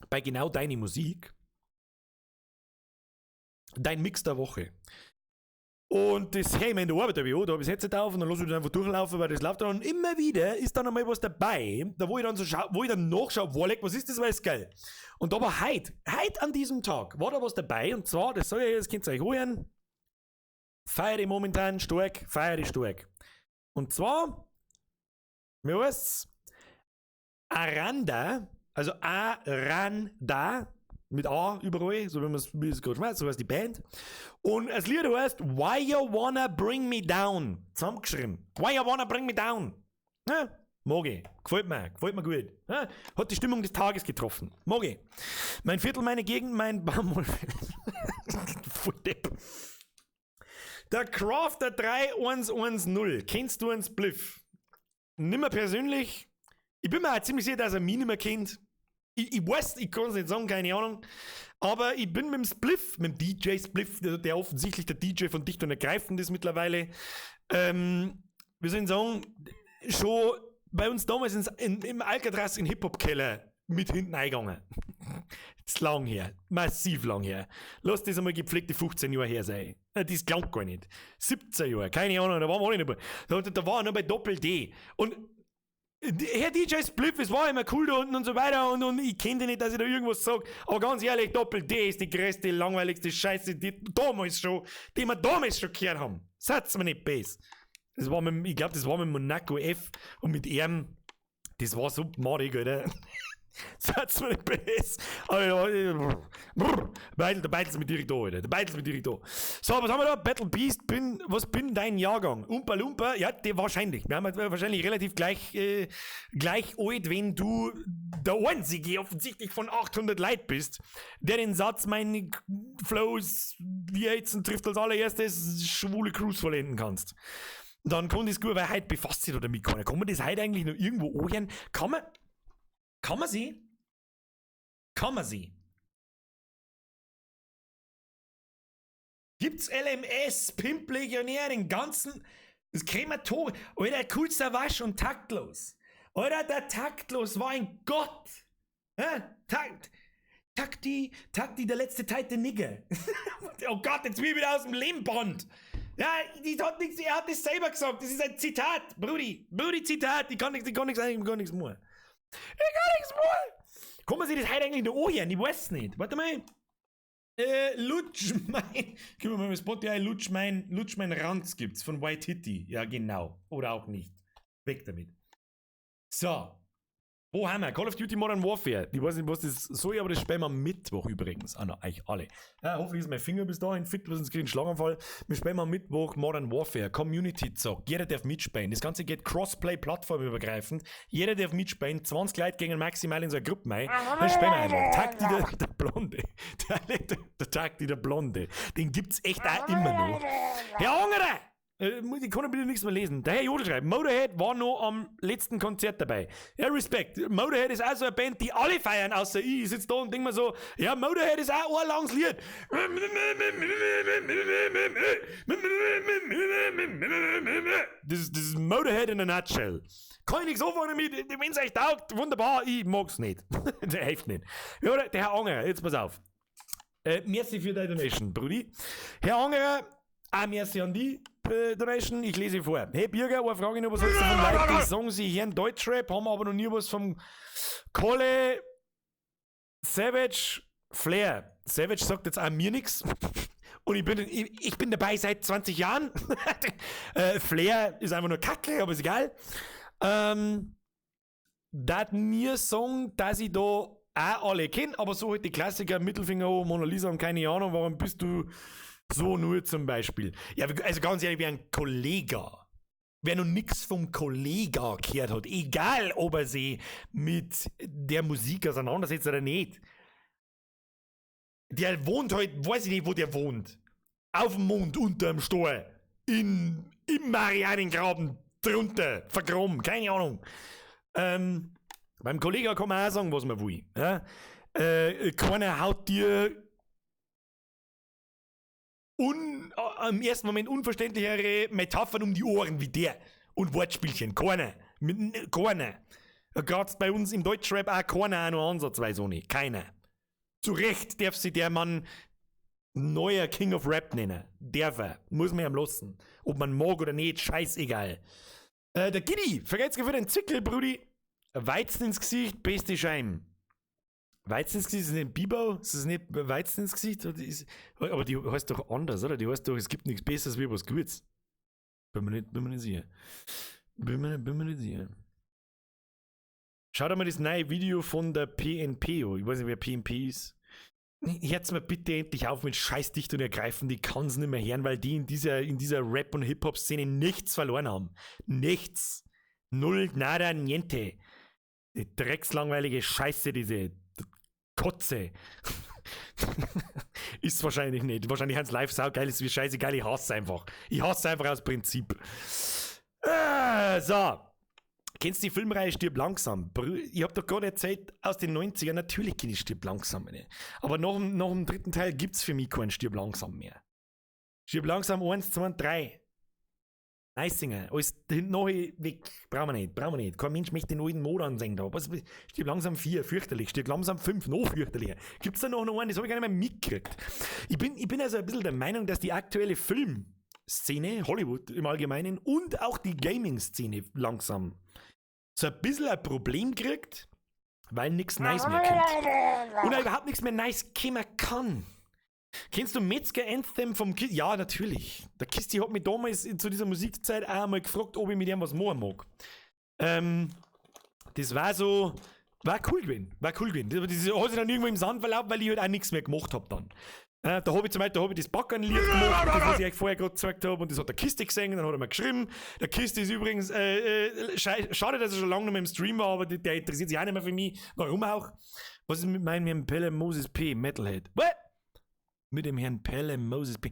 Bei genau deine Musik. Dein Mix der Woche. Und das höre ich mir in der Arbeit an, da habe ich das Headset auf und dann lasse ich das einfach durchlaufen, weil das läuft dann. Und immer wieder ist dann einmal was dabei, da wo ich dann so schau, wo ich dann nachschaue, wo, was ist das, weil ist geil. Und aber heute an diesem Tag, war da was dabei und zwar, das soll ich, das könnt ihr euch hören, feiere ich momentan stark, feiere ich stark. Und zwar, wie heißt's? Aranda, also Aranda, mit A überall, so wie man es gerade schmeißt, so heißt die Band. Und das Lied heißt Why You Wanna Bring Me Down. Zusammengeschrieben. Why You Wanna Bring Me Down. Ja, mag ich. Gefällt mir gut. Ja, hat die Stimmung des Tages getroffen. Mag ich. Mein Viertel, meine Gegend, mein Baumwollfeld. Voll Depp. Der Crafter 3110. Kennst du einen Spliff? Nimmer persönlich. Ich bin mir auch ziemlich sicher, dass er mich nicht mehr kennt. Ich weiß, ich kann es nicht sagen, keine Ahnung. Aber ich bin mit dem Spliff, mit dem DJ Spliff, der offensichtlich der DJ von Dicht und Ergreifend ist mittlerweile, wir sollen sagen, schon bei uns damals im Alcatraz in Hip-Hop-Keller mit hinten eingegangen. Das ist lang her. Massiv lang her. Lass das einmal gepflegte 15 Jahre her sein. Das glaubt gar nicht. 17 Jahre, keine Ahnung, da waren wir alle nicht mehr. Da war er noch bei Doppel-D. Und Herr DJ Spliff, es war immer cool da unten und so weiter und ich kenne den nicht, dass ich da irgendwas sage. Aber ganz ehrlich, Doppel-D ist die größte, langweiligste Scheiße, die wir damals schon gehört haben. Seid's mir nicht böse. Das war mit, ich glaube, das war mit Monaco F und mit ihm, das war so madig, Alter. Seid's mir nicht böse. Aber, brr, der beitelt's mir direkt da, Alter. Der beitelt's mir direkt da. So, was haben wir da? Battle Beast, was bin dein Jahrgang? Umpa Lumpa? Ja, der wahrscheinlich. Wir haben wahrscheinlich relativ gleich alt, wenn du der Einzige offensichtlich von 800 Leuten bist, der den Satz, mein Flows, wie jetzt trifft als allererstes schwule Crews vollenden kannst. Dann kommt das gut, weil heute befasst sich da damit keiner. Kann man das heute eigentlich noch irgendwo anhören? Kann man sie? Kann man sie? Gibt's LMS, Pimp Legionär, den ganzen, das Krematorium, Alter, Kool Savas und Taktlos. Alter, der Taktlos war ein Gott. Hä? Takt, Takti, Takti, der letzte Teil der Nigger. Oh Gott, jetzt bin ich wieder aus dem Lehmband. Ja, die hat nichts, er hat das selber gesagt. Das ist ein Zitat, Brudi. Brudi, Zitat. Ich kann nichts mehr. Ich kann nichts mehr. Kann man sich das heute eigentlich noch anhören? Ich weiß nicht. Warte mal. Lutsch mein. Können wir mal mit Spotify Lutsch mein Ranz gibt's von White Hitty. Ja, genau. Oder auch nicht. Weg damit. So. Wo haben wir? Call of Duty Modern Warfare. Ich weiß nicht, was das soll, aber das spielen wir am Mittwoch übrigens. Ah, no, eigentlich alle. Ja, hoffentlich ist mein Finger bis dahin fit, sonst kriege ich einen Schlaganfall. Wir spielen am Mittwoch Modern Warfare, Community Zock. Jeder darf mitspielen. Das Ganze geht Crossplay-plattformübergreifend. Jeder darf mitspielen. 20 Leute gehen maximal in so eine Gruppe rein. Dann spielen wir einfach. Takti der Blonde. Der Takti der Blonde. Den gibt's echt auch immer noch. Herr Angerer! Ich kann bitte nichts mehr lesen. Der Herr Jodl schreibt, Motörhead war noch am letzten Konzert dabei. Ja, Respekt. Motörhead ist auch so eine Band, die alle feiern, außer ich. Ich sitze da und denk mir so, ja, Motörhead ist auch ein langes Lied. Das ist Motörhead in a nutshell. Kann ich nichts anfangen damit, wenn's euch taugt, wunderbar, ich mag's nicht. Der hilft nicht. Ja, der Herr Angerer, jetzt pass auf. Merci für deine Donation, Brudi. Herr Angerer, auch merci an die Donation, ich lese vor. Hey Birger, eine Frage noch, was hältst du von Leuten, die sagen, sie hören Deutschrap, haben aber noch nie was vom Kolle, Savage, Flair. Savage sagt jetzt auch mir nix. Und ich bin dabei seit 20 Jahren. Flair ist einfach nur Kacke, aber ist egal. Dat mir sagen, dass ich da auch alle kenne, aber so halt die Klassiker, Mittelfinger hoch, Mona Lisa und keine Ahnung, warum bist du so nur zum Beispiel. Ja, also ganz ehrlich, wie ein Kollege. Wer noch nix vom Kollegah gehört hat, egal ob er sich mit der Musik auseinandersetzt oder nicht, der wohnt halt, weiß ich nicht, wo der wohnt. Auf dem Mond, unterm Stor, im Marianengraben, drunter, vergraben, keine Ahnung. Beim Kollegah kann man auch sagen, was man will. Ja? Keiner haut dir im ersten Moment unverständlichere Metaphern um die Ohren wie der. Und Wortspielchen. Keiner. Keiner. Gerade bei uns im Deutschrap auch keiner, auch nur ansatzweise ohne. Keiner. Zu Recht darf sich der Mann neuer King of Rap nennen. Darf er. Muss man ihm lassen. Ob man mag oder nicht, scheißegal. Der Giddy, vergeht's für den Zwickel, Brudi. Weizen ins Gesicht, beste Schein. Weizen ins Gesicht, ist das nicht Bibo? Ist das nicht Weizen ins Gesicht? Aber die heißt doch anders, oder? Die heißt doch, es gibt nichts Besseres wie was Gutes. Bin mir nicht sicher. Bin mir nicht sicher. Schau dir mal das neue Video von der PNP an. Ich weiß nicht, wer PNP ist. Hört's mir bitte endlich auf mit Scheiß dicht und ergreifend. Die kann's nicht mehr hören, weil die in dieser Rap- und Hip-Hop-Szene nichts verloren haben. Nichts. Null, nada, niente. Die dreckslangweilige Scheiße, diese Kotze. Ist wahrscheinlich nicht. Wahrscheinlich haben's live saugeil, ist wie scheißegal, ich hasse einfach. Ich hasse einfach aus Prinzip. So. Kennst du die Filmreihe Stirb langsam? Ich hab doch gerade erzählt, aus den 90ern, natürlich kenne ich Stirb langsam. Ne? Aber nach dem dritten Teil gibt's für mich keinen Stirb langsam mehr. Stirb langsam 1, 2 und 3. Nice-Singer. Alles hinten noch weg. Brauchen wir nicht. Kein Mensch möchte den alten Mod ansehen da. Was, Stirb langsam 4, fürchterlich. Stirb langsam 5, noch fürchterlicher. Gibt's da noch einen? Das habe ich gar nicht mehr mitgekriegt. Ich bin also ein bisschen der Meinung, dass die aktuelle Filmszene, Hollywood im Allgemeinen, und auch die Gaming-Szene langsam so ein bisschen ein Problem kriegt, weil nichts Nice mehr kommt. Und auch überhaupt nichts mehr Nice kommen kann. Kennst du Metzger Anthem vom Kisti? Ja, natürlich. Der Kisti hat mich damals zu dieser Musikzeit auch einmal gefragt, ob ich mit ihm was machen mag. Das war so. War cool gewesen. Das hat sich dann irgendwo im Sand verlaufen, weil ich halt auch nichts mehr gemacht hab dann. Da habe ich zum Beispiel das Backernlied gemacht, das, was ich euch vorher gerade gezeigt habe, und das hat der Kisti gesehen, dann hat er mir geschrieben. Der Kisti ist übrigens, schade, dass er schon lange nicht mehr im Stream war, aber der interessiert sich auch nicht mehr für mich. Warum auch? Was ist mit meinem Herrn Pelle Moses P. Metalhead? What? Mit dem Herrn Pelle Moses P.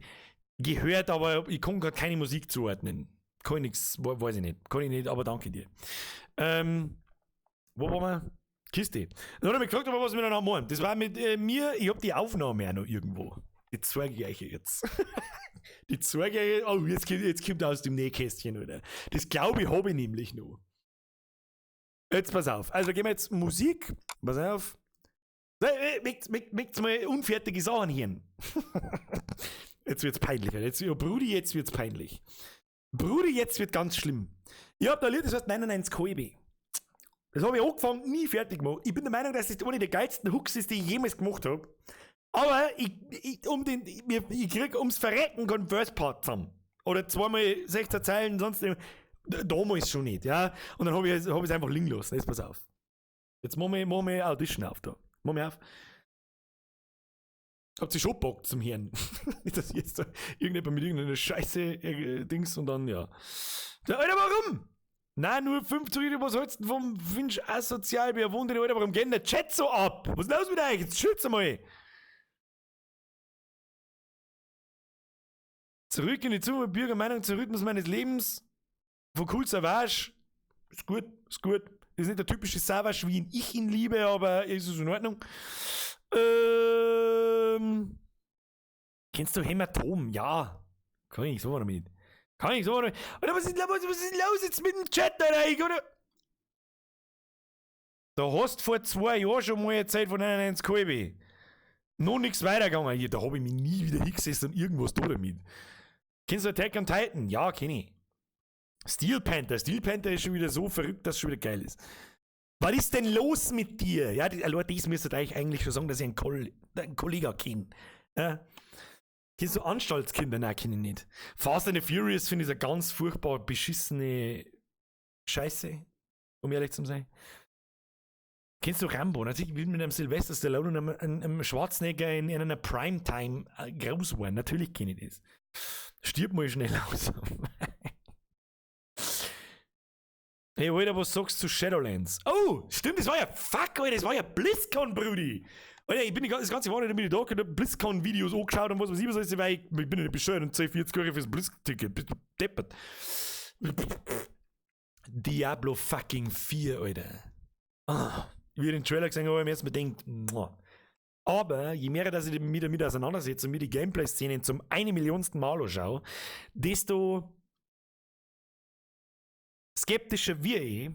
Gehört, aber ich kann gerade keine Musik zuordnen. Kann ich nix, weiß ich nicht. Kann ich nicht, aber danke dir. Wo waren wir? Kiste. Dann hat er mich gefragt, aber was wir dann machen. Das war mit mir, ich hab die Aufnahme auch noch irgendwo. Die zeige ich euch jetzt. Die zeige ich euch. Oh, jetzt kommt aus dem Nähkästchen, oder? Das glaube ich, habe ich nämlich noch. Jetzt pass auf. Also gehen wir jetzt Musik. Pass auf. Möcht's mal unfertige Sachen hier. Jetzt wird's peinlich. Jetzt, oh, Brudi, jetzt wird's peinlich. Brudi, jetzt wird ganz schlimm. Ich hab da ein Lied, das heißt 99 KB. Das habe ich angefangen, nie fertig gemacht. Ich bin der Meinung, dass das eine der geilsten Hooks ist, die ich jemals gemacht habe. Aber ich krieg ums Verrecken keinen Verse-Part zusammen. Oder zweimal 16 Zeilen, sonst. Damals schon nicht, ja. Und dann habe ich es einfach liegen lassen. Jetzt pass auf. Jetzt machen wir Audition auf da. Machen wir auf. Habt ihr schon Bock zum Hören? Nicht, dass jetzt da irgendjemand mit irgendeiner Scheiße Dings und dann, ja. Alter, warum? Nein, nur 50, was hältst du vom Finch asozial? Wer wohnt denn, Alter? Warum geht denn der Chat so ab? Was ist los mit euch? Jetzt schützt mal. Zurück in die Zukunft, Bürger Meinung zum Rhythmus meines Lebens. Von Kool Savas. Ist gut, ist gut. Ist nicht der typische Savas, wie ihn ich ihn liebe, aber ist es in Ordnung. Kennst du Hämatom? Ja. Kann ich so damit. Kann ich so damit. Alter, was ist los jetzt mit dem Chat, Alter? Oder? Da hast du vor 2 Jahren schon mal erzählt von 99 KB. Noch nichts weitergegangen. Hier, da hab ich mich nie wieder hingesessen und irgendwas da damit. Kennst du Attack on Titan? Ja, kenn ich. Steel Panther. Steel Panther ist schon wieder so verrückt, dass es schon wieder geil ist. Was ist denn los mit dir? Ja, allein das müsste ich eigentlich schon sagen, dass ich einen Kollegen kenne. Ja? Kennst du Anstaltskinder? Nein, kenne ich nicht. Fast and the Furious finde ich eine ganz furchtbar beschissene Scheiße, um ehrlich zu sein. Kennst du Rambo? Natürlich bin ich mit einem Sylvester Stallone und einem Schwarzenegger in einer Primetime groß geworden. Natürlich kenne ich das. Stirb mal schnell aus. Hey, Alter, was sagst du zu Shadowlands? Oh, stimmt, das war ja, fuck, Alter, das war ja BlizzCon, Brudi. Alter, ich bin das ganze Wochenende bin ich da, ich hab BlizzCon-Videos angeschaut und was weiß ich was alles, weil ich bin ja nicht bescheuert und zahl 40 Euro fürs Blizz-Ticket. Bist du deppert? Diablo fucking 4, Alter. Ah, wie ich den Trailer gesehen habe, habe ich mir erst mal gedacht, muah. Aber je mehr, dass ich mich damit auseinandersetze und mir die Gameplay-Szenen zum 1 Millionsten Mal anschaue, desto skeptischer wir ich,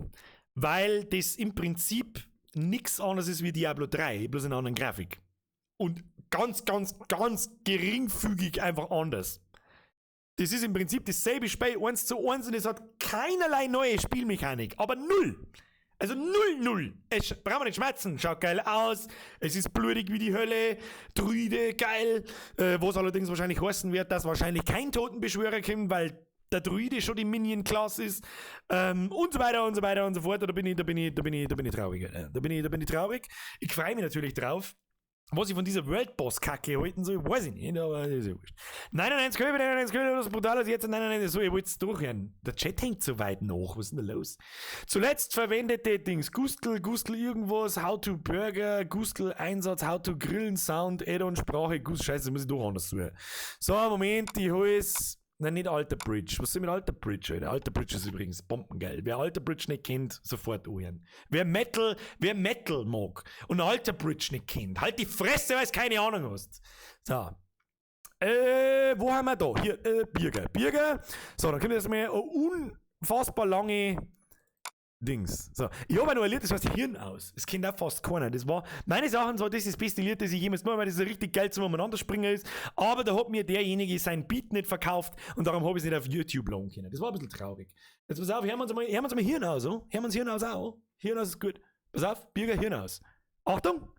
weil das im Prinzip nichts anderes ist wie Diablo 3, bloß in einer anderen Grafik. Und ganz, ganz, ganz geringfügig einfach anders. Das ist im Prinzip dasselbe Spiel 1:1 und es hat keinerlei neue Spielmechanik, aber null. Also null, null. Es brauchen wir nicht schmerzen. Schaut geil aus. Es ist blutig wie die Hölle. Druide, geil. Was allerdings wahrscheinlich heißen wird, dass wahrscheinlich kein Totenbeschwörer kommt, weil der Druide schon die Minion-Class ist. Und so weiter und so weiter und so fort. Da bin ich traurig. Alter. Da bin ich traurig. Ich freue mich natürlich drauf. Was ich von dieser World Boss Kacke halten soll, weiß ich nicht, aber das ist ja wurscht. 99 Köbe, 99 Köbe, was brutal ist jetzt, 99, so, ich wollte es durchhören. Der Chat hängt so weit nach, was ist denn da los? Zuletzt verwendete Dings, Gustl, Gustl irgendwas, How to Burger, Gustl Einsatz, How to Grillen, Sound, Add-on, Sprache, Gust, scheiße, das muss ich doch anders suchen. So, Moment, ich hol es. Nein, nicht Alter Bridge. Was ist mit Alter Bridge, Alter? Alter Bridge ist übrigens bombengeil. Wer Alter Bridge nicht kennt, sofort anhören. Wer Metal mag und Alter Bridge nicht kennt, halt die Fresse, weil du keine Ahnung hast. So. Wo haben wir da? Hier, Birger. Birger. So, dann kommt jetzt mal eine unfassbar lange Dings. So. Ich habe noch ein Lied, das heißt Hirn aus. Das kennt auch fast keiner. Das war, meines Erachtens war das das beste Lied, das ich jemals gemacht habe, weil das so richtig geil zum Umeinander springen ist. Aber da hat mir derjenige sein Beat nicht verkauft und darum habe ich es nicht auf YouTube laden können. Das war ein bisschen traurig. Jetzt pass auf, hören wir uns mal Hirn aus, so? Hören wir uns Hirn aus auch? Hirn aus ist gut. Pass auf, Birger, Hirn aus. Achtung!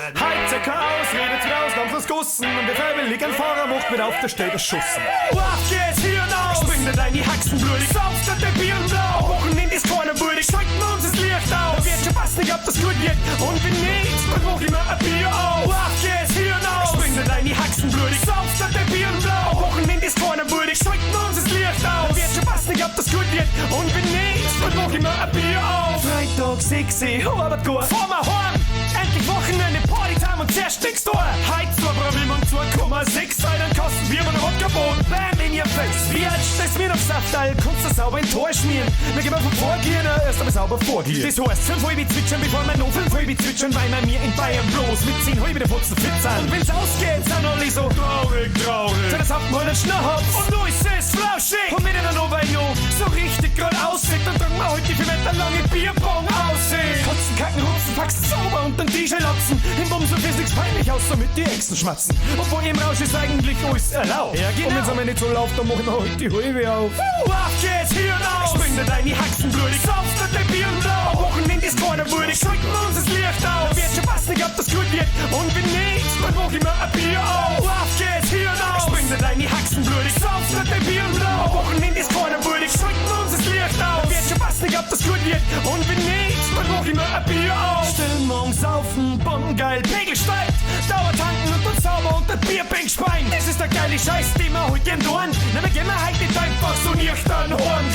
Heizer Chaos, redet wieder ausnahmslos Gussen und der freiwillig ein Fahrer macht mit auf der Stelle erschossen. Auf geht's, Hirn aus! Spring dir deine Haxen blutig, sauft der Bier blau. Wochenende ist keiner würdig, schalten uns das Licht aus. Wird schon passen, ich ob das gut wird. Und wenn nicht, dann mach ich mir ein Bier auf. Auf geht's, Hirn aus! Spring dir deine Haxen blutig, sauft der Bier blau. Wochenende ist keiner würdig, schalten uns das Licht aus. Wird schon passen, ich ob das gut wird. Und wenn nicht, dann mach ich mir ein Bier auf. Freitag 6 Uhr, Arbeit gut. Fahr mal heim! Endlich Wochenende, Partytime und zuerst nix da. Heute zwar probieren wir 2,6 sein, dann kosten wir mal Wodka-Boot. Bam in your face. Wie alt das mir auf Saftteil, kannst du sauber in Tor schmieren. Wir gehen mal vom Vorgehen, erst einmal sauber vorgehen. Das heißt, 5 halbe zwitschern, bevor wir noch 5 halbe zwitschern, weil wir mir in Bayern bloß mit 10 halbe der Fotzen fit sind. Und wenn's ausgeht, sind alle so traurig, traurig. So, das hat man einen Schnaps und nu ist es flauschig. Und mit einer noch, weil noch so richtig grad aussieht, dann trinken wir heute die 4 Meter lange Bierbong aussieht. Kotzen, kacken, rupsen, packst sauber und dann DJ-Latzen. Im Bumsen ist nichts peinlich, außer mit die Echsen schmatzen. Obwohl im Rausch ist eigentlich alles erlaubt. Ja, genau. Und wenn's einmal nicht so läuft, dann mach ich mir heute die halbe auf. Auf geht's, Hirn aus! Spring dir deine Haxen blutig, sauft der Bier blau. Wochenende ist keiner würdig, schalten uns das Licht aus. Wird schon passen, ich ob das gut wird. Und wenn nicht, dann mach ich mir ein Bier auf. Auf geht's, Hirn aus! Spring dir deine Haxen blutig, sauft der Bier blau. Wochenende ist keiner würdig, schalten uns das Licht aus. Wird schon passen, ich ob das gut wird. Und wenn nicht, dann mach ich mir ein Bier auf. Stimmung, saufen, bombengeil, Pegel steigt. Dauertanken und dann sauber und der Bierbank speien. Das ist der geile Scheiß, den wir heute gern tun. Na, wir gehen wir heute nicht einfach so nüchtern horn.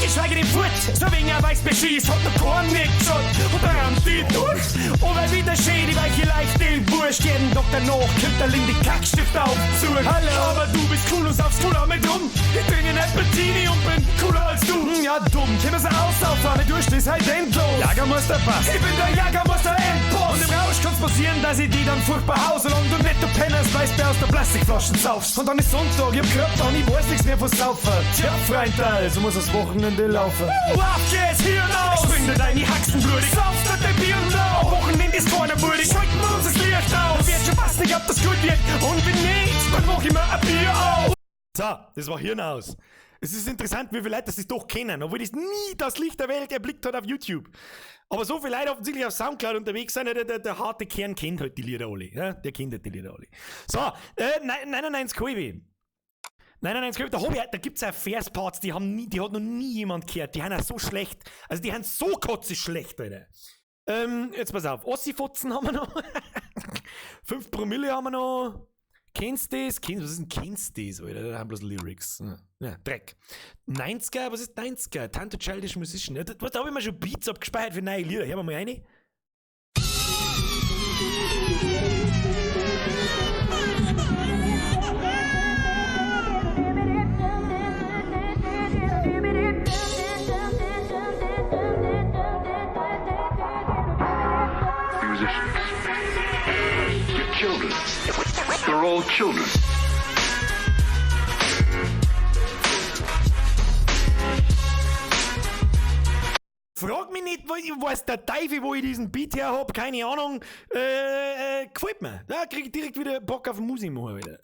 Geschweige denn fort, so wenig er weiß beschießt, hat noch keinen nicht geschaut. Und da rammt die durch. Und weil wieder schön, die weiche leichte Wurst. Jeden Tag danach kommt der Linde Kackstift auf zu. Hallo, aber du bist cool und saufst cooler mit rum. Ich trinke einen Appletini und bin cooler als du. Ja, dumm, können wir so aussaufen, mit Durst ist halt endlos. Jagermeister passt. Ich bin der Jagermeister Endboss. Und im Rausch kann's passieren, dass ich die dann furchtbar hau, solange du nicht du Penners weißt, wer aus der Plastikflaschen saufst. Und dann ist Sonntag, ich hab gehört, und ich weiß nichts mehr von Saufen. Tja, Freundal, so muss das Wochenende laufen. Auf geht's, Hirn aus! Spring dir deine Haxen blutig, sauft der Bier blau. Wochenende ist keiner würdig, schalten wir uns das Licht aus. Wird schon passen, ich ob das gut wird. Und wenn nicht, dann mach ich mir ein Bier auf. So, das war Hirn aus. Es ist interessant, wie viele Leute das doch kennen, obwohl das nie das Licht der Welt erblickt hat auf YouTube. Aber so viele Leute offensichtlich auf Soundcloud unterwegs sind, der harte Kern kennt halt die Lieder alle. Ja? Der kennt halt die Lieder alle. So, 99 Kolbe. 99 Kolbe, da gibt's auch Versparts, die hat noch nie jemand gehört. Die haben auch so schlecht. Also die haben so kotzig schlecht, Alter. Jetzt pass auf. Ossifotzen haben wir noch. 5 Promille haben wir noch. Kennst du das? Kennst, was ist denn kennst du das, Alter? Da haben bloß Lyrics. Ja, Dreck. 90er, was ist 90er? Tanto Childish Musician. Ja, da, da habe ich mir schon Beats abgespeichert für neue Lieder. Hören wir mal rein. Musicians. You're children. You're all children. Frag mich nicht, wo ich weiß der Teufel, wo ich diesen Beat her hab, keine Ahnung. Gefällt mir. Da krieg ich direkt wieder Bock auf Musik machen, wieder.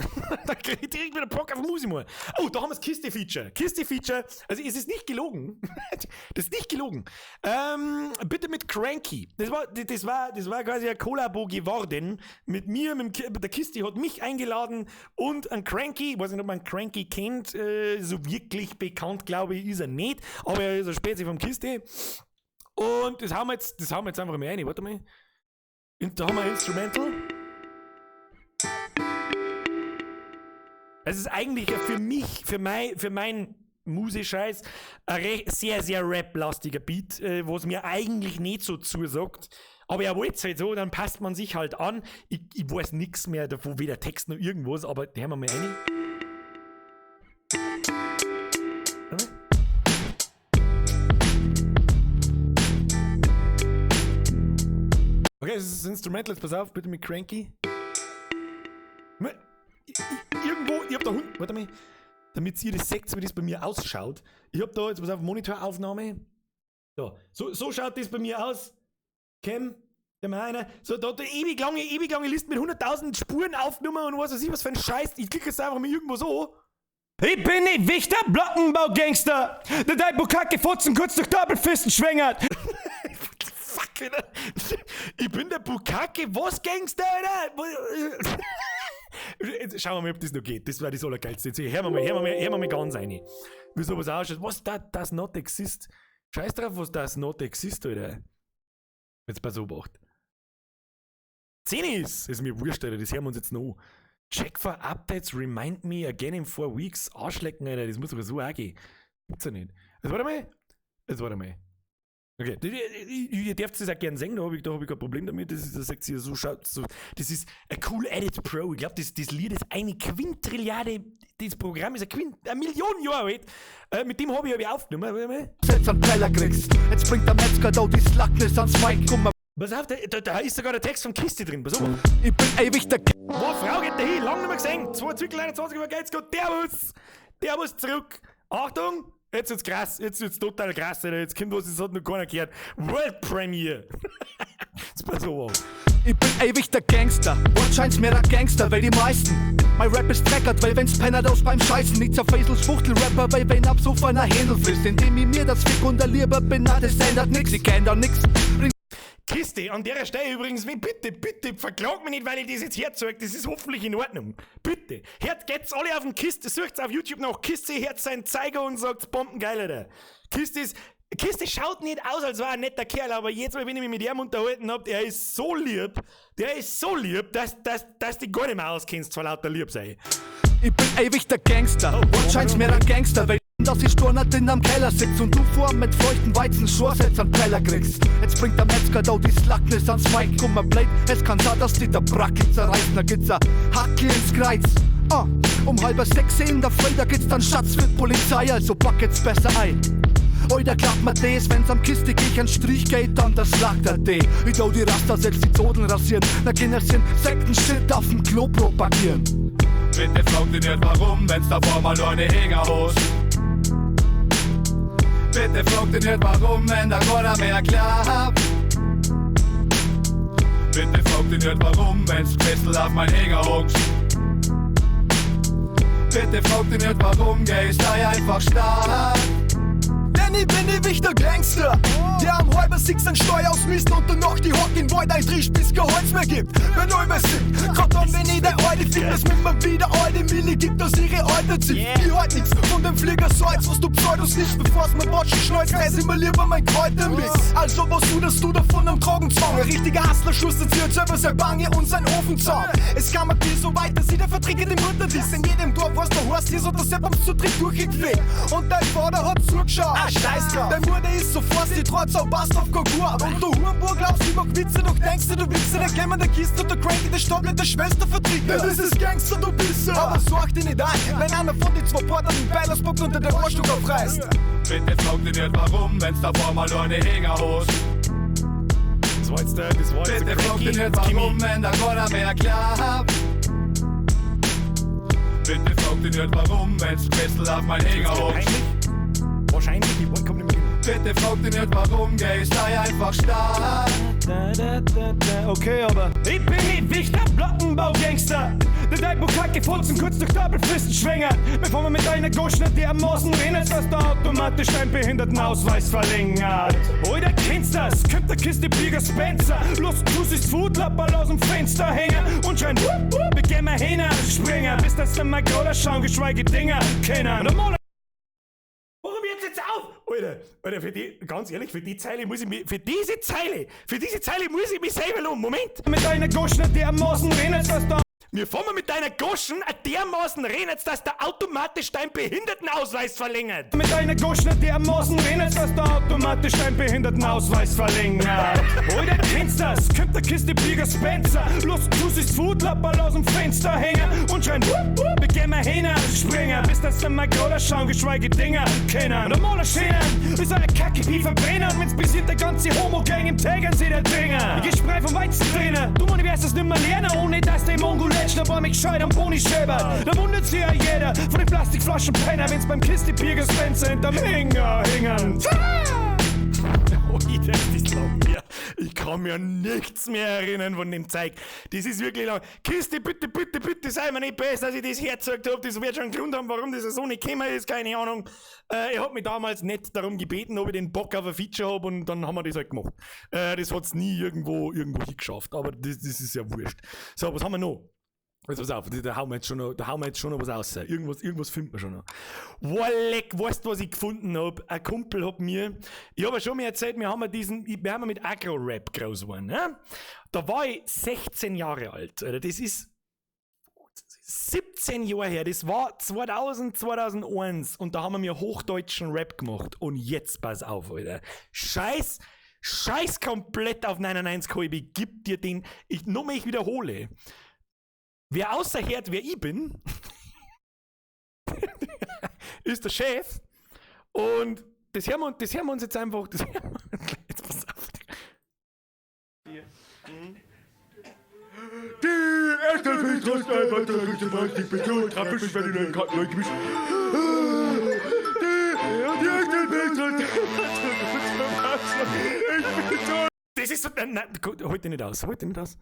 Da krieg ich direkt wieder Bock auf Musik machen. Oh, da haben wir das Kiste-Feature. Kiste-Feature, also es ist nicht gelogen. Das ist nicht gelogen. Bitte mit Cranky. Das war quasi ein Kollabo geworden. Mit mir, der Kiste hat mich eingeladen und ein Cranky, weiß nicht, ob man Cranky kennt, so wirklich bekannt, glaube ich, ist er nicht. Aber er ist ein Spezi vom Kiste. Und das hauen wir jetzt einfach mal rein. Warte mal. Und da haben wir ein Instrumental. Es ist eigentlich für mich, für mein Musescheiß, ein sehr, sehr rap-lastiger Beat, was mir eigentlich nicht so zusagt. Aber er wollte es halt so, dann passt man sich halt an. Ich weiß nichts mehr davon, weder Text noch irgendwas, aber da hören wir mal rein. Warte mal. Okay, es ist das Instrumental, jetzt pass auf, bitte mit Cranky. Irgendwo, ich hab da Hund, warte mal, damit ihr das seht, wie das bei mir ausschaut. Ich hab da, jetzt pass auf, Monitoraufnahme. So schaut das bei mir aus. Cam, der meiner. So, da hat er ewig lange Liste mit 100.000 Spuren aufgenommen und was weiß ich, was für ein Scheiß. Ich klicke jetzt einfach mal irgendwo so. Ich bin nicht Wichter, Blockenbau-Gangster, der dein Bukake Fotzen kurz durch Doppelfisten schwängert. Fuck, Alter. Ich bin der Bukake, was Gangster, Alter? Jetzt schauen wir mal, ob das noch geht. Das war das Allergeilste. Jetzt hören wir mal ganz rein. Wie sowas ausschaut. Was da does not exist? Scheiß drauf, was does not exist, Alter. Jetzt pass Obacht. 10 ist mir wurscht, Alter. Das hören wir uns jetzt noch an. Check for updates, remind me again in 4 weeks. Arschlecken, Alter. Das muss aber so auch gehen. Gibt's ja nicht. Jetzt warte mal. Jetzt warte mal. Okay, ihr dürft es auch gern sehen, da hab ich kein Problem damit. Das ist, das sagt sie, so schaut, so, das ist ein Cool Edit Pro. Ich glaube, das Lied ist eine Quintrilliarde, das Programm ist eine Million Jahre alt. Mit dem habe ich aufgenommen. Warte mal. Jetzt an Teller kriegst. Jetzt bringt der Metzger da die Slackness ans Mic. Guck mal. Pass auf, da ist sogar der Text von Kiste drin. Pass auf. Ich bin ewig der Boah, Frau geht dahin, lang nicht mehr gesehen. 2 Zwickel 21 Uhr geht's gut. Servus! Servus zurück. Achtung! Jetzt wird's krass, jetzt wird's total krass, Alter. Jetzt kommt was, das hat noch keiner gehört. World Premiere! Jetzt pass auf. Ich bin ewig der Gangster. Wahrscheinlich mehr der Gangster, weil die meisten. Mein Rap ist dreckert, weil wenn's pennert aus beim Scheißen. Nicht zerfasel Schwuchtel-Rapper, weil wenn ab so einer Händel frisst. Indem ich mir das Fick und der lieber bin, na, das ändert nix. Ich kenn da nix. Bring Kiste, an der Stelle übrigens, bitte, bitte, verklag mich nicht, weil ich das jetzt herzeig, das ist hoffentlich in Ordnung. Bitte. Hört, geht's alle auf den Kiste, sucht's auf YouTube nach Kiste, hört sein Zeiger und sagt, bombengeil, Alter. Kiste schaut nicht aus, als war er ein netter Kerl, aber jetzt Mal, wenn ich mich mit ihm unterhalten hab, der ist so lieb, der ist so lieb, dass du gar nicht mehr auskennst vor lauter lieb sei. Ich bin ewig der Gangster. Wahrscheinlich mehr der Gangster, weil dass ich stornert in am Keller sitz und du vor mit feuchten Weizen Schorsetz an Teller kriegst. Jetzt bringt der Metzger da die Slackness ans Mic. Guck mal, blöd, es kann sein, dass die der Brackel zerreißt. Da gibt's a Hackel ins Kreuz. Ah, um 5:30 in der Früh, da gibt's dann Schatz für die Polizei, also pack jetzt besser ein. Oida, glaubt mir das, wenn's am Kiste geh ein Strich geht, dann das lag der D. Ich tau die Raster selbst die Zodeln rasieren, na Kinder sind Sekten-Shit auf dem Klo propagieren. Bitte frag dich nicht warum, wenn's davor mal nur eine Hänger hast. Bitte frag dich nicht warum, wenn da keiner mehr glaubt. Bitte frag dich nicht warum, wenn's Kessel auf mein Hänger hockst. Bitte frag dich nicht warum, gehst da einfach stark. Denn ich bin ewig der Gangster, der am 5:30 sein Steuer ausmisst und danach die Hock in Wald eindrischt, bis kein Holz mehr gibt. Wenn immer singt, grad dann, wenn ich der Alte find, dass mir mal wieder alte Mille gibt, dass ihre alte zieht. Ich halt nix von dem Flieger Salz, was du Pseudos nichts, bevor's mir botschen schneuzt, reiß immer lieber mein Kräutermix. Also was suderst du davon am Drogenzwang? Ein richtiger Hustler schustert sich jetzt selber sein Bange und sein Ofen zusammen. Es kam mir so weit, dass ich der Verträge die Mutter ist. In jedem Dorf, was du hast, hier so der Sepp ums zu dritt durchgepflegt. Und dein Vater hat zugeschaut. Ah, scheiß drauf. Deine Mutter ist so fast, die trotz auch passt auf Konkurs. Und du Hurenburg glaubst, ich mach Witze, doch denkst du, du Wichser, der Klemmer der Kiste und der Cranky, der Stapler der Schwester vertrieben. Ja, das ist Gangster, du Pisser. Aber sorg dich nicht ein, wenn einer von den zwei Portern den Beil auspackt und dir den Arschloch aufreißt. Bitte frag dich nicht warum, wenn's davor mal eine Hänger hast. Das war jetzt der, das war jetzt Bitte der frag dich Cranky, nicht jetzt komm warum, ich. wenn da keiner mehr glaubt. Bitte frag dich nicht warum, wenn's Kessel auf mein Hänger hast. Wahrscheinlich, wahrscheinlich, ich komm nicht mehr hin. Bitte frag dich nicht warum, geh, sei einfach stark. Da, da, da, da. Okay, aber ich bin nicht Wichter, Blockenbau-Gangster. Der Dein Bukake Furzen kurz durch Doppelfisten schwängert. Bevor man mit einer Goschner dermaßen rennt, dass der automatisch dein Behindertenausweis verlängert. Oder kennst das? Kommt der Kiste Bieger Spencer. Los, du siehst Foodlapperl aus dem Fenster hängen und schreien, wupp, wupp, wir gehen mal hin, springen, bis das dann mal Groller schauen, geschweige Dinger kennen. Normale Warum jetzt jetzt auf? Alter, Alter, für die, ganz ehrlich, für die Zeile muss ich mich, für diese Zeile, für diese Zeile muss ich mich selber loben. Moment! Mit einer Goschner dermaßen rennt, dass der Mir fahren mit deiner Goschen dermaßen rennt, dass der automatisch dein Behindertenausweis verlängert. Mit einer Goschner dermaßen rennt, dass der automatisch dein Behindertenausweis verlängert. Alter, kennst das? Kommt der Kiste Bieger Spencer. Los, du siehst Foodlapperl aus dem Fenster hängen und schreien, wupp, wupp, wir gehen mal hin, springen, bis das dann mal Groller schauen, geschweige Dinger kennen. Normaler Schienen ist eine Kacke wie Verbrenner und wenn's passiert, der ganze Homo-Gang im Tegernsee der Dinger. Ich geh vom Weizen drinnen, du Mann, ich wirst das nimmer lernen, ohne dass der Mongoletsch noch mich gescheit am Pony schäbert. Da wundert sich ja jeder von den Plastikflaschenpenner, wenn's beim Kiste Bieger Spencer hinterm Hinger hängen. Ui, das ist lang her. Ich kann mir an nichts mehr erinnern von dem Zeug. Das ist wirklich lang. Kiste, bitte, bitte, bitte, sei mir nicht besser, dass ich das hergezeigt hab. Das wird schon einen Grund haben, warum das so nicht gekommen ist, keine Ahnung. Er hat mich damals nicht darum gebeten, ob ich den Bock auf ein Feature hab und dann haben wir das halt gemacht. Das hat's nie irgendwo hingeschafft, aber das ist ja wurscht. So, was haben wir noch? Also pass auf, da hauen wir jetzt schon noch, da hauen wir jetzt schon noch was raus. Irgendwas finden wir schon noch. Walleck, weißt du, was ich gefunden hab? Ein Kumpel hat mir, ich hab ja schon mal erzählt, wir haben ja mit Agro-Rap groß geworden. Ne? Da war ich 16 Jahre alt. Alter. Das ist 17 Jahre her, das war 2000, 2001 und da haben wir hochdeutschen Rap gemacht. Und jetzt pass auf, Alter. Scheiß komplett auf 99 KIB, gib dir den, ich wiederhole. Wer außer hört, wer ich bin, ist der Chef. Und das hören wir uns jetzt einfach. Jetzt pass auf. Die erste Petrus, Das ist so. Nein, halt dich nicht aus, halt dich nicht aus.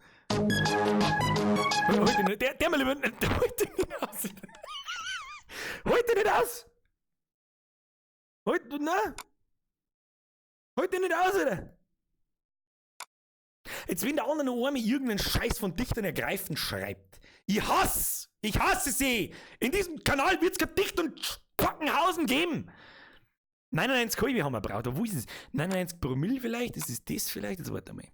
Halt dich nicht, der mal lieber. Halt dich nicht aus. Halt dich nicht aus! Halt, nein! Halt dich nicht aus, Alter! Jetzt, wenn der andere noch einmal irgendeinen Scheiß von Dichtern ergreifend schreibt. Ich hasse sie! In diesem Kanal wird's kein Dicht und Packenhausen geben! 99 KW haben wir braucht, aber wo ist es? 99 Promille vielleicht? Ist es das vielleicht? Jetzt warte mal.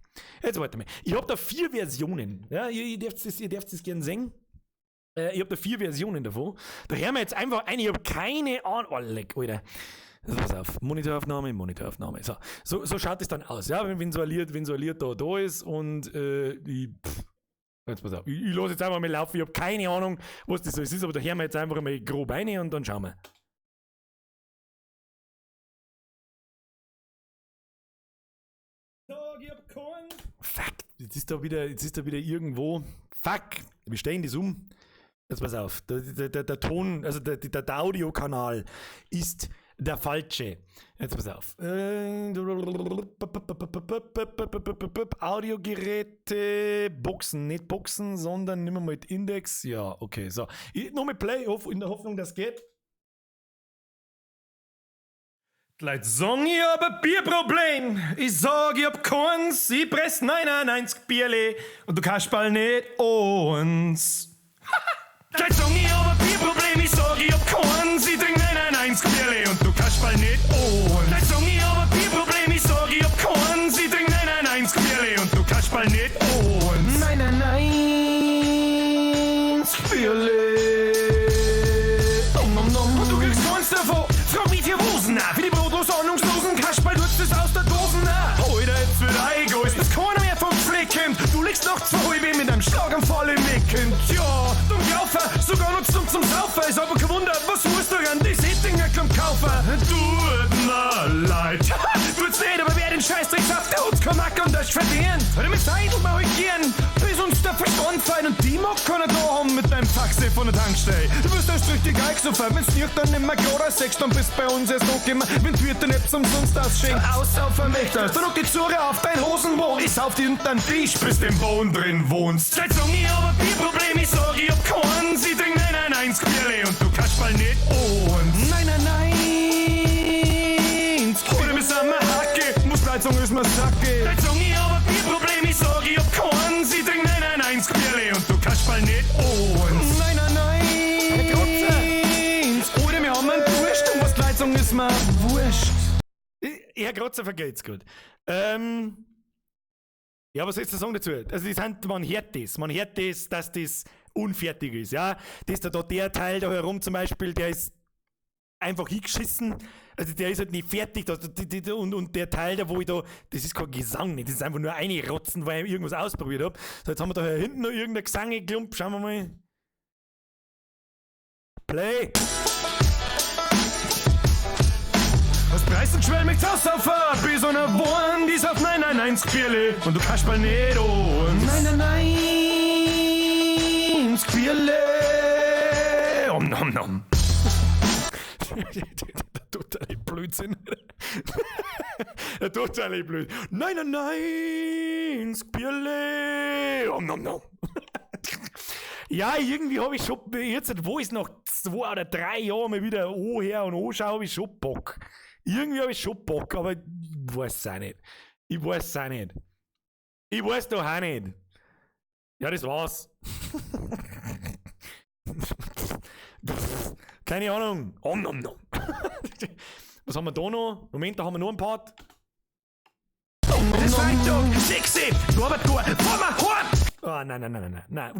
Ich hab da 4 Versionen. Ja, ihr dürft es gern sehen. Ich hab da 4 Versionen davon. Da hören wir jetzt einfach eine. Ich hab keine Ahnung. Oh, leck, Alter. Also, pass auf. Monitoraufnahme. So schaut es dann aus. Ja, wenn so ein Lied da ist und jetzt pass auf. Ich lasse jetzt einfach mal laufen. Ich hab keine Ahnung, was das so ist, aber da hören wir jetzt einfach mal grob rein und dann schauen wir. Fuck, jetzt ist da wieder irgendwo. Fuck, wir stellen das um. Jetzt pass auf, der Ton, also der Audiokanal ist der falsche. Jetzt pass auf. Audiogeräte, Boxen, nicht Boxen, sondern nimm mal mit Index. Ja, okay, so. Nochmal Play, in der Hoffnung, das geht. Die Leute sagen, ich hab ein Bierproblem. Ich sag, ich hab keins. Ich press 99 Bierle und du kannst bald nicht uns. Die Leute sagen, ich hab ein Bierproblem. Ich sag, ich hab keins. Ich trink 99 Bierle und du kannst Kasperl nicht an. Gleich sag ich hab ein Bierproblem, ich sag ich hab keins. Ich trink 99 Bierle und du Kasperl nicht an. 99 Bierle. Nom nom nom. Und du kriegst keins davon. Frag mich für Wosen, für die brotlos ahnungslosen Kasperl tut's das aus der Dosen. Alter, jetzt wird eingeäust, dass keiner mehr vom Fleck kommt. Du liegst noch zu halb mit einem Schlaganfall im Ecken. Tja, dumm Laufer, sogar noch zum Saufer. Ist aber kein Wunder, was musst du an die Sittinger kommt kaufen? Tut mir leid. Tut's nicht, aber wer den Scheißdreck schafft, der hat's kein Mack und das verdient. Oder mit Seidel mal euch gern, bis uns der Verstand fällt und die mag keiner da haben mit deinem Taxi von der Tankstelle. Du wirst erst richtig eingesoffen, wenn's dir dann nimmer klarer sechst, dann bist bei uns erst noch immer, wenn du dir nicht umsonst das schenkt. Aussaufen möchtest, dann noch die Zure auf dein Hosenboden. Ich sauf dir unter den Tisch, bis du im Boden drin wohnst. Seit sag ich hab ein Bierproblem, ich sag ich hab keins. Ich trink 991 Bierle und du Kasperl nicht eins. 991 Oder wir sind mir Hacke, muss leid sagen, ist mir Sacke. Seit sag ich hab ein Bierproblem, ich sag ich hab keins. Ich trink 991 Bierle und du Kasperl nicht eins. 991 Oder wir haben einen Durst und was leid sagen, ist mir wurscht. Herr Grotzer vergeht's gut. Ja, was soll ich sagen dazu? Also, die sind, man hört das. Man hört das, dass das unfertig ist, ja. Das da, der Teil da herum zum Beispiel, der ist einfach hingeschissen. Also, der ist halt nicht fertig. Das, und der Teil da, wo ich da, das ist kein Gesang nicht, das ist einfach nur einrotzen, weil ich irgendwas ausprobiert hab. So, jetzt haben wir da hier hinten noch irgendein Gesangeklump. Schauen wir mal. Play! Was preist und schwell mich aussaufen, bis einer Wohn, die auf 991 Bierle und du Kasperl nicht an. 991 Bierle. Om nom nom. Der totale Blödsinn. Der totale Blödsinn. 991 Bierle. Om nom nom. Ja, irgendwie habe ich schon, jetzt, wo ist noch 2 oder 3 Jahre mal wieder anher und anschaue, habe ich schon Bock. Irgendwie habe ich schon Bock, aber ich weiß es auch nicht. Ich weiß es auch nicht. Ich weiß doch auch nicht. Ja, das war's. Keine Ahnung. Om nom nom. Was haben wir da noch? Moment, da haben wir noch einen Part. Es ist Freitag, 6, Norbert Tor, fahr mal heim! Ah, nein, nein, nein, nein, nein.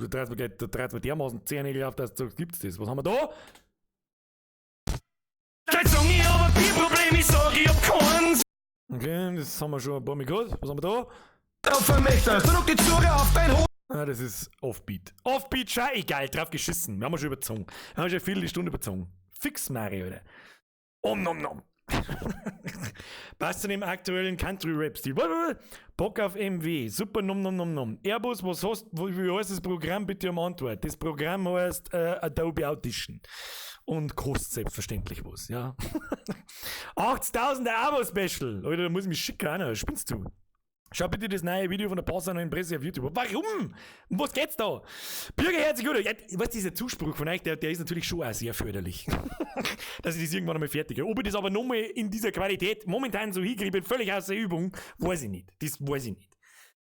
Da dreht mir dermaßen Zehennägel auf, dass du sagst, gibt's das. Was haben wir da? Seit sag ich hab ein Bierproblem, ich sag ich hab keins. Okay, das haben wir schon ein paar Mal gehört. Was haben wir da? Auf ein Mächter, drück die Zure auf dein Ho. Ah, das ist Offbeat. Offbeat, schei, egal, drauf geschissen. Wir haben schon überzogen. Wir haben schon eine Viertelstunde überzogen. Fix, Mario, oder? Om nom nom. Passt zu dem aktuellen Country-Rap-Stil. Bock auf MW. Super nom nom nom nom. Airbus, was hast, wie heißt das Programm? Bitte um Antwort. Das Programm heißt Adobe Audition. Und kostet selbstverständlich was, ja. 80.000 Abo-Special. Alter, da muss ich mich schicken, auch. Spinnst du? Schau bitte das neue Video von der Passauer Neuen Presse auf YouTube. Warum? Um was geht's da? Bürger, herzlich gut. Ja, weißt, dieser Zuspruch von euch, der ist natürlich schon auch sehr förderlich. Dass ich das irgendwann einmal fertig habe. Ob ich das aber nochmal in dieser Qualität momentan so hinkriege, bin völlig außer Übung, weiß ich nicht. Das weiß ich nicht.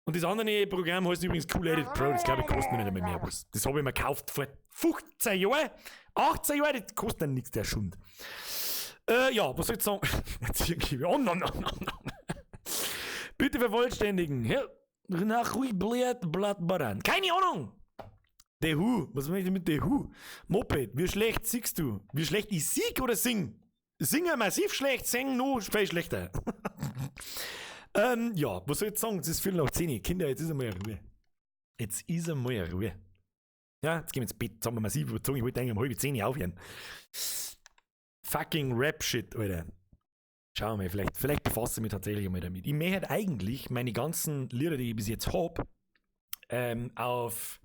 Und das andere Programm heißt übrigens Cool Edit Pro. Das glaube ich kostet nicht einmal mehr was. Das habe ich mir gekauft vor 15 Jahren. 18 Jahren, das kostet dann nichts, der Schund. Ja, was soll ich sagen? Jetzt irgendwie. Oh, no, no, no, no. Bitte vervollständigen. Ja, nach ruhig Blatt Baran. Keine Ahnung! The Who. Was meine ich mit The Who? Moped, wie schlecht siehst du? Wie schlecht ich sieg oder sing? Singer massiv schlecht, singen noch viel schlechter. Ja, was soll ich jetzt sagen? Es ist 10:15. Kinder, jetzt ist einmal Ruhe. Jetzt ist einmal Ruhe. Ja, jetzt gehen wir ins Bett. Jetzt haben wir massiv überzogen. Ich wollte eigentlich um 9:30 aufhören. Fucking Rap-Shit, Alter. Schauen wir mal, vielleicht befasse ich mich tatsächlich einmal damit. Ich möchte eigentlich meine ganzen Lieder, die ich bis jetzt hab, auf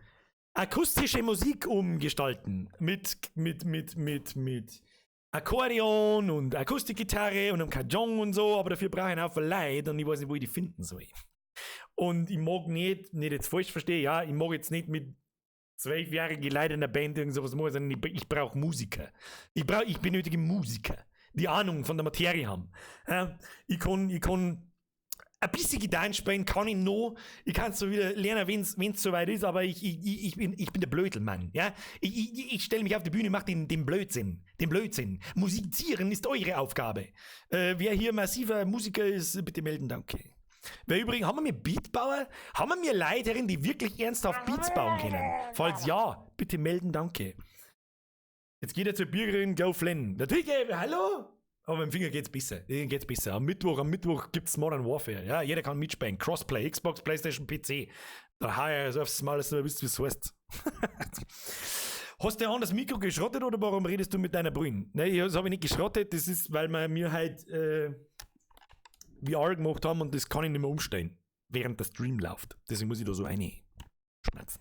akustische Musik umgestalten. Mit Akkordeon und Akustikgitarre und einem Cajon und so, aber dafür brauche ich einen Haufen Leute und ich weiß nicht, wo ich die finden soll. Und ich mag nicht jetzt falsch verstehen, ja, ich mag jetzt nicht mit 12-jährigen Leuten in der Band irgend sowas machen, sondern ich brauche Musiker. Ich benötige Musiker, die Ahnung von der Materie haben. Ja, ich kann Ein bisschen Gitarren spielen kann ich noch. Ich kann es so wieder lernen, wenn es soweit ist, aber ich bin der Blödelmann. Ja? Ich stelle mich auf die Bühne, mache den Blödsinn. Den Blödsinn. Musizieren ist eure Aufgabe. Wer hier massiver Musiker ist, bitte melden, danke. Wer übrigens, haben wir mir Beatbauer? Haben wir mir Leute herin, die wirklich ernsthaft Beats bauen können? Falls ja, bitte melden, danke. Jetzt geht er zur Bürgerin, go flennen. Natürlich, hallo? Aber mit dem Finger geht's besser. Geht's besser. Am Mittwoch gibt's Modern Warfare. Ja, jeder kann mitspielen. Crossplay, Xbox, PlayStation, PC. Da hau ich so aufs Maul, dass du wisst, wie es heißt. Hast du an das Mikro geschrottet oder warum redest du mit deiner Brille? Nein, das habe ich nicht geschrottet. Das ist, weil wir mir halt VR gemacht haben und das kann ich nicht mehr umstellen, während der Stream läuft. Deswegen muss ich da so eine schmerzen.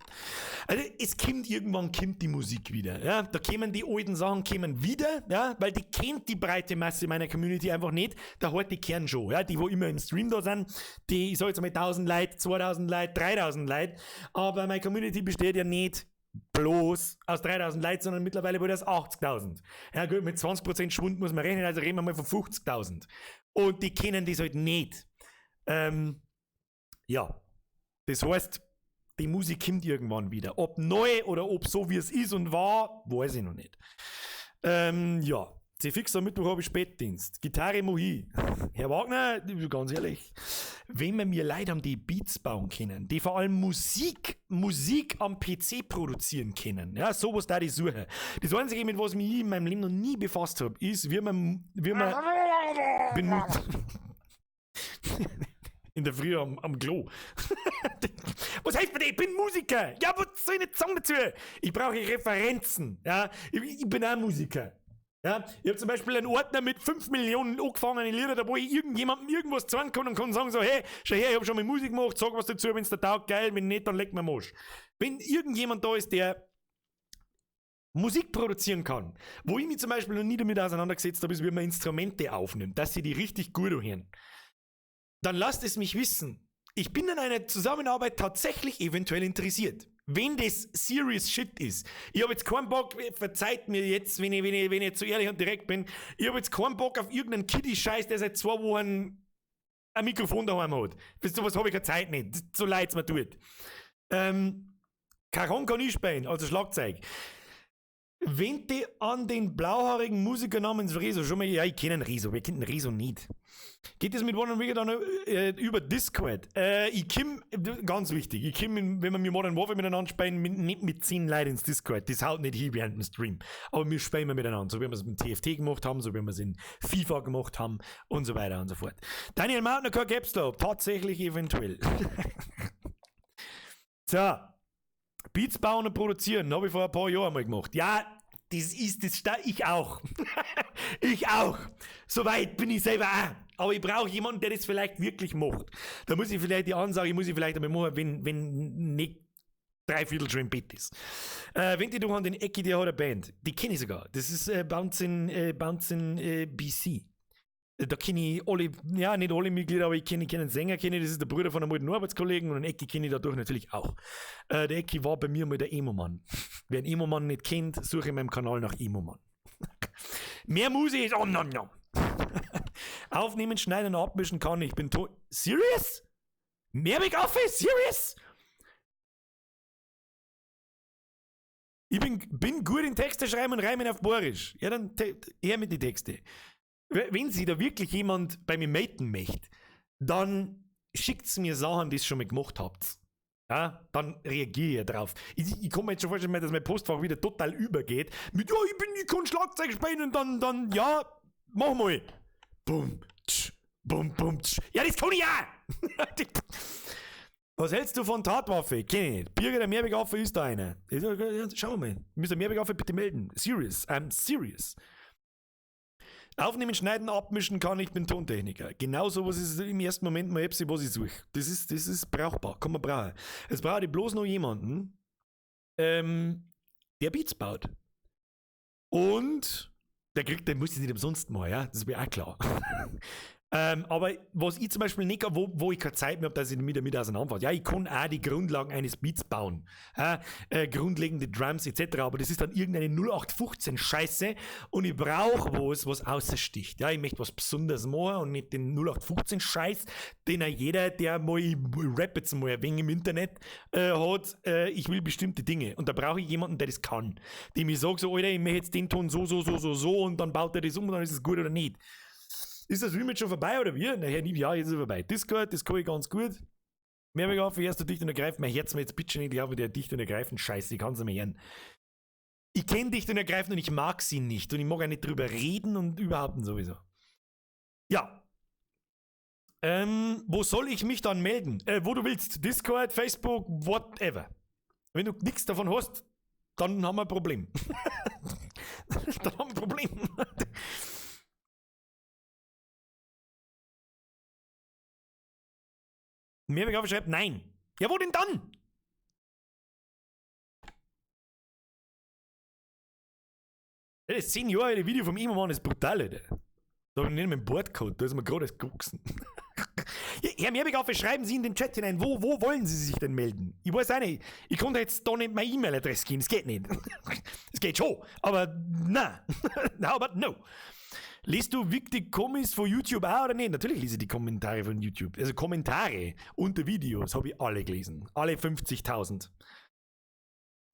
Also es kommt irgendwann kommt die Musik wieder. Ja? Da kämen die alten Sachen kämen wieder, ja? Weil die kennt die breite Masse meiner Community einfach nicht. Da hat die Kern schon, ja? Die, wo immer im Stream da sind, die, ich sag jetzt mal 1000 Leute, 2000 Leute, 3000 Leute, aber meine Community besteht ja nicht bloß aus 3000 Leuten, sondern mittlerweile wohl aus 80.000. Ja gut, mit 20% Schwund muss man rechnen, also reden wir mal von 50.000. Und die kennen das halt nicht. Ja, das heißt, die Musik kommt irgendwann wieder. Ob neu oder ob so wie es ist und war, weiß ich noch nicht. Ja, C-Fix am Mittwoch habe ich Spätdienst. Gitarre Mohi. Herr Wagner, ganz ehrlich, wenn wir mir Leute haben, die Beats bauen können, die vor allem Musik am PC produzieren können, ja, sowas da ich suche. Das Einzige, mit was mich in meinem Leben noch nie befasst habe, ist, wie man bin in der Früh am Klo. Was heißt bitte, ich bin Musiker? Ja, was soll ich nicht sagen dazu? Ich brauche Referenzen. Ja, ich bin auch Musiker. Ja, ich habe zum Beispiel einen Ordner mit 5 Millionen angefangenen Lieder, da wo ich irgendjemandem irgendwas zeigen kann und kann sagen so: „Hey, schau her, ich habe schon mal Musik gemacht, sag was dazu, wenn es dir taugt, geil, wenn nicht, dann leck mir am Arsch.“ Wenn irgendjemand da ist, der Musik produzieren kann, wo ich mich zum Beispiel noch nie damit auseinandergesetzt habe, ist, wie man Instrumente aufnimmt, dass sie die richtig gut hören, dann lasst es mich wissen. Ich bin an einer Zusammenarbeit tatsächlich eventuell interessiert. Wenn das serious shit ist. Ich habe jetzt keinen Bock, verzeiht mir jetzt, wenn ich jetzt so ehrlich und direkt bin, ich habe jetzt keinen Bock auf irgendeinen Kiddie-Scheiß, der seit 2 Wochen ein Mikrofon daheim hat. Für sowas habe ich keine Zeit nicht. So leid es mir tut. Cajon kann ich spielen, also Schlagzeug. Wenn die an den blauhaarigen Musiker namens Rezo schon mal, ja, ich kenne einen Rezo, wer kennt den Rezo nicht? Geht das mit One Rigger dann über Discord? Ich komm, ganz wichtig, ich komm, wenn wir mir Modern Warfare miteinander spielen, nicht mit 10 Leuten ins Discord. Das haut nicht hin während dem Stream. Aber wir spielen miteinander, so wie wir es mit TFT gemacht haben, so wie wir es in FIFA gemacht haben und so weiter und so fort. Daniel Mautner, kein Caps Lock, tatsächlich eventuell. So. Beats bauen und produzieren, habe ich vor ein paar Jahren mal gemacht. Ja, das ist das, ich auch. Ich auch. Soweit bin ich selber auch. Aber ich brauche jemanden, der das vielleicht wirklich macht. Da muss ich vielleicht die Ansage, muss ich vielleicht einmal machen, wenn nicht dreiviertel schon im Bett ist. Wenn die du an den Ecki, der hat eine Band. Die kenne ich sogar. Das ist Bouncing BC. Da kenne ich alle, ja, nicht alle Mitglieder, aber ich kenne einen Sänger, kenne ich, das ist der Bruder von einem alten Arbeitskollegen und einen Ecki kenne ich dadurch natürlich auch. Der Ecki war bei mir mal der Emo-Mann. Wer einen Emo-Mann nicht kennt, suche in meinem Kanal nach Emo-Mann. Mehr Musik ist, oh no, no. Aufnehmen, schneiden und abmischen kann ich. Bin tot. Serious? Mehrweg Office? Serious? Ich bin gut in Texte schreiben und reimen auf Boarisch. Ja, dann her mit den Texte. Wenn sich da wirklich jemand bei mir melden möchte, dann schickt's mir Sachen, die ihr schon mal gemacht habt. Ja, dann reagiere ich drauf. Ich kann mir jetzt schon vorstellen, dass mein Postfach wieder total übergeht. Mit, ja, ich kann Schlagzeug spielen und dann, ja, mach mal. Bum, tsch, bum, bum, tsch. Ja, das kann ich auch! Was hältst du von Tatwaffe? Kenn ich nicht. Birger, der Mehrwegaffe ist da einer. Schauen wir mal. Mr. Mehrwegaffe bitte melden. Serious. I'm serious. Aufnehmen, schneiden, abmischen kann ich, bin Tontechniker. Genau sowas ist im ersten Moment mal etwas, was ich suche. Das ist brauchbar, kann man brauchen. Es braucht ich bloß noch jemanden, der Beats baut. Und der kriegt, der muss es nicht umsonst mal, ja, das ist mir auch klar. Aber was ich zum Beispiel nicht kann, wo ich keine Zeit mehr habe, dass ich mich damit auseinanderfasse. Ja, ich kann auch die Grundlagen eines Beats bauen. Grundlegende Drums etc. Aber das ist dann irgendeine 0815 Scheiße und ich brauche was, was außersticht. Ja, ich möchte was Besonderes machen und nicht den 0815 Scheiß, den auch jeder, der mal, ich rap jetzt mal ein wenig im Internet hat, ich will bestimmte Dinge. Und da brauche ich jemanden, der das kann. Dem ich sage so, Alter, ich möchte jetzt den Ton so, so, so, so, so und dann baut er das um und dann ist es gut oder nicht. Ist das Remix schon vorbei oder wie? Naja, ja, jetzt ist es vorbei. Discord, das kann ich ganz gut. Mehr auf, erst du dicht und ergreifend. Mein Herz mir jetzt bitte nicht, ich habe der dicht und ergreifend Scheiße, ich kann es nicht mehr hören. Ich kenne dicht und ergreifend und ich mag sie nicht und ich mag auch nicht drüber reden und überhaupt und sowieso. Ja. Wo soll ich mich dann melden? Wo du willst. Discord, Facebook, whatever. Wenn du nichts davon hast, dann haben wir ein Problem. Dann haben wir ein Problem. Mehrweg schreibt nein. Ja, wo denn dann? Das 10 Jahre alte Video vom Immermann ist brutal, Alter. Da habe ich nicht mit dem Bord gehabt, da ist mir gerade erst gewachsen. Ja, Herr Mehrweg, schreiben Sie in den Chat hinein, wo wollen Sie sich denn melden? Ich weiß auch nicht. Ich konnte jetzt da nicht meine E-Mail-Adresse geben, es geht nicht. Es geht schon, aber nein. How about no? Liest du wirklich Kommis von YouTube auch oder nicht? Natürlich lese ich die Kommentare von YouTube. Also Kommentare unter Videos habe ich alle gelesen. Alle 50.000.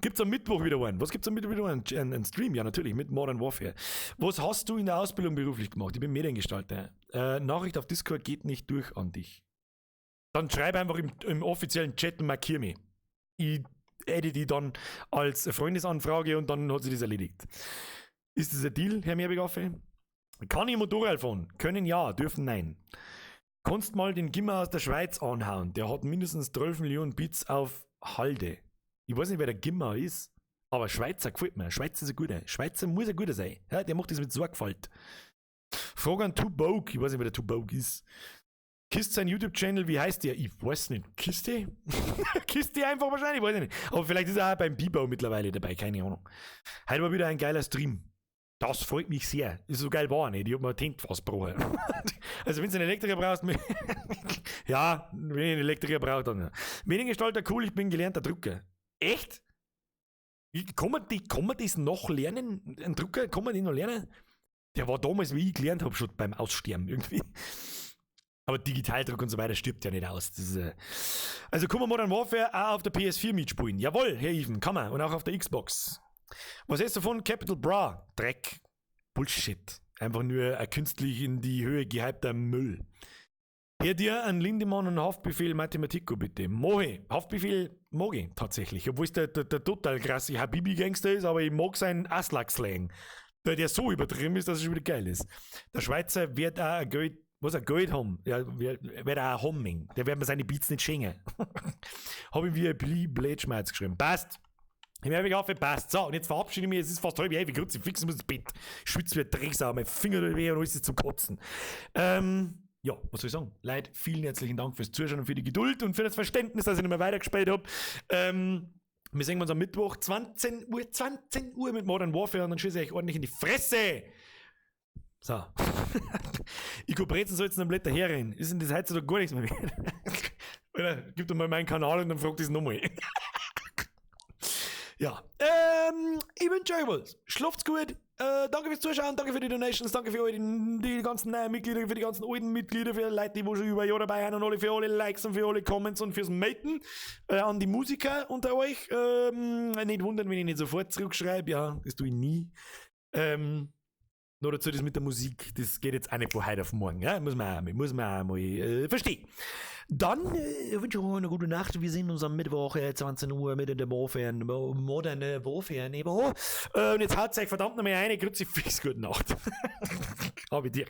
Gibt's am Mittwoch wieder einen? Was gibt's am Mittwoch wieder einen? Einen Stream? Ja, natürlich, mit Modern Warfare. Was hast du in der Ausbildung beruflich gemacht? Ich bin Mediengestalter. Nachricht auf Discord geht nicht durch an dich. Dann schreib einfach im offiziellen Chat und markier mich. Ich adde die dann als Freundesanfrage und dann hat sich das erledigt. Ist das ein Deal, Herr Mehrwegaffe? Kann ich Motorrad fahren? Können ja, dürfen nein. Kannst mal den Gimmer aus der Schweiz anhauen. Der hat mindestens 12 Millionen Bits auf Halde. Ich weiß nicht, wer der Gimmer ist, aber Schweizer gefällt mir. Schweizer ist ein guter. Schweizer muss ein guter sein. Ja, der macht das mit Sorgfalt. Frag an Tuboke. Ich weiß nicht, wer der Tuboke ist. Kisst sein YouTube-Channel, wie heißt der? Ich weiß nicht. Kiste? Kiste einfach wahrscheinlich, weiß ich nicht. Aber vielleicht ist er auch beim Bibo mittlerweile dabei, keine Ahnung. Heute war wieder ein geiler Stream. Das freut mich sehr. Ist so geil war nicht. Ich hab mir ein Tent fast gebrochen. Also, wenn du einen Elektriker brauchst, ja, wenn ich einen Elektriker brauche, dann ja. Mediengestalter, cool, ich bin gelernter Drucker. Echt? Kann man das noch lernen? Ein Drucker, kann man den noch lernen? Der war damals, wie ich gelernt habe, schon beim Aussterben irgendwie. Aber Digitaldruck und so weiter stirbt ja nicht aus. Das ist, also kann man Modern Warfare auch auf der PS4 mitspielen. Jawohl, Herr Even, kann man. Und auch auf der Xbox. Was ist davon? Capital Bra. Dreck. Bullshit. Einfach nur ein künstlich in die Höhe gehypter Müll. Hör dir an Lindemann und Haftbefehl Mathematico bitte. Mohe. Haftbefehl mag ich tatsächlich. Obwohl es der total krasse Habibi-Gangster ist, aber ich mag seinen Aslak-Slang. Weil der so übertrieben ist, dass es schon wieder geil ist. Der Schweizer wird auch ein Geld, was er Geld haben, ja, wird auch haben. Der wird mir seine Beats nicht schenken. Habe ich wie ein Blödschmerz geschrieben. Passt. Ich habe mich aufgepasst. So, und jetzt verabschiede ich mich. Es ist fast 10:30. Kruzifix, ich muss ins Bett. Ich schwitze wie ein Drecksau. Mein Finger tut weh und alles ist zum Kotzen. Ja, was soll ich sagen? Leute, vielen herzlichen Dank fürs Zuschauen und für die Geduld und für das Verständnis, dass ich nicht mehr weitergespielt habe. Wir sehen uns am Mittwoch, 20 Uhr mit Modern Warfare und dann schieße ich euch ordentlich in die Fresse. So. Ich kann Brezen soll jetzt noch Blätter herrennen. Ist denn das heutzutage gar nichts mehr wert? Oder gib doch mal meinen Kanal und dann fragt das nochmal. Ja, ich wünsche euch was. Schlaft's gut. Danke fürs Zuschauen, danke für die Donations, danke für die ganzen neuen Mitglieder, für die ganzen alten Mitglieder, für Leute, die wo schon über ein Jahr dabei sind und alle für alle Likes und für alle Comments und fürs Maten. An die Musiker unter euch. Nicht wundern, wenn ich nicht sofort zurückschreibe. Ja, das tue ich nie. Nur dazu das mit der Musik, das geht jetzt auch nicht von heute auf morgen. Ja? Muss man auch mal verstehen. Dann wünsche ich euch eine gute Nacht. Wir sehen uns am Mittwoch, 20 Uhr mit der Warfare, Modern Warfare. Und jetzt haut euch verdammt nochmal eine. Grüezi, fix, gute Nacht. Habe ich dir.